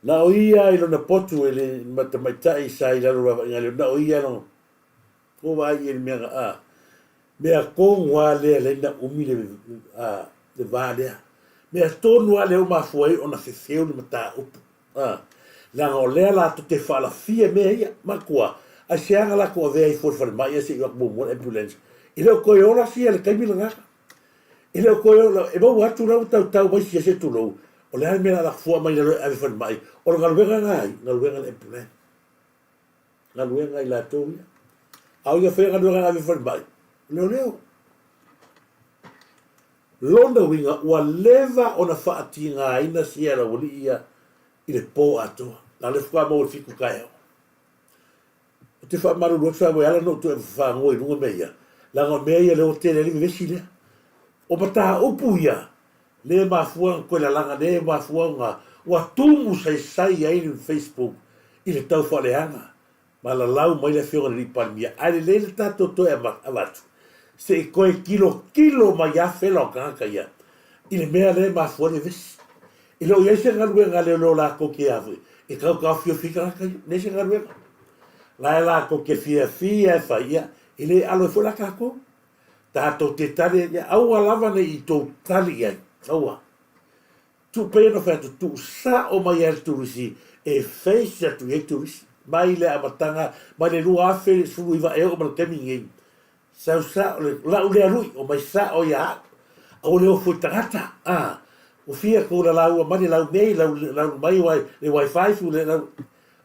Na o ia i lona potu e le tamaitai sa i lalo o vaavaiga leo, na o ia i lona Ua vaai i ai le mea na, a, mea tonu lava lea e ala ai ona umi le, a, le va lea. Mea tonu lava lea ua mafua ai ona fefeu le mataupu, a, leaga o lea latou te faalafia mea ia. Manatua, aisea na latou avea ifo i le falemai ae se i o atu muamua le ambulance? E le o toe ola sia i le taimi lena. E le o toe ola, e maua atu la ua tautau mai sia se tulou, o le a le mea o le a latou fua mai i lalo e ave i le falemai? O le galuega lena a ai? Galuega a le ambulance. Galuega i latou ia. A o ia faia galuega ave falemai, leoleo. Lona uiga ua leva ona faatigaina sia laualii ia i le po atoa. Na o le faatoa maua i le 7 taeao. Ou te faamalulu atu sa e ala ona ou toe fagoa i luga mea ia, leaga o mea ia lea ua tele ai le vevesi lea. O mataupu ia lea e mafua ona toe lalaga, lea e mafua ona ua tumu saisai ai le Facebook i le tau faaleaga ma lalau mai le Afioga i le Alii Palemia, ae lelei le tatou toe avatu se i toe tilotilo mai lava fela o tagata ia i le mea lea e mafua ai le vevesi. E le o i ai se galuega a leoleo latou te a foi e tautaofiofi ai tagata ia, leai se galuega. La e latou te fiafia e fai, ia, e le alo ai foi la tatou. Tatou te tali ai, ia aua lava ne i tou tali i ai, aua. Tuu pei ona fai atu, tuu sao mai ai le turisi e face atu i ai turisi. Mai le amataga, mai le 2019 e oo mai le taimi lenei, sau sao le, lau lea lui, omai sao ia au. Aua le ofo i tagata, a, ua fia tou lalaua mai le lau nei, lau, lau mai le wifi, fu le lau,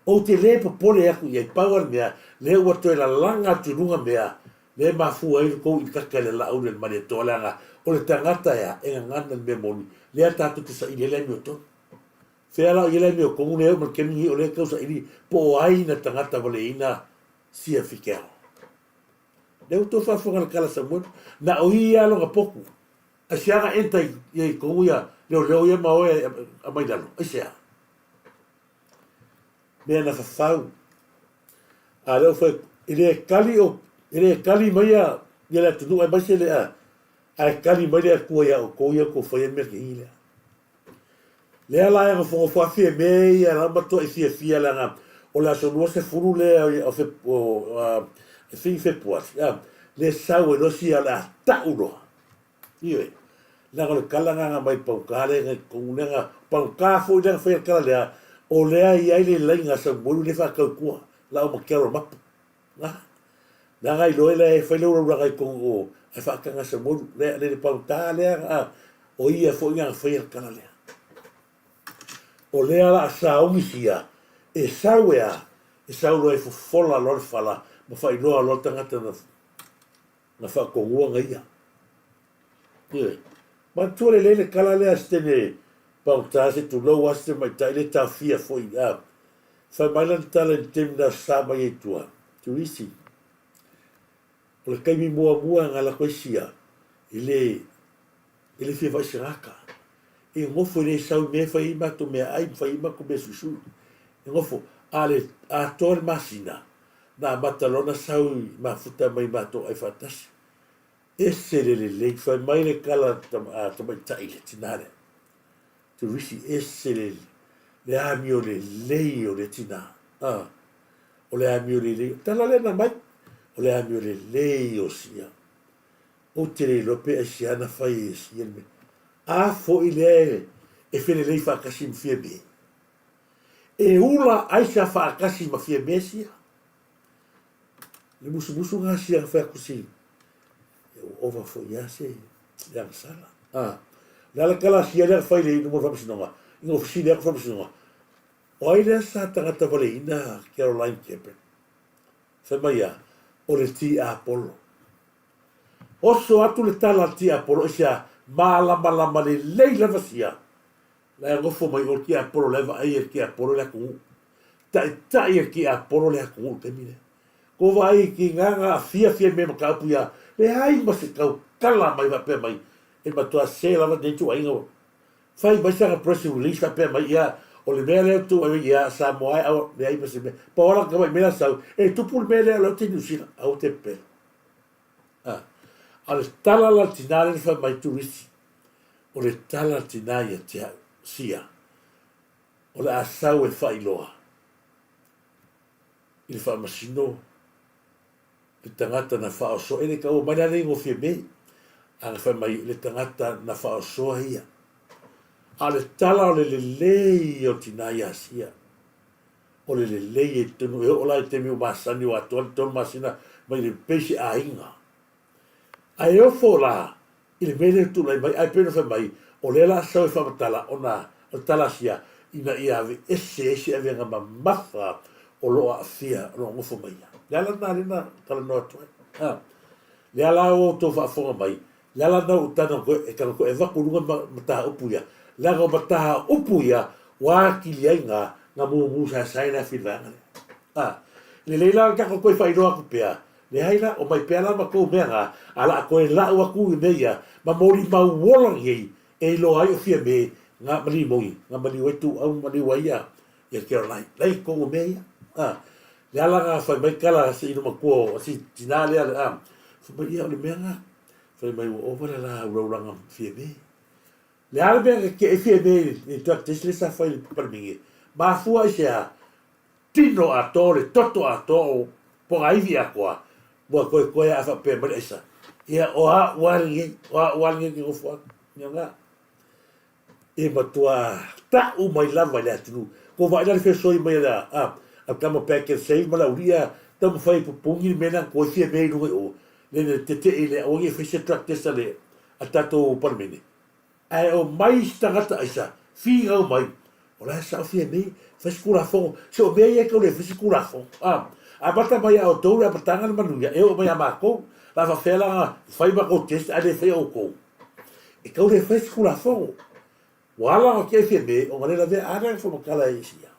ou te le popole atu i ai, pau lava le mea, lea ua toe lalaga atu i luga mea, Lea e mafua ai le tou ilikaka i le laau le Malietoa leaga o le tagata ea e gagana le mea moni lea tatou te saili ai le amiotonu. Fea la o i ai le amiotonu lea e oo mai le taimi lenei o lea e tau saili po o ai na tagata valeina sia fikeao. Lea ua tou faafofoga i le tala a Samuelu, na o ia lona potu. Aisea na enter i ai tonu ia leoleo ia ma oe aumai lalo? Aisea? Mea na fafau. A lea ua fai atu, e le tali o, e le tali mai ia, ia le atunuu aemaise le a, ae tali mai le Atua ia outou ia outou faia mea kei lea. Lea la e nofonofo afi e mea ia la matuai fiafia leaga o le aso 20 lea o, o, o, I think Fepuari, a, le sau ai loa sia o le a ta'u loa. Ioe. Leaga o le tala lena na aumai pagota lea na i totonu lea na, pagota foi lea na faia le tala lea, o lea e i ai le laina a Samuelu lea e faatau i tua, la o ma Carol Mapu. Na. Leaga i loe lea e fai le ulaulaga i totonu o, ae faataga e Samuelu, le, le, le pagota lea na, o ia foi na faia le tala lea. O lea la a sauni sia, e sau e a, e sau loa e fofola loa le fala ma faailoa loa le tagata na, na faatonua na ia. Ioe. Manatua lelei le tala lea a se teine pagota se tulou a se tamaitai le taofia foi a fai mai lana tala i le taimi na sa mai ai tua turisi. O le taimi muamua na alu atu ai sia i le i le fia vaai se tagata. E nofo i le sau i mea e fai ai matou meaai ma fai ai matou mea suisui. E nofo a le atoa le masina Na amata loa ona sau i mafuta mai matou ai faatasi. Ese le lelei, fai mai le tala a tamaitai le tina lea. Turisi ese le le amio lelei o le tina. A, o le amio lelei. Tala lea na mai. O le amio lelei o sia. Ou te le iloa pe aisea na fai e sia le mea. A foi lea e felelei faatasi ma Fiame. E ula aisa faatasi ma Fiame sia. Le musumusu nga sia na fai atu si. E ua ova foi ia se le agasala. A. Le ala kala sia lea fai le inu mo le faamasinoga. Ina ua fesili atu faamasinoga. O ai lea sa tagata valeina Caroline Kepin? Fai mai a, o le tiapolo. Oso atu le tala a le tiapolo, aisea, malamalama lelei lava sia, la e nofo mai o le tiapolo la e vaai e le tiapolo le atunuu. Taitai e le tiapolo le atunuu i le taimi lea. Ko vaai i ki ngā aafia fia mea mataupu ia, leai ma se tautala mai faapea mai, e matua se lava nei ituaiga Fai mai sana press release faapea mai, ia, o le mea lea tou ai ia Samoa e aua leai ma se mea. Pau ala ka mai mea sau, e tupu le mea lea o lea ou te Niu Sila, aua te pepelo. A, a o le tala la le tinā lea na fai mai turisi, o le tala le tinā ia te au, sia, o le a sau e faailoa i le faamasino le tagata na faaosoa, e le taua mai la le gofie mei, a na fai mai le tagata na faaosoa ia. A o le tala o le lelei o tina i Asia, o le lelei e tonu e oo la i taimi ua masani ua atoa le 3 masina mai le pei se aiga. Ae ofo la i le mea lea e tulai mai, ae pei ona fai mai, o lea la sau e faamatala ona o le tala Asia ina ia aveese ai se avega mamafa o lo o aafia, o lo o nofo mai ia. Le ala lena lea na talanoa atu ai. A, le ala ua outou faafofoga mai, le ala lena ua ou tago atu e tago atu e avatu i luga mataupu ia, leaga o mataupu ia ua atili ai na na mumu saesae le afi i le vaega lea. A, lelei la le tatou toe faailoa atu pea, Leai la, omai pea la matou mea na, a la toe lau atu i mea ia, ma molimau ola nei e iloa ai o Fiame na ma Limoni, na maliu ai Tuuau ma maliu ai ia, ia Caroline. La i totonu o mea ia. A, le ala na fai mai tala a si inu matua o si tina lea, a, fai mai, ia o le mea na, fai mai ua ova le la ulaulaga ma Fiame. Le a le mea na tetee Fiame i le drug test lea sa fai i le Palemene? Mafua aisea? Tino atoa, le toto atoa o pogaiwi atoa, ua koekoe a faapea mai le aisa, ia o a'u a lenei, o a'u a lenei ou te nofo atu. Ia na. E matua ta'u mai lava i le atunuu. Ko vaai la le fesoi mai a le a, a le tama pack and save ma le auli'i a taumafai e pupuni le mea lea na toe fia mea i luga i o, le le tete'e i le aua ne i fai se drug test a le a le tatou Palemene. Ae omai isi tagata aisa finau mai, o la e sao Fiamē, fai se Tulafono. Se o mea ia e tau le fai se Tulafono. A, amata mai ia outou le amataga le manuia, e oo mai ia matou, la faapefea la ona fai matou test ae le faia outou. E tau le fai se Tulafono. Ua ala ona tiai Fiamē, ona le lavea a lea na faamatala e isi ia.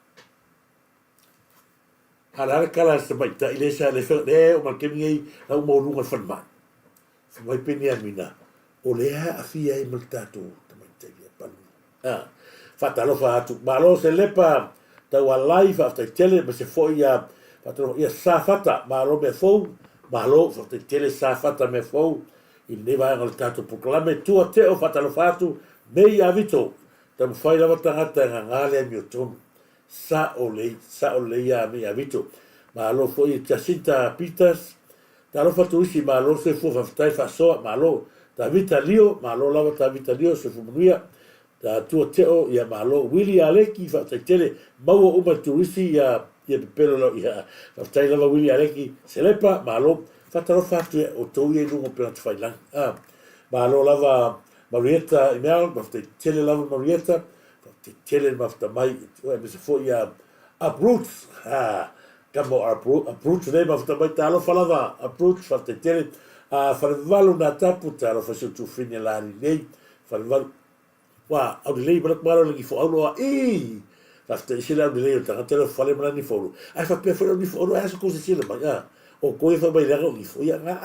A o le a le tala a le tamaitai lea sa le fai, lea e oo mai i le taimi nei, la ua maualuga i le falemai. Fai mai Peniamina, o lea e aafia ai ma le tatou tamaitai ia Palui. A, faatalofa atu. Malo Selepa, Taualai, faafetai tele, ma se foi ia, faatalofa, ia Safata, malo mea fou, malo, faafetai tele Safata mea fou, i lenei vaega o le tatou polokalame. Tua Teo, faatalofa atu, Mei Avito, taumafai lava tagata e gagā le amiotonu. Sao lelei, sao lelei ia Mei Avito. Malo foi Jacinta Peters, Talofa Tuisi, malo soifua faafetai faasoa, malo. Tavita Lio, malo lava Tavita Lio, soifua manuia. Tua Teo, ia malo. Willy Aleki, faafetai tele, maua uma e Tuisi ia ia pepelo lau ia. Faafetai lava Willy Aleki, Selepa, malo. Faatalofa atu ia outou ia i luga o upega tafailagi. Ah, malo lava Marietta Imel, faafetai tele lava Marietta, faafetai tele le mafuta mai, aemaise foi ia Uproots, ah, Kamo Uproots nei mafuta mai, talofa lava Uproots, faafetai tele. Ah, Falevalu nā tapu, talofa si o tufine la lelei, Falevalu, wa, au lelei mana kumalo lengi fo aulo a, ii, faafetai ese le au lelei o le tagata lea o fale mana ni fo Ai faapea foi au ni fo ai aso kou sesila mai, ah, o koe fai mai leaga o ni fo ia ngā.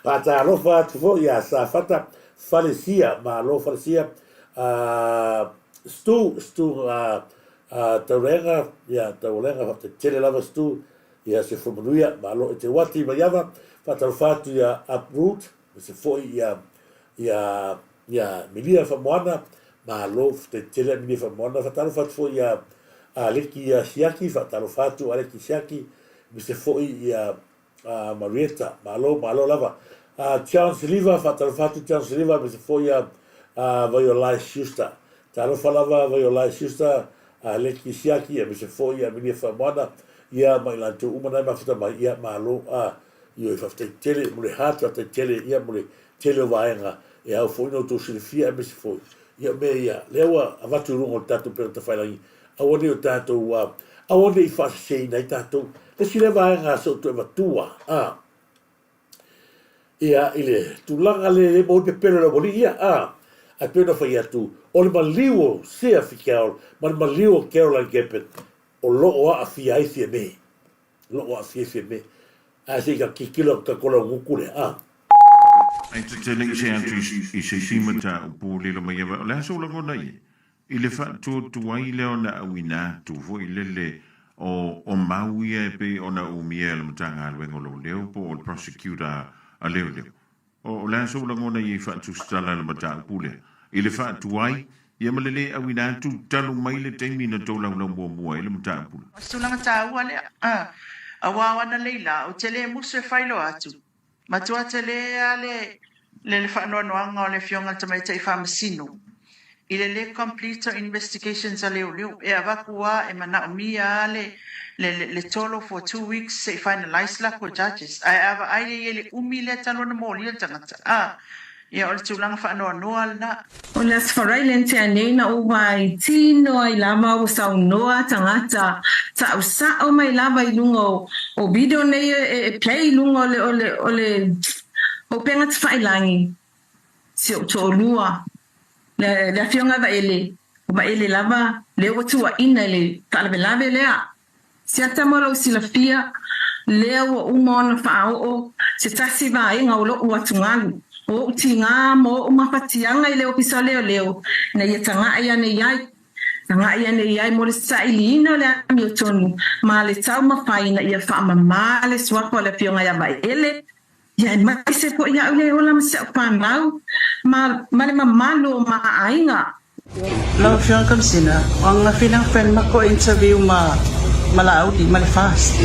Faatalofa atu foi ia Safata Falesia, malo Falesia, ah, Stu, Stu, ah, A Taulenga, ia Taulenga faafetai tele lava Stu, ia se foi manuia, malo e te uati mai ava, faatalofa atu ia Uproot, me se foi ia ia ia Milia Famoana, malo faafetai tele a Milia Famoana, faatalofa atu foi ia Aleki ia Siaki, faatalofa atu Aleki Siaki, me se foi ia. Marietta, malo, malo lava. John Siliva, faatalofa atu John Siliva aemaise foi ia Vaiolai Schuster. Talofa lava Vaiolai Schuster, Leki Siaki aemaise foi ia Amelia Faamoana, ia ma i latou uma na e mafuta mai, ia malo, ioe faafetai tele mo le heart, faafetai tele ia mo le tele o vaega e ao foi ona outou silafia aemaise foi ia mea ia lea ua avatu i luga o le tatou upega tafailagi, aua ne i o tatou, aua ne i faaseseina ai tatou. Le isi lea vaega se i ou toe avatua, a, ia, i le tulaga lea e le maua ai pepelo i le aualii ia, a, ae pei ona fai atu, o le maliu o Sea Fikel ma le maliu o Caroline Gabbard o lo o aafia ai Fiame. O lo o aafia ai Fiame. Ae se i tilotilo atu tatou laugutu lea, a. Ae te le i see atu i se isi mataupu lilo mai o le a sou lagona i ai i le faatuatuai lea ona auina atu foi lele o o mau ia e pei ona umia e le Matagaluega o Leoleo po o le Prosecutor a Leoleo. O o le a sou lagona i ai faatusitala i le mataupu lea i le faatuai ia ma le le auina atu talu mai le taimi na tolaulau muamua ai le mataupu lea. O se tulaga taua lea, aua o ana lei la, ou te le musu e faailoa atu. Matua tele lava le le faanoanoaga o le Afioga i le Tamaitai Faamasino i le le complete o investigations a leoleo. E avatu lava, e manaomia lava le le le tolo for 2 weeks se i finalize latou charges. Ae a vaai lea i ai le umi lea talu ona molia le tagata, a, ia o le tulaga faanoanoa lena. O le Aso Faraile na tea nei na ou vaai tino ai lava ua saunoa tagata tausao mai lava i luga o video nei e play i luga o le o le o le upega tafailagi si ou toalua le le afioga Vaele o Vaele lava lea ua tuuaina i le faalavelave lea. Siata mo lou silafia, lea ua uma ona faaoo se tasi vaega o lo'u atugalu, o o'u tigā ma o'u mafatiaga i le Ofisa o Leoleo ina ia taga'i ane i ai, taga'i ane i ai mo le sailiina o le amiotonu ma le taumafai ina ia faamamā le suafa o le Afioga ia Vaele, Ia aemaise foi au ia e ola ma si au fanau ma ma le mamalu o ma aiga. Lau Afioga Kamisina, o ananafi lea na fai le matou interview ma ma Laauli ma le FAST.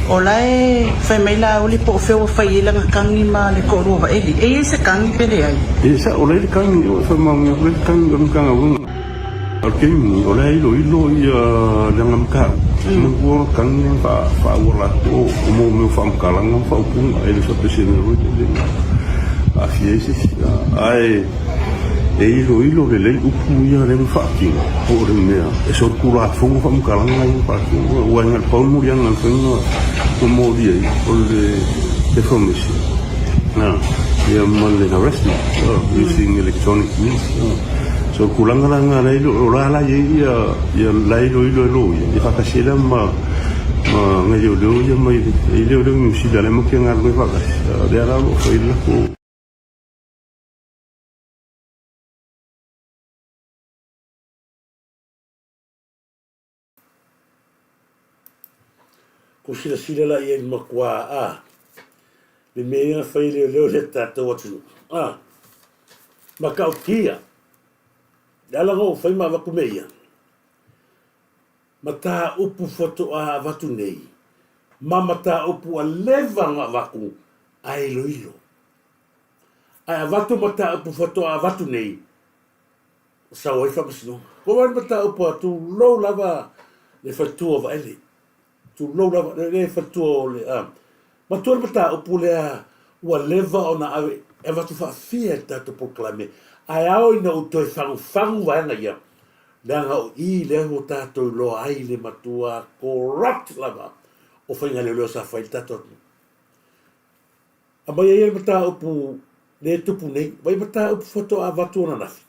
O la e fai mai Laauli po o fea ua fai ai lana kagi ma le toalua o Vaeli. E i ai se kagi pe leai? E sao, o la e i le kagi, e faamaonia atu la le kagi o le Matagaluega. O le taimi o la e iloilo ia le agamatau, manatua o le tagi lea na faaauala atu o mo mea o faamatalaga ma faaupuga, e le o faapesene foi lele na aafia ai se isi. Ae e iloilo lelei upu ia lea na faatino, po o le mea e solitulafono faamatalaga ia na faatino. Aua e na o le pau le moliaga na mafai ona molia ai, o le defamation ia ma le harassment using electronic means. So o le tulaga la lena la o la la i ai ia ia la e iloilo e loia ia faatasi ai la ma ma nai leoleo ia mai le leoleo Niu Sila la e matou te galulue faatasi lea la o lo o fai le latou. Ko silasila la i ai le matua a le mea ia na fai e leoleo i le tatou atunuu a matautia le ala na ou fai ma avatu mea ia mataupu faatoa avatu nei ma mataupu ua leva ona avatu ae iloilo ae avatu mataupu faatoa avatu nei Sau ai faamasinoga. Ko wai mataupu a tulou lava le faletua o Vaele. Tulou lava le faletua o le a. Matua le mataupu lea ua leva ona ave e avatu faafia i le tatou polokalame ae ao ina ou toe fagufagu vaega ia leaga o i lea ua tatou iloa ai le matua corrupt lava o faiga leoleo sa fai i le tatou atunuu. Aumai ai le mataupu lea e tupu nei, aumai mataupu faatoa avatu ananafi,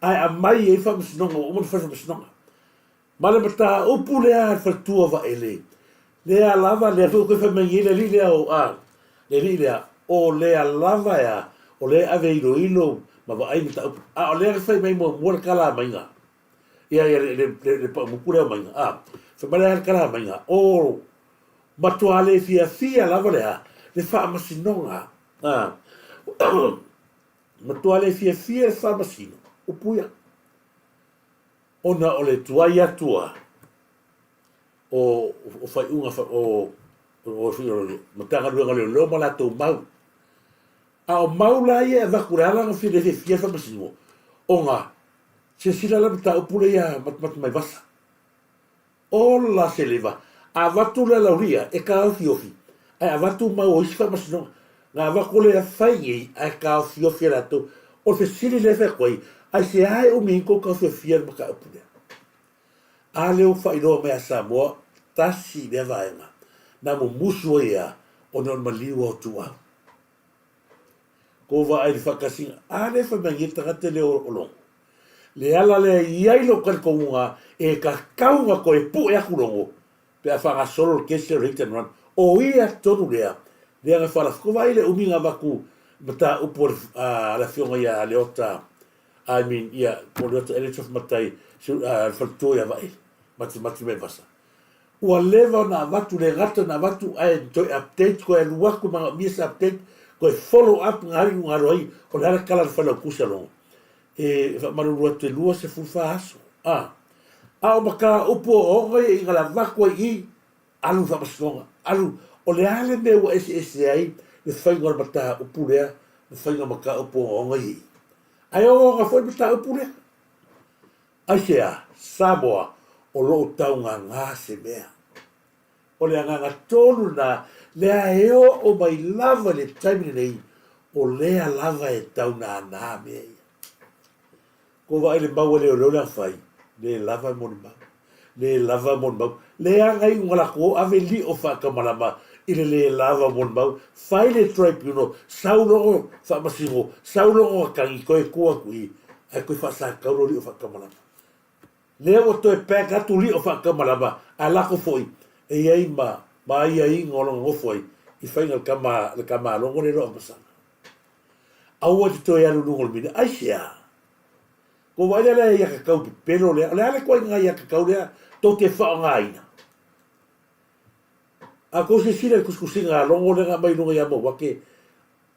ae aumai ai faamasinoga ua uma ona fai faamasinoga. Ma le mataupu lea a le faletua Vaele, lea lava, lea foi ua toe fai mai nei le alii lea o, a, le alii lea, o lea lava ea, o lea e ave e iloilo ma vaai mataupu. A o lea na fai mai muamua le tala maiga, ia, ia, le, le, le, le paumuku lea maiga, a, fai mai lea le tala maiga, o, Matua le fiafia lava le a? Le faamasinoga. A. Matua le fiafia le faamasino, upu ia. Ona o le tuai atu a o, o faaiuga o O le Matagaluega o Leoleo ma latou mau. A o mau la ia e avatu, o le ala na fia fiafia faamasino, ona silasila la mataupu lea ia Matimati-Maivasa. Ola se leva, a avatu le alaulia e taofiofi, ae avatu mau o isi faamasinoga. Na avatu lea fai nei ae taofiofi e latou. O le fesili lea e fai atu ai, aisea e umi ai tou taofiofia le mataupu lea? A lea ua faailoa mai ia Samoa, tasi lea vaega na mumusu ai ea ona o le maliu o ituau. Kou vaai i le faatasiga, a lea e fai mai nei le tagata lea o Logo. Le ala lea e i ai lou talitonuga e tatau ona toe pue atu Logo pe a faagasolo le kesi o le hit and run. O ia tonu lea, lea na faalafua. Kou vaai i le umi na avatu mataupu a le afioga ia Leota, I mean, ia, po o Leota ea le matai, le faletua ia Vaele, Matimati Vaivasa. Ua leva ona avatu, le gata ona avatu ae toe update, toe alu atu manaomia se update, toe follow up ngā iuga na alu ai, o le a le tala a le Failautusi a Logo? E faamalulu atu e 24 aso. A. A o mataupu ogaoga ia ina le avatu ai i i, alu i le faamasinoga, alu, o le a le mea ua eseese ai le faiga o le mataupu lea ma faiga o mataupu ogaoga ia i i? Ae ogaoga foi le mataupu lea. Aisea, Samoa, o lo o taugāgā se mea. O le agaga tonu lena, lea e oo mai lava i le taimi lenei, o lea lava e taunānā mea ia. Ko vaai le mau a leoleo le afai, le lava mo le mau, le lava mo le mau. Leaga iuga latou o ave lio faatamalama i le le lava mo le mau, fai le tribunal, sau logo faamasino, sau logo atagi, toe tu atu i, ae toe faasatau lo lio faatamalama. Lea ua toe pack atu lio faatamalama, ae lako foi, e i ai ma, ma aiaiga o lona nofo ai, i faiga le tama, le tama logo le loa masaga. Aua te toe alu luga o le mina, aisea? Ko vaai lea le aiatatau pepelo lea, o le a le ituaiga aiatatau lea tou te faaaogaina? A tou silasila i le tusitusiga a Logo lea na aumai i luga ia Mauake,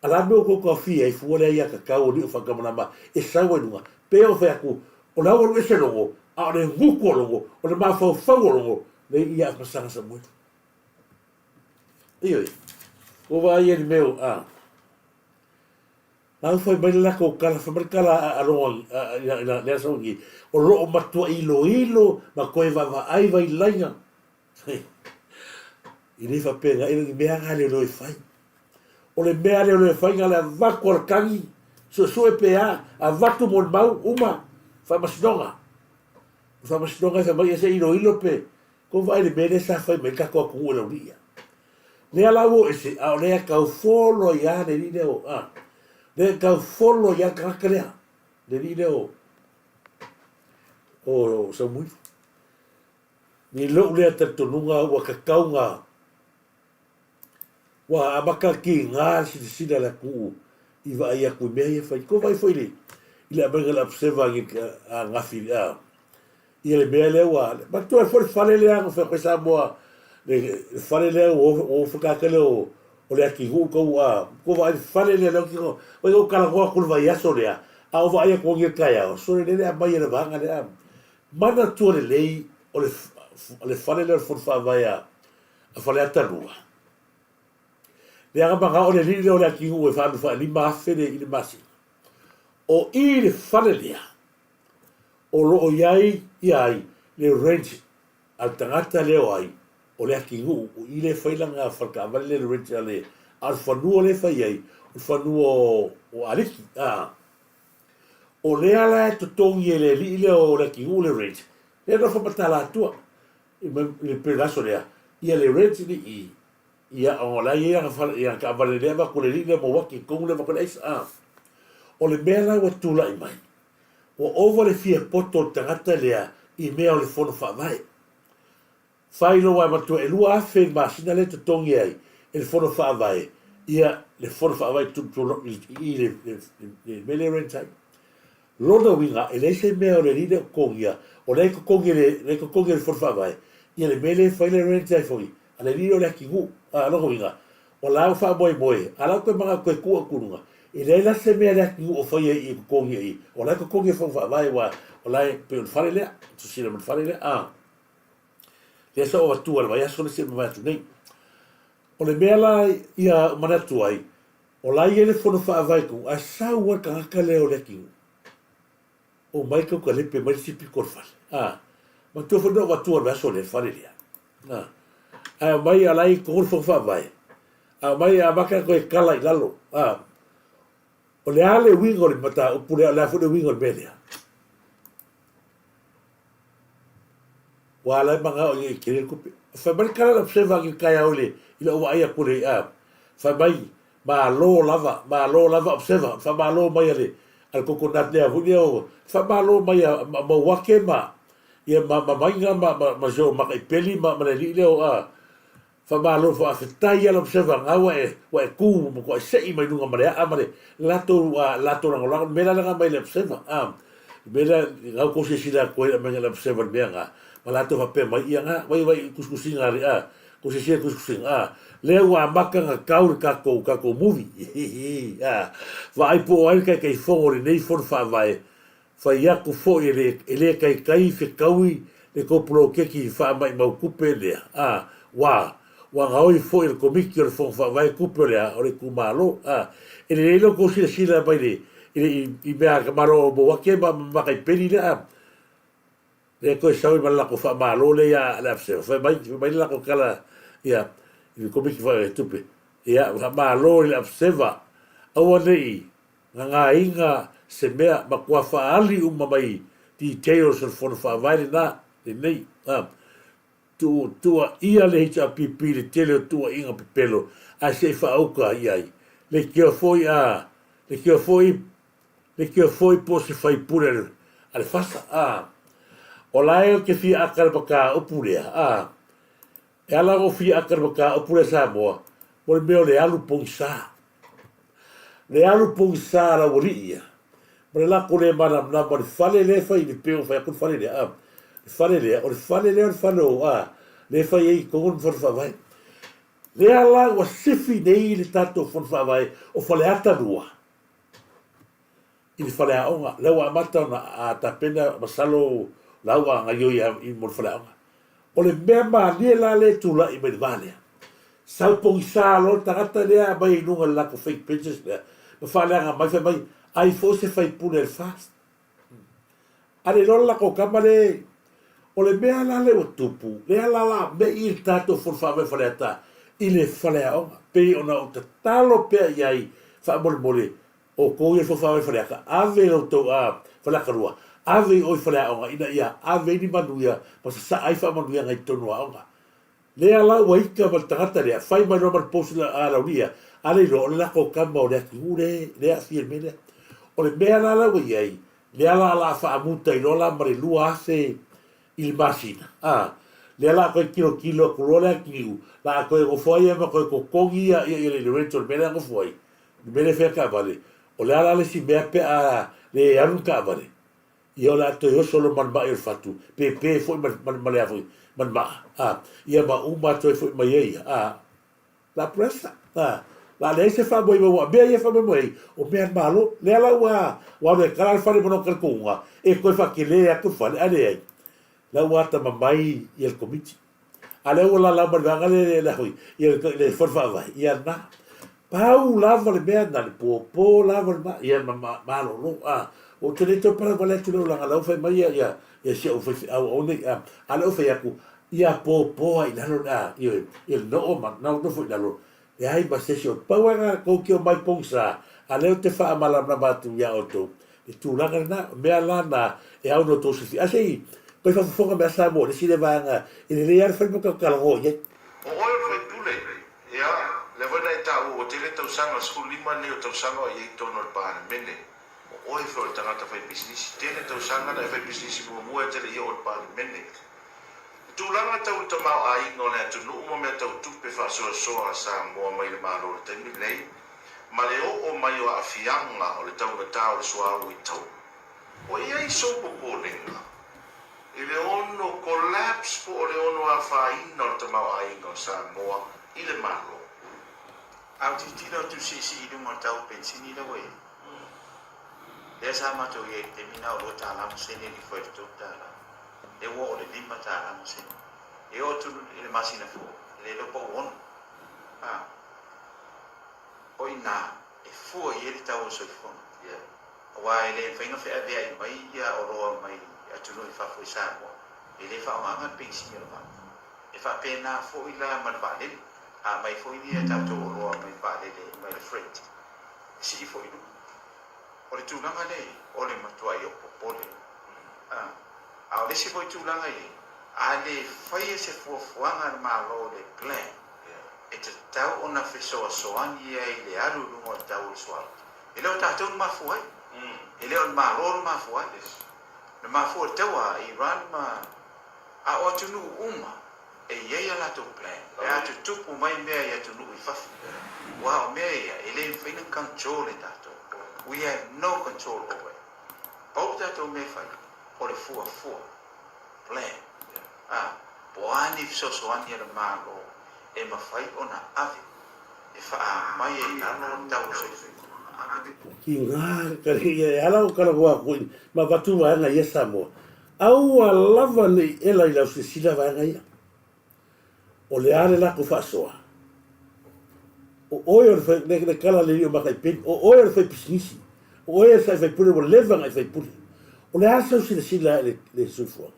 a la mea ua tou taofia ai fua le aiatatau o Liufaatamalama e sau ai luga, pei ona fai atu, o la ua alu ese Logo, a o le gutu o Logo, o le mafaufau o Logo, lea i ia Masaga Samuelu. Ioe, ua vaai ai le mea o, a. La ua fai mai le latou tala, fai mai le tala a Logo lea sau nei, o lo o matua iloilo ma toe vaavaai vailaiga. E le faapena, e le o ni mea na leoleo e fai. O le mea a leoleo e fai na o le avatu o le tagi, suesue pe a, avatu molimau, uma, faamasinoga. O faamasinoga e fai mai, ia se i iloilo pe, kou vaai i le mea lea sa fai mai ai le tatou atunuu e laulii ia. Lea la ua oo ese, a o lea e tau folo ai lava le alii lea o, a, lea e tau folo ai lava le tagata lea, le alii lea o, o Samuilu. I lou lea talitonuga ua tatau na ua amata tiga le silasila a le atunuu i vaai atu i mea ia e fai. Tou vaai foi i le aumaiga o le apseva a Gafi a ia le mea lea ua manatua ai foi le fale lea na fai atu ai Samoa le fale lea ua ofo lea o le atinuu tou a tou vaai i le fale lea lea ou te ou talanoa atu i le vaiaso lea a ou vaai atu i le taeao sole lele aumai e le vaega lea. Manatua lelei o le fale lea o le fono faavae a Faleata 2, leaga manao le alii lea o le atinuu e faaalu faa 5,000 i le masina. O i i le fale lea o lo o i ai ia ai le rent a le tagata lea o ai o le atinuu, o i lea e fai lana faletaavale lea le rent a le, a o le fanua lea e fai ai, o le fanua o Aliki. A. O lea la e totogi e le alii lea o Leatinuu le rent, lea e nofo ma Talatua i le pei o le aso lea, ia le rent i i, ia ona o la e i ai lana fale, lana taavale lea e avatu e le alii lea ma uaki i totonu lea avatu ai le aisa. A o le mea la ua tulai mai, ua ova le fia poto o le tagata lea i mea o le fono faavae. Fai lou avatu e 2000 i le masina lea e totogi ai e le Fono Faavae ia le Fono Faavae i le mea lea e rent ai. Lona uiga, e leai se mea o le alii lea o totogia, o lea e totogi e le, lea e totogi e le Fono Faavae ia le mea lea e fai le rent ai foi a le alii lea o le atinuu. A, lona uiga, o la ua faamoemoe, a la ua toe manatu toe tuu atu i luga, e leai la se mea a le atinuu o faia i i e totogi ai, o la e totogi e le Fono Faavae aua o la e pei o le fale lea, silasila ma le fale lea, a. Lea sa ou avatua i le vaiaso lea se i mavae atu nei. O le mea la ia manatu ai, o la ia le fono faavae kou, ae sau a le tagata lea o le atinuu. O mai kau ka lepe mai le isi pito o le fale. A, matua foi na ou avatua i le vaiaso lea i le fale lea. A, ae omai a la e i totonu le fono faavae, a omai e amata ona toe kala i lalo. A, o le a le uiga o le mataupu lea, o le a foi le uiga o le mea lea? Ua ala ai manao ia i tele le tupe. Fai mai le tala le observer i le taeao i le i lau vaai atu i le a fai mai malo lava malo lava observer faamalo mai a le a le coconut lea foi lea o faamalo mai a Mauake ma ia ma ma Maiga ma ma ma si o Makaipeli ma ma le alii lea o a Faamalo faafetai a Lomseva nga ua e ua e ku ma kua sei mai luga ma le aa ma le latou a latou lagolago le mea la laga mai le Observer a le mea lea nga ua tou silasila atu ai aumai le Observer le mea nga ma latou faapea mai ia nga vai vai tusitusiga a le a tou silasila i tusitusiga a lea ua amata na tau le tatou tatou movie hihi a vaai po o ai le Taitaifono o lenei fono faavae Fai atu foi e le, e le taitai fetaui le tou poloketi faamaimau tupe lea, a, ua, ua gaoi foi e le Komiti o le Fono Faavae tupe o le, o le itumalo, a. E lelei lo tou silasila mai le, i le, i, i mea a Malo o Mouake ma, ma Makaipeli lea, a. Lea toe sau ai ma le latou faamalo lea ia le Absera. Fai mai, fai mai le latou tala ia, i le Komiti Faavae Tupe, ia, faamalo i le Abseva, aua ne i, Gagaiga se mea matua faaali uma mai details o le fono faavae lena, lenei, a. Tuu, tuuaia le HRPP i le tele o tuuaiga pepelo ae se i faauka i ai. Leitioa foi a, leitioa foi, leitioa foi po o se faipule a le, a le FASA, a. O la e ou te fia ata le mataupu lea, a. E ala ona ou fia ata le mataupu lea Samoa, mo le mea o le alu pogisa. Le alu pogisa a le aualii ia, ma le latou le malamalama i le fale lea e fai, le pei ona fai atu le fale lea, a, le fale lea, o le fale lea o le fale o, a, lea e fai ai i totonu le fono faavae. Lea la ua sifi nei le tatou fono faavae o Faleata 2 i le faleaoga, lea ua amata ona a tapena, masalo la ua gaioi i mo le faleaoga. O le mea malie la lea e tulai mai i le va lea, sau pogisa loa le tagata lea aumai i luga i le latou fake pages lea, ma faaleaga mai fai mai, ai foi se faipule a le FAST. A le iloa le latou tama le, o le mea la lea ua tupu, lea la la mei le tatou Fono Faavae Faleata i le faleaoga, pei ona ou tatalo pea i ai faamolemole, Outou ia fofa ai Faleata, ave lo outou a Faleata 2, ave i o i faleaoga ina ia ave ai ni manuia ma sasaa ai faamanuiaga i totonu o aoga. Lea la ua ika ma le tagata lea, fai mai loa ma le post a Laulia, a le iloa o le latou tama o le atunuu le le aafia i le mea lea. O le mea la la ua i ai, lea la o le a faamuta ai loa la ma le 2000 i le masina, a, lea la a toe tilotilo atu loa le atunuu, la a toe nofo ai ia ma toe totogi ia ia le rent o le mea lea e nofo ai, Le mea lea e fai a taavale, o le a la le isi mea pe a le alu le taavale, ia o le a toe oso loa ma le ma'i o le fatu, pe pe foi ma le, ma le a foi, ma le ma'a, a, ia ma uma atu ai foi ma ia ia, a, la pressa, a, la leai se faamoemoe, aua o mea ia e faamoemoe ai, o mea a le Malo. Lea la ua, ua alu e kala le fale ma lona talitonuga, e toe faatele atu le fale, ae leai, la ua atamamai ia le Komiti. A lea ua lalau mai le vaega lea le hoi, ia le fono faavae, ia na. Pau lava le mea na le pōpō lava le ma, ia ma, ma, malolo, a. Ou te le toe palau wale atu le olaga lau fai mai ia, ia, ia si au faifeau au nei, a. A lea ou fai atu, ia pōpō ai lalo, a, ia, ia le noo ma, na nofo i lalo, leai ma se isi o, pau lava lena tou te omai pogisa, a lea ou te faamalamalama atu iā outou, Le tulaga lena, o mea la na e ao no tou silafia. A se i toe faafofoga mai a Samoa i le isi lea vaega e lelei lava le fai ma talanoa i ai. O oe o le faipule, ia, lea foi na e taua ua tele tausaga, 15 nei o tausaga o i ai i totonu o le Palemene. O oe foi o le tagata fai pisinisi, tele tausaga na e fai pisinisi muamua e te le i oo i le Palemene. Le tulaga tau i le tamaoaiga o le atunuu ma mea tau tupe faasoasoa a Samoa mai le Malo i le taimi lenei, ma le oo mai o aafiaga o le taugata o le suauu i tau. Ua i ai sou popolega i le ono collapse po o le ono afaina o le tamaoaiga o Samoa i le Malo? A o tilotilo atu i le siisii i luga o le tau o penisini la ua i ai, lea sa matou i ai i le taimi lena o $2 ma sene alu ifo ai i le $3, lea ua oo i le $5 ma sene. E oo atu i le masina fou, e le iloa po ua ono. A o i ina e fua i ai le tau o le soifuaga, aua e le mafai ona feaveai mai oloa mai atunuu i fafo i Samoa, e le faaaogaina le penisini o le vaa. E faapena foi la ma le vaalele, a aumai foi ni a tatou oloa mai le vaalele mai le freight, e sii foi i luga. O le tulaga lea i ai, o le matuai ou popole. A, a o le isi foi tulaga i ai, a le faia se fuafuaga a le Malo le plan, e tatau ona fesoasoani ai i le alu i luga o le tau o le suauu. E le o tatou na mafua ai. E le o le Malo na mafua ai. Na mafua i le taua a Iran ma a o atunuu uma e i ai a latou plan pe a tutupu mai mea i atunuu i fafo. Aua o mea ia e le mafai ona control e tatou. We have no control over it. Pau le tatou mea e fai o le fuafua, plan, a po o a ni fesoasoani a le Malo e mafai ona ave e faaamai ai i lalo le tau o le soifuaga. Ki ngā kare ia e ala o kalagoa aku i ma vatu vaega ia Samoa. Aua lava nei ela i lau silasila vaega ia. O le a le lako faasoa? O oe o le fai, le, le kala le o maka i peni, o oe o le fai pisinisi, o oe sa i faipule, ua leva na i faipule. O le a sau silasila i le, le soifuaga?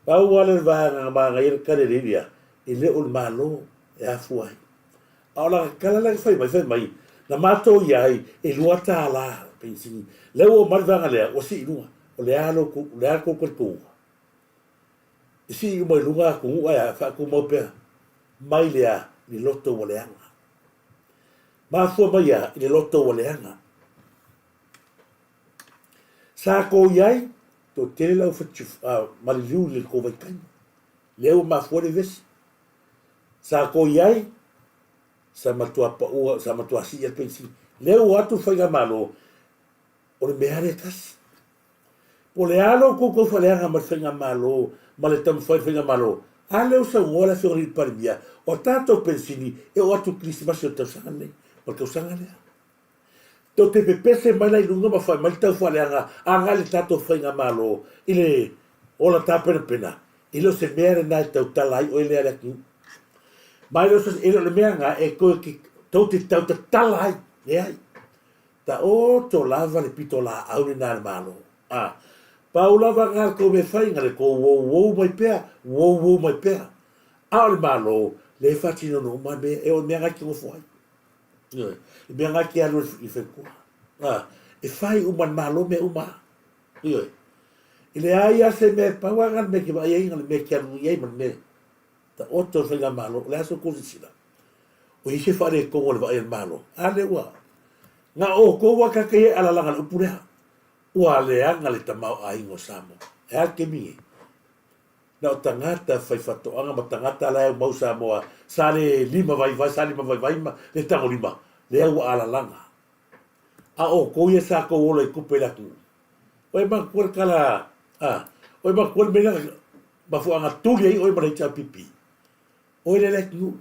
Pau lava lea o le vaega na manaia le tali a le alii e le o le Malo e afua ai. A o lana tala lea na fai mai, fai mai, na matou i ai e $2 penisini. Lea ua oo mai le vaega lea, ua sii i luga. O le a lo o le a le tou talitonuga? E sii uma i luga atunuu ae a faatumau pea mai le a i le loto ua leaga. Mafua mai a i le loto ua leaga. Sa tou i ai, toatele le au maliliu i le tou vaitaimi. Lea ua mafua le vevesi. Sa tou i ai, sa matua paua, sa matua sii le penisini. Lea ua o atu le faigamalo, o le mea lava lea e tasi. Po o le a lo outou tau faaleaga ma le faigamalo ma le taumafai o le faigamalo, a lea ua saunoa le Afioga i le Palemia, o a tatou penisini e oo atu i le Kerisimasi o le tausaga lenei ma le tausaga lea. Tou te pepese mai la i luga ma fai mai le taufaaleaga agai i le tatou faigamalo i le ola tapenapena, e le o se mea lena e tautala ai oe lea le atunuu. Ma e le o se, e le o le mea lena e toe te, tou te tautatala ai, leai. Taoto lava le pitolaau lena a le Malo. A, pau lava lena le tou mea fai, na le tou uouou mai pea, uouou mai pea. A o le Malo, lea e faatinoina uma mea, e oo i mea na e te nofo ai. Ioe, i mea na e te alu i faletua. A, e fai uma e le Malo mea uma a. Ioe. E leai lava se mea e pau lava le mea e te vaai ai, na le mea e te alu i ai ma le mea taoto le faigamalo. O le a se tou silasila? Ua i ai se faaletonu o le vaai a le Malo? A lea ua na o outou lava ta te i ai alalaga i le upu lea. Ua leaga le tamaoaiga o Samoa. E a le taimi nei? Na o tagata faifaatoaga ma tagata la e aumau Samoa sa le lima vaivai, sa lima vaivai ma le tagolima, lea ua alalaga. A o outou ia sa tou ola i tupe i le atunuu. Ua e manatua le tala a, ua e manatua le mea lea mafuaaga tuli ai oe ma le HRPP. Oe lea le atunuu.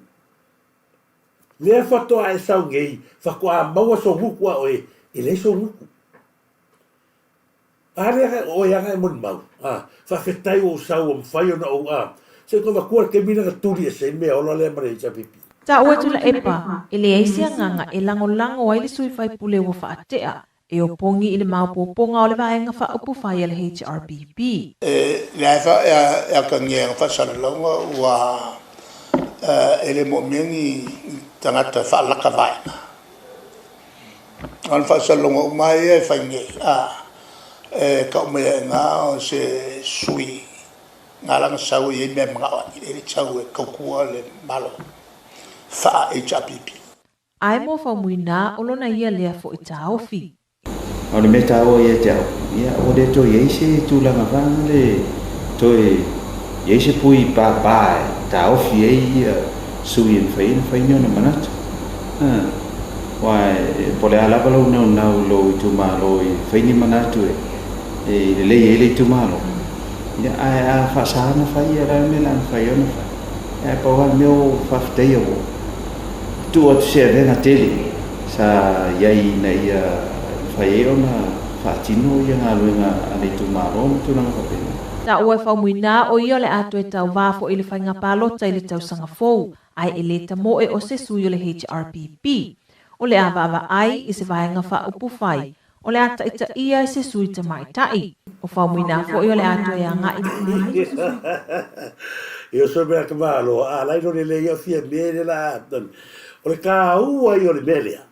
Lea faatoa e sau nei, faatoa maua sou gutu a oe, e leai sou gutu. A lea o oe lava e molimau, a, faafetai ua ou sau ua mafai ona ou, a, se i toe avatua le taimi lea na tuli ese ai le meaola lea ma le HRPP. Taua Tuilaepa, e leai se agaga e lagolago ai le sui faipule ua faatea e opogi i le maopoopoga o le Vaega Faaupufai a le HRPP. E leai e atagia i faasalalauga ua e le moomia ni tagata e faalaka vaega. O le faasalalauga uma lava ia e fai nei, e tau mai ai i ina o se sui na ala ona sau e i ai mea e manao ai, e le sau e tautua le Malo faa-HRPP. Ae mo Faumuina, o lona ia lea foi taofi. A o le mea taua ia te au, ia ua le toe i ai se tulaga vana le toe i ai se pui pāpā e taofi ai ia sui e mafai ai ona fai ni ona manatu. A, aua po o le a lava lou naunau i lou itumalo e fai ni manatu e e lelei ai le itumalo, ia ae a faasa ona fai, ia o le a le mea o le a mafai ai ona fai? Ae pau lava le mea ua ou faafetaia ua tuu atu se avega tele sa i ai ina ia mafai ai ona faatino ia galuega a le itumalo ma tulaga faapena. Taua e Faumuina o ia o le a toe tauvā foi i le faiga palota i le tausaga fou, ae e lē tamoe o se sui o le HRPP. O le a vaavaai i se vaega faaupufai o le a taitaia e se sui tamaitai. O Faumuina foi o le a toe agai mai. Ia so mea ka malo a lai lo le le ia fia me le la o le ka ua i o le mea lea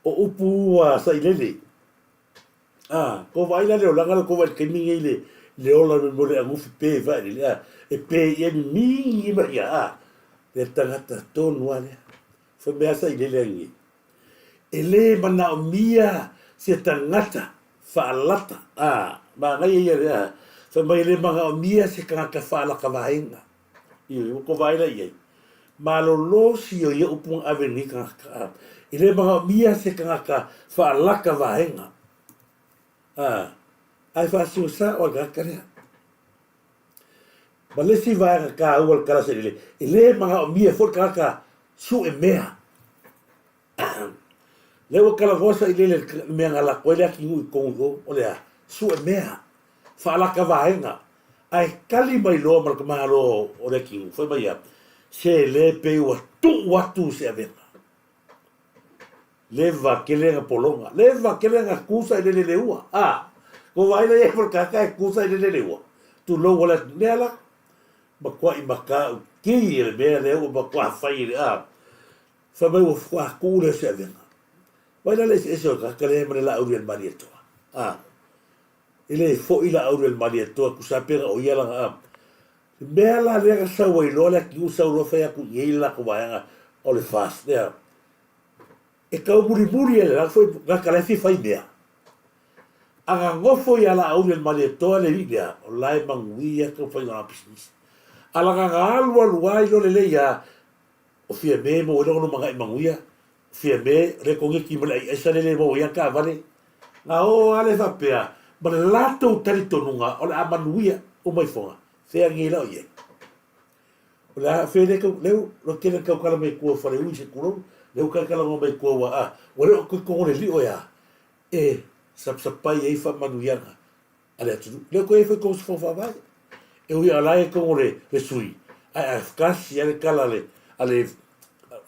o upu ua sailele a ko vai la le olaga le ko vai taimi nei le le ola me mo le agufi pe vai le a e pe ia ni mingi ma ia a le tagata tonu a lea fai mea sailele angi e lē manaʻomia se tagata faalata a magaia ia lea fai mai e lē manaʻomia se tagata faalata vaega ioe ua kovaai la i ai malolosi o ia upu na ave i lenei tagata a e lē manaʻomia se tagata faalata vaega a ae faasiosā o le tagata lea ma le isi vaega taua o le tala sailele e lē manaʻomia foi le tagata suʻe mea. Lea ua talanoa sailele i le mea na lako ai le atinuu i totonu i o, o le a? Sue mea, faalata vaega, ae tali mai loa ma le tamāloa o le atinuu, fai mai a, se le pei ua tuu atu se avega. Leva tele na pologa, leva tele na tu sailele i le ua, a, ua vaai la i ai ma le tagata e tu sailele i le ua, tulou a le atunuu, mea la, matuai matauti e le mea lea ua matuā fai e le, a, Fai mai ua faatu lea o se avega. Vaai la le eseese o le tagata lea ma le Laauli a le Malietoa. A, e le foi Laauli a le Malietoa tusa pe na o ia lana a. Le mea la lea na sau ai loa le atunuu sau loa fai atu i ai le latou vaega o le FAST lea. E tau mulimuli ai le la foi tagata la e fia fai mea. A na nofo ia Laauli a le Malietoa le alii lea, o la e manuia tau faiga o lana pisinisi. A lana na alualu ai loa lelei a, O Fiame maua ai lona lumanai manuia, o Fiame o lea e koneti ma le ai aisa lea e le maua ai ana taavale. Na oo lava lea faapea ma le latou talitonuga o le a manuia uma ifoga, fea nei la o i ai? O le a fea lea tau, leu, lo tele na tautala mai tua o Faleui se tulou, leu talatalanoa mai tua ua a, ua le o toe togo le lio e a, e sapasapai ai faamanuiaga a le atunuu. Lea koe foi kou se faavae. E ui a la e kongo le, le sui, ae a kasi a le kala le, a le,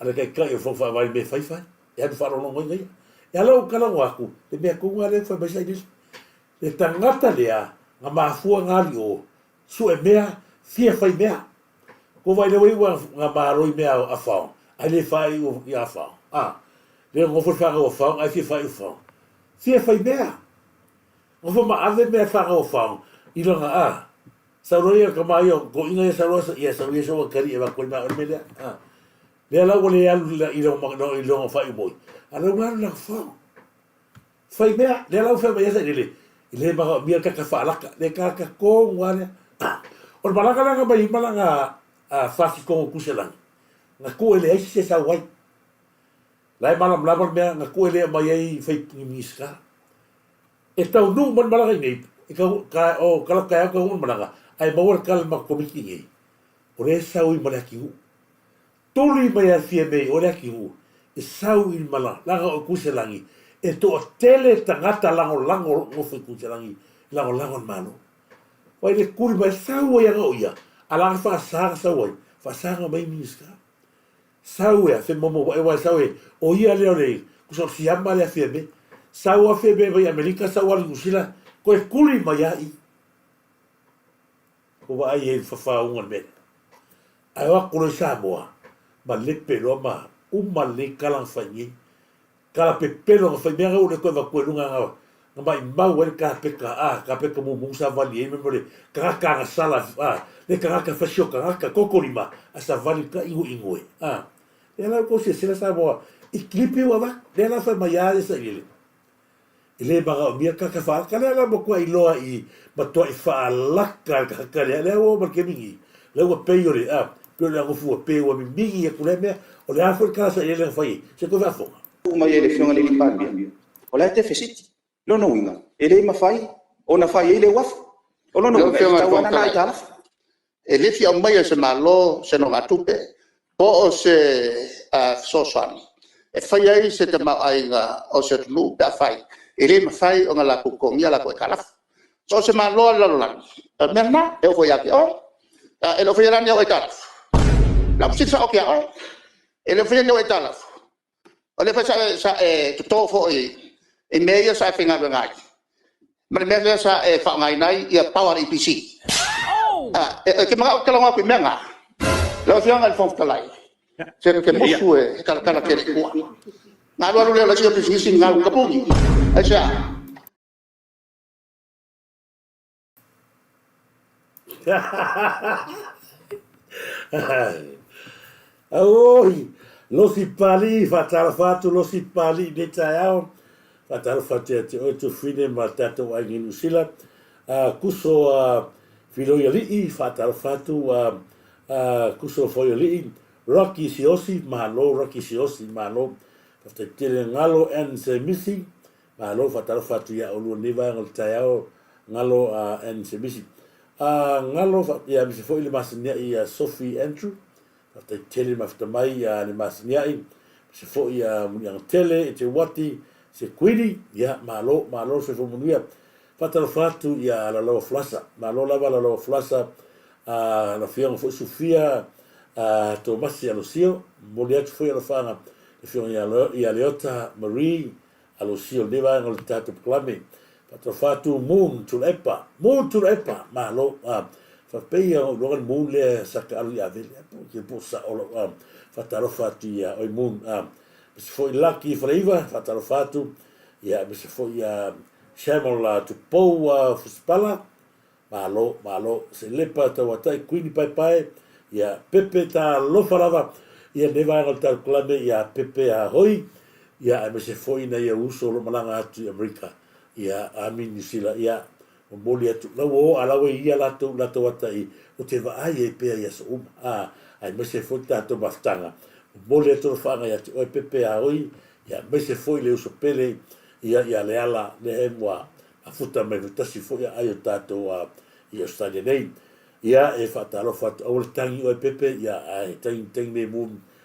a le taitai o le faavae me fai fai. E alu faalogologo ai ia. E ala o kala o aku, le mea kongo a le fai mai sa i Le tagata lea, nga mafua nga li o, sue mea, fia fai mea. Ko vai le wei ua nga malo i mea a whao, ai le whai u i a whao. A, le ngofo le whangau a whao, ai fia whai u whao. Fia fai mea. Nofo ma ave mea whakaowhao i lana a. Sau loa ia kama ia ko inga ia sau loa ia sau ia sau kari e va koi ma ole mea a. Lea la ua le alu i lona ma i lona whai umoi. A lea ua alu lana whao. Whai mea, lea la ua whai mai ia sa i lele. I le maka mia kaka whaalaka. Le kaka kongua lea. O le malanga langa mai malanga a whasi kongo kuselangi. Nga ku ele ai se sau ai. La e malamalama le mea nga ku ele mai ai whai minista. E taunuu mai le malaga i nei, e kau, ka, o kala taeao taunuu le malaga, ae maua le tala ma Komiti nei, o lea e sau i ma le atunuu. Tuli mai a fia mea i o le atunuu, e sau i le malaga, leaga o Kuiselagi, e toatele tagata lagolago nofo i Kuiselagi, lagolago le Malo. Wai le tuli mai, sau ai aga o ia, a laga faasa na sau ai, faasa na omai Minisita. Sau ea, fe momo wae wae sau e, o ia lea o le, kusa o siama lea Fiame. Sau a Fiame mai Amerika, sau a Niusila, koe kuli mai a i. Ko vaai e whawhaunga le mea. Ae o aku loa i Samoa, ma lepe loa ma uma lenei kala na whai nei. Kala pepelo na whai mea nga ule koe vaku e lunga nga nga maʻimau ai le kapeka a kapeka mumu savali ai me le kagaka nga sala a le kagaka fasio kagaka kokolima a savali ka ingo ingo e a le la ko se sela Samoa i klipi ua va le la fa mai a sa ile i le maga o mia kaka fa ka le la mo kwa iloa i matoa i faalaka ka ka le le o ma ke mingi le ua pei o le a pe o le ngofu ua pe ua mingi e kule mea o le a fo ka sa ile fai se ko fa fonga mai e le Afioga i le Palemia, o la e tefesiti. Lona uiga, e le mafai ona fai ai le uafu. O lona Lau uiga, e Afioga i le tatau Fofoga lava ona na Fetalai, aitalafu. e le fia aumaia e se Malo se nogatupe po o se fesoasoani e fai ai se tamaoaiga o se atunuu pe afai e le mafai ona latou totogia latou aitalafu. So o se Malo lava o le lalolagi, o le mea lena, e oo foi ia te oe. E le o faia la ni au aitalafu? O lau fesili sao atu ia oe. E le o faia ni au aitalafu? O lea foi sa e toto foi i mea ia sa e faigaluega ai, ma le mea lea sa e faaaogaina ai power a le EPC. E te manao ou te talanoa atu i mea na? Lau Afioga i le Fofoga Fetalai, se ou te musu e talatala tele i tua. Ona alu alu lea o le isi au pisinisi galu i tapuni. Aisea? Auoi, Losi Papalii, faatalofa atu Losi Papalii i lenei taeao, faatalofa atu ia te oe Tufine ma le tatou aiga i Niu Sila. Kuso Filoialii, faatalofa atu Kuso Foialii, Rocky Siosi, malo Rocky Siosi, malo. Faafetai tele Galo and Semisi, Malo faatalofa atu ia oulua i lenei vaega o le taeao Galo a and Semisi. A Galo fa ia aemaise foi le masiniai ia Sophie Andrew. Faafetai tele mafata mai ia le masiniai. Aemaise foi ia Muniaga Tele e te Uati Sekuini. Ia malo malo le soifua manuia. Faatalofa atu ia Alalaua Falasa. Malo lava Alalaua Falasa a le Afioga foi Sufia a Tomasi Alosio. Momoli atu foi alofaaga le Afioga ia Leota Marie Alosio lenei vaega o le tatou polokalame. Faatalofa atu Moon Tuilaepa. Moon Tuilaepa! Malo. A, faapei ia ou iloga le Moon lea sa taalu i Avele. A, po ke po sao lau a. Faatalofa atu ia oi Moon. A, aemaise foi Lucky Faleiva, faatalofa atu. Ia, aemaise foi ia Samuel Tupou Fusipala. Malo, malo, Selepa Tauatai, Kuini Paepae, ia Pepe talofa lava, ia lenei vaega o le tatou kalame ia Pepe a hoi, ia aemaise foi nai ou uso o lo o malaga atu i Amerika, ia Ami Niu Sila, ia momoli atu, la ua oo a la ua i ia latou, latou ata i, ou te vaai ai pea i aso uma, a, aemaise foi le tatou mafutaga, momoli atu alofaaga ia te oe Pepe a hoi, ia aemaise foi le uso pele, ia ia Leala Lehemua, Afuta mai foi tasi foi aai o tatou a i Australia nei. Ia e faatalofa atu aua le tagi oe Pepe ia ae tagi tagi nei mu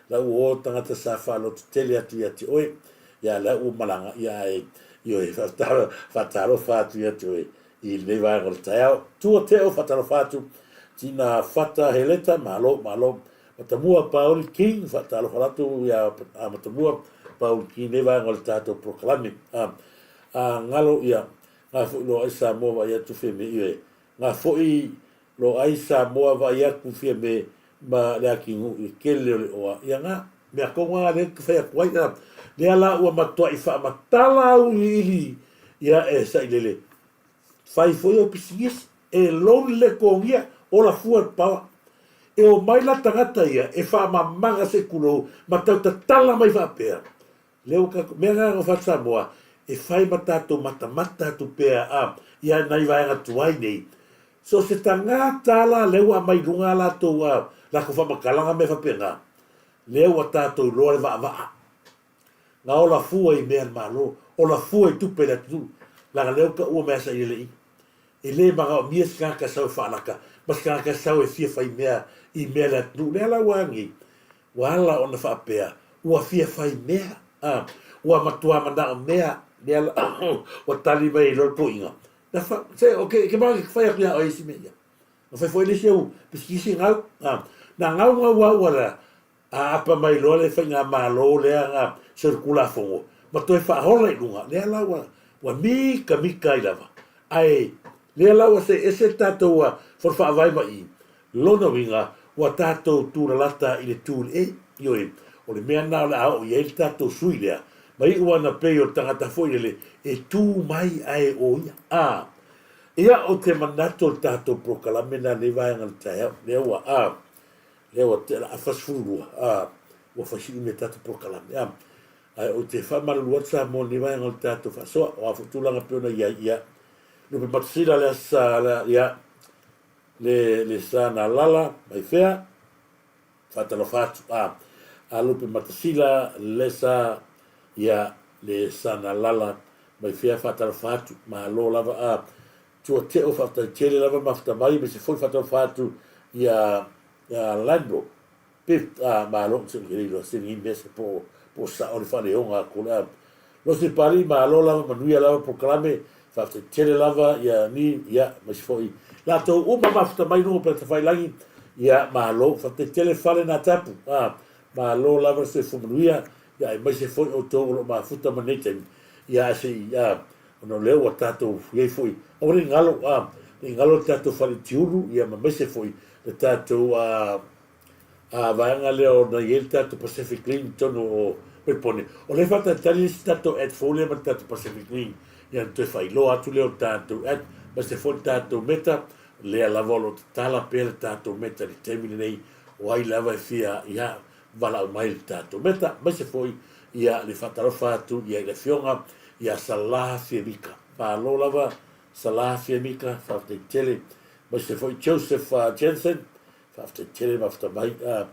la ua o tagata sa faaloto tele atu ia te oe ia la ua malaga ia ae ioe faatalofa atu ia te oe i lenei vaega o le taeao. Tua Teo faatalofa atu Tina Fata Heleta malo malo Matamua Paoli King faatalofa atu ia Matamua Paoli King lenei vaega o le tatou polokalame. A galo ia, nga foi lo ai Samoa vaai atu fia me ioe, nga foi lo ai Samoa vaai atu fia me ma le atinuʻu i le tele o le oa ia nga mea tonu a lea te fai atu ai a lea la ua matuai faamatala auiliili ia e sailele fai foi au pisinisi e loan le togia ola fua le paoa e omai la tagata ia e faamamaga se kulou ma tau tatala mai faapea Lea ua tatou, mea na fatu Samoa, e fai ma tatou matamata atu pea a ia nai vaega tuai nei. So se tagata la lea ua aumai i luga a latou a latou faamatalaga mea faapena, lea ua tatou iloa le vaavaa. Na ola fua i mea a le Malo, ola fua i tupe a le atunuu, leaga lea ua taua mai a saileleina. E le manaomia se tagata e sau e faalaka ma se tagata e sau e fia fai mea i mea a le atunuu. Lea la ua agi Ua ala ona faapea, ua fia fai mea, a, ua matua manao mea, lea la, ua tali mai ai loa le toeaina, na fa, se, o ke, ke manawa ke fai atu iā oe i isi mea ia. Na fai foi le isi au pisikisi gau, a, na gau gau au ua la, a apa mai loa le faigamalo lea na solitulafono, ma toe faahola i luga, lea la ua, ua mikamika ai lava. Ae, lea la ua see ese le tatou fono faavae ma i, Lona uiga, ua tatou tulalata i le tu i le e. Ioe, o le mea lena o le a oo i ai le tatou sui lea, ma iu ana pei o le tagata foi lele e tu mai ae o ia. A, ia, ou te manatu o le tatou polokalame lena lenei vaega o le taeao, lea ua, a, lea ua tea la afa 12, a, ua fai sili mea tatou polokalame, a. Ae ou te faamalulu atu Samoa i lenei vaega o le tatou faasoa, o a foi tulaga pei ona i ai, ia, Lupe Matasila le asa, le, ia, Le le sa na lala mai fea faatalofa atu a a lupe matasila le sa ia le sa na lala mai fea faatalofa atu malo lava a tua teo faafetai tele lava mafuta mai me se foi faatalofa atu ia ia Landro pif a malo se ke le se ni me se po po sa o le faaleoga ko le a Losi Pali malo lava manuia lava polokalame. Faafetai tele lava ia ni, ia, aemaise foi latou uma mafuta mai luga o Pelatafailangi, ia, malo. Faafetai tele Fale Natapu, a, malo lava le soifua manuia, ia, aemaise foi outou o lo o mafuta ma lenei taimi, ia, ae se i, a, ona o lea ua tatou i ai foi, aua ne i galo, a, ne i galo le tatou fale tiulu, ia, ma aemaise foi le tatou, a, a vaega lea ona i ai le tatou Pacific Green i totonu o Melbourne. O lea e faatalitali le isi tatou ad fou lea ma le tatou Pacific Green, ia ona toe faailoa atu lea o le tatou ad, aemaise foi le tatou meta, lea lava o lo o tatala pea le tatou meta i le taimi lenei, o ai lava e fia, ia, valaau mai le tatou meta, aemaise foi ia le faatalofa atu ia i le afioga ia Salah Fiamika. Malo lava Salah Fiamika, faafetai tele, aemaise foi Joseph Jensen, Faafetai tele mafuta mai a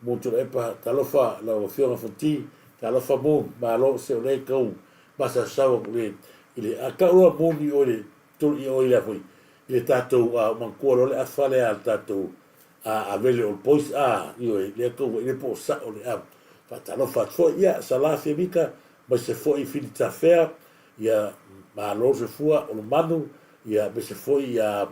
Moon Tuilaepa talofa lau afioga Fonti talofa Moon malo se o lea kau masausau aku le i le a kau loa Moon i oi le tolu i oi le foi i le tatou a manatua loa le afa lea a le tatou a avele old boys a i oi lea kau i le po o sao le a faatalofa atu foi ia Sala Fiamika aemaise foi Fili Tafea ia malo le soifua Olomanu ia aemaise foi ia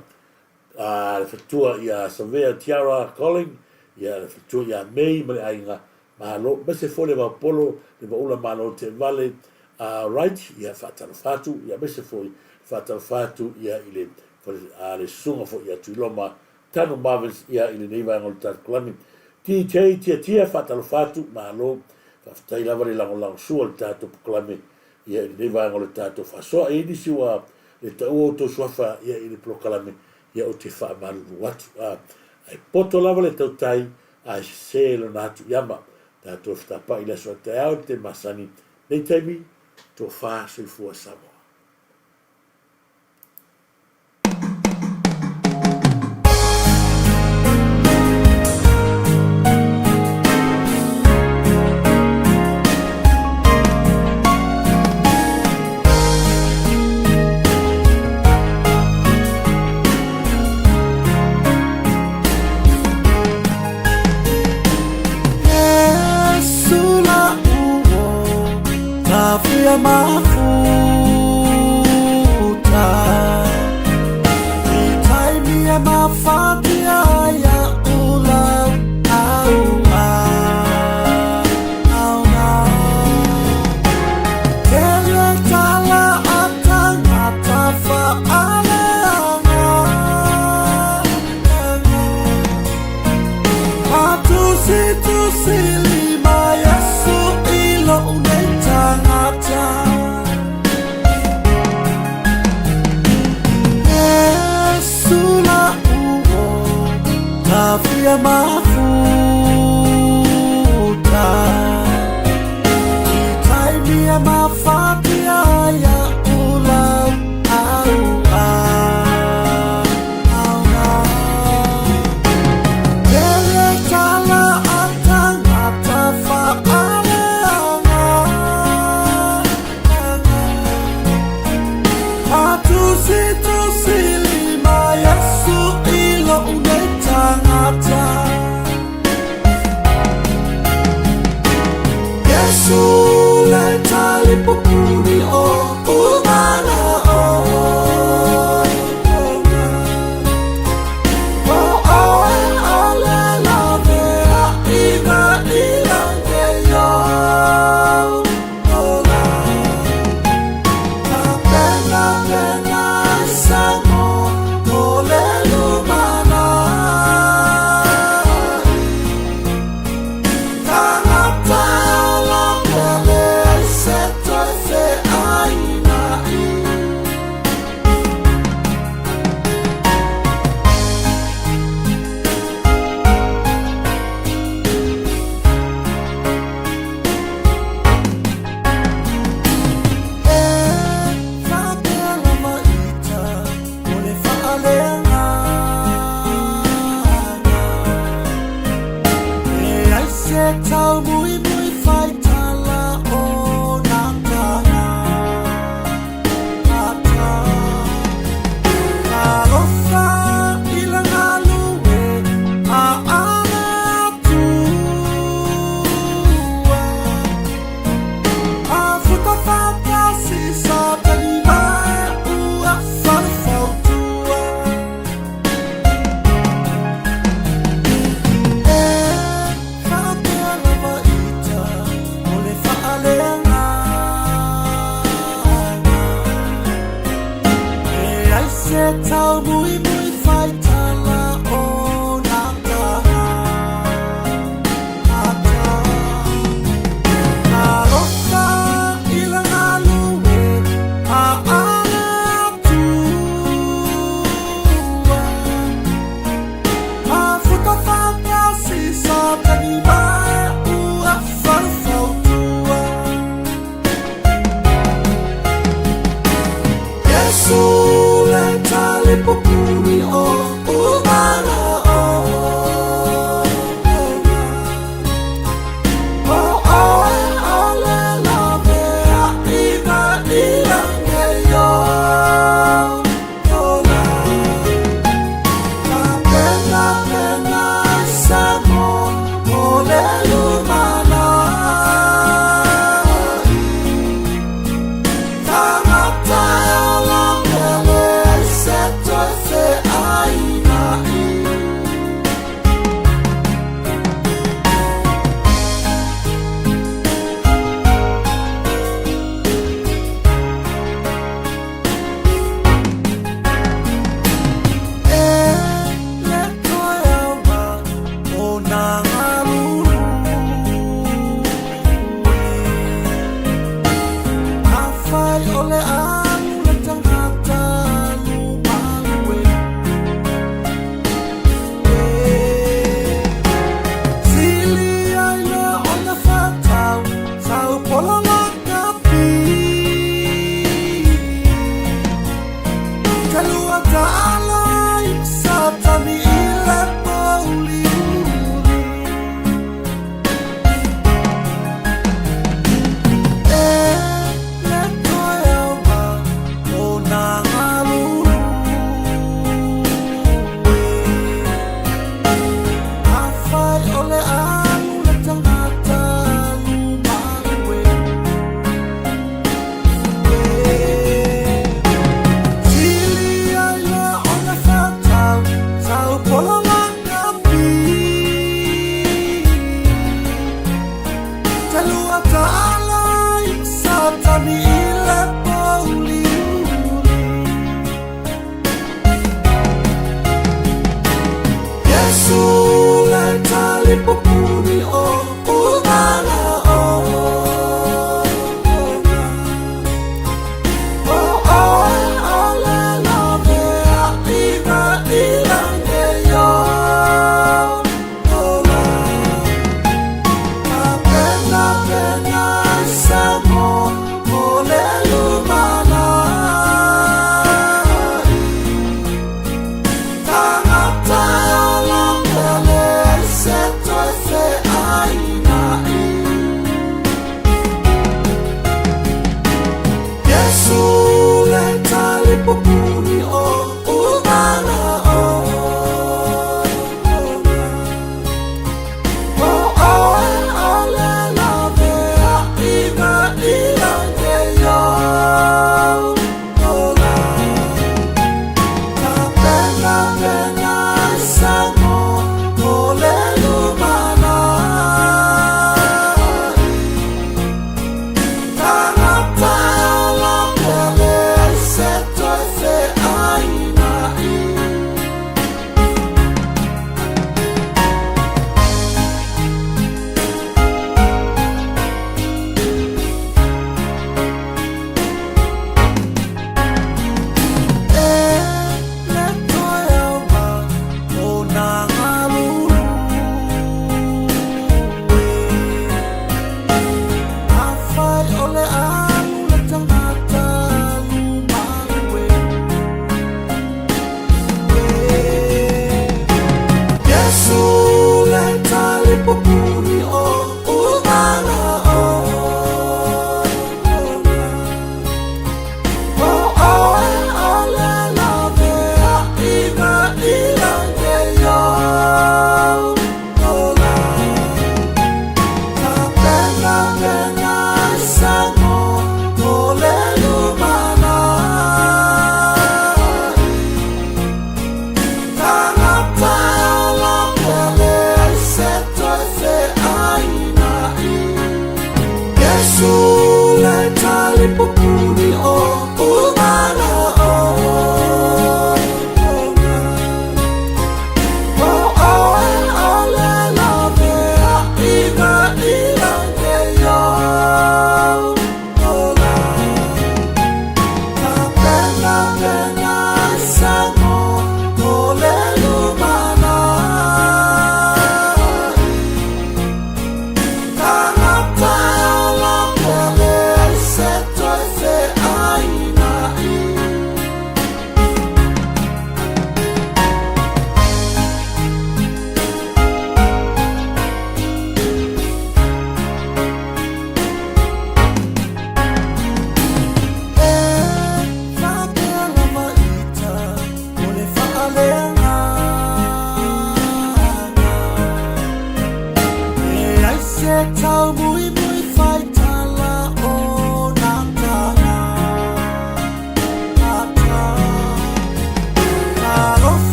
a le faletua ia Savea Tiara Colling, ia le faletua ia May ma le aiga Malo, aemaise foi le Vaopolo, le Vaula Malo Teevale a Wright, ia faatalofa atu, ia aemaise foi le faatalofa atu ia i le fale a le susuga foi ia Tuiloma Tanu Marvins ia i lenei vaega o le tatou kalame. DJ Tiatia faatalofa atu, malo, faafetai lava le lagolagosua i le tatou polokalame ia i lenei vaega o le tatou faasoa. E i ai nisi ua le taua outou suafa ia i le polokalame, ia ou te faamalulu atu. A, ae poto lava le tautai, ae sese lona atu i ama. Tatou fetapa'i i le aso a taeao i le taimi masani, nei taimi, tofa soifua Samoa.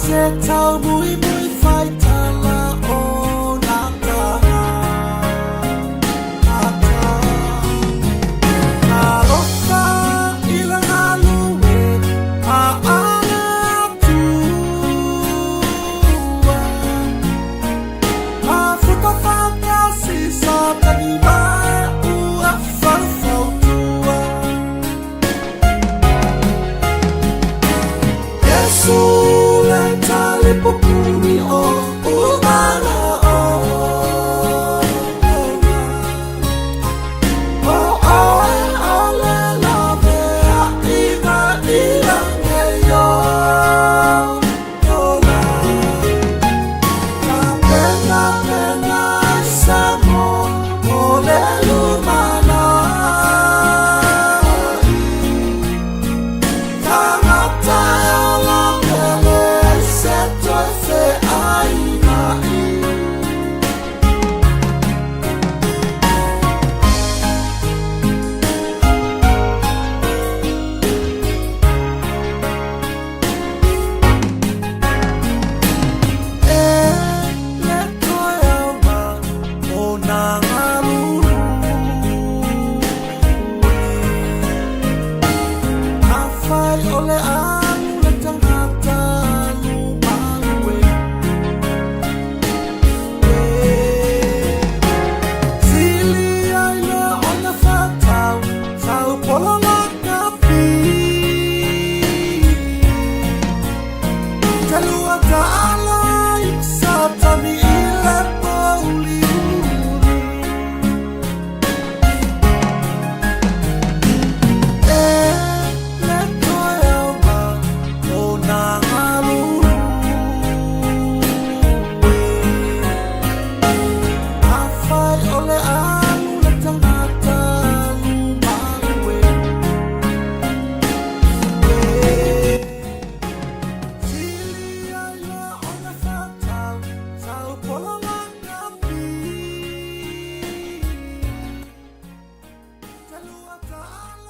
se tau mui mui whai tala o nā tāngata. Talofa i le galue a ale atua. A futa whakasi sa tani mai ua wharfautua. Yesu le tali pupuri o umana o. O oe o le lawe a iga i lange yo. Ola. Ka pena pena sa mo o le lumana. Tangata e ola pele se toe fe aina i. E le toe auma o nā ngalulu. A whai o le alu le tangata lumalue. Sili ai le ona whatau, tau polo la kapi. Te lua ta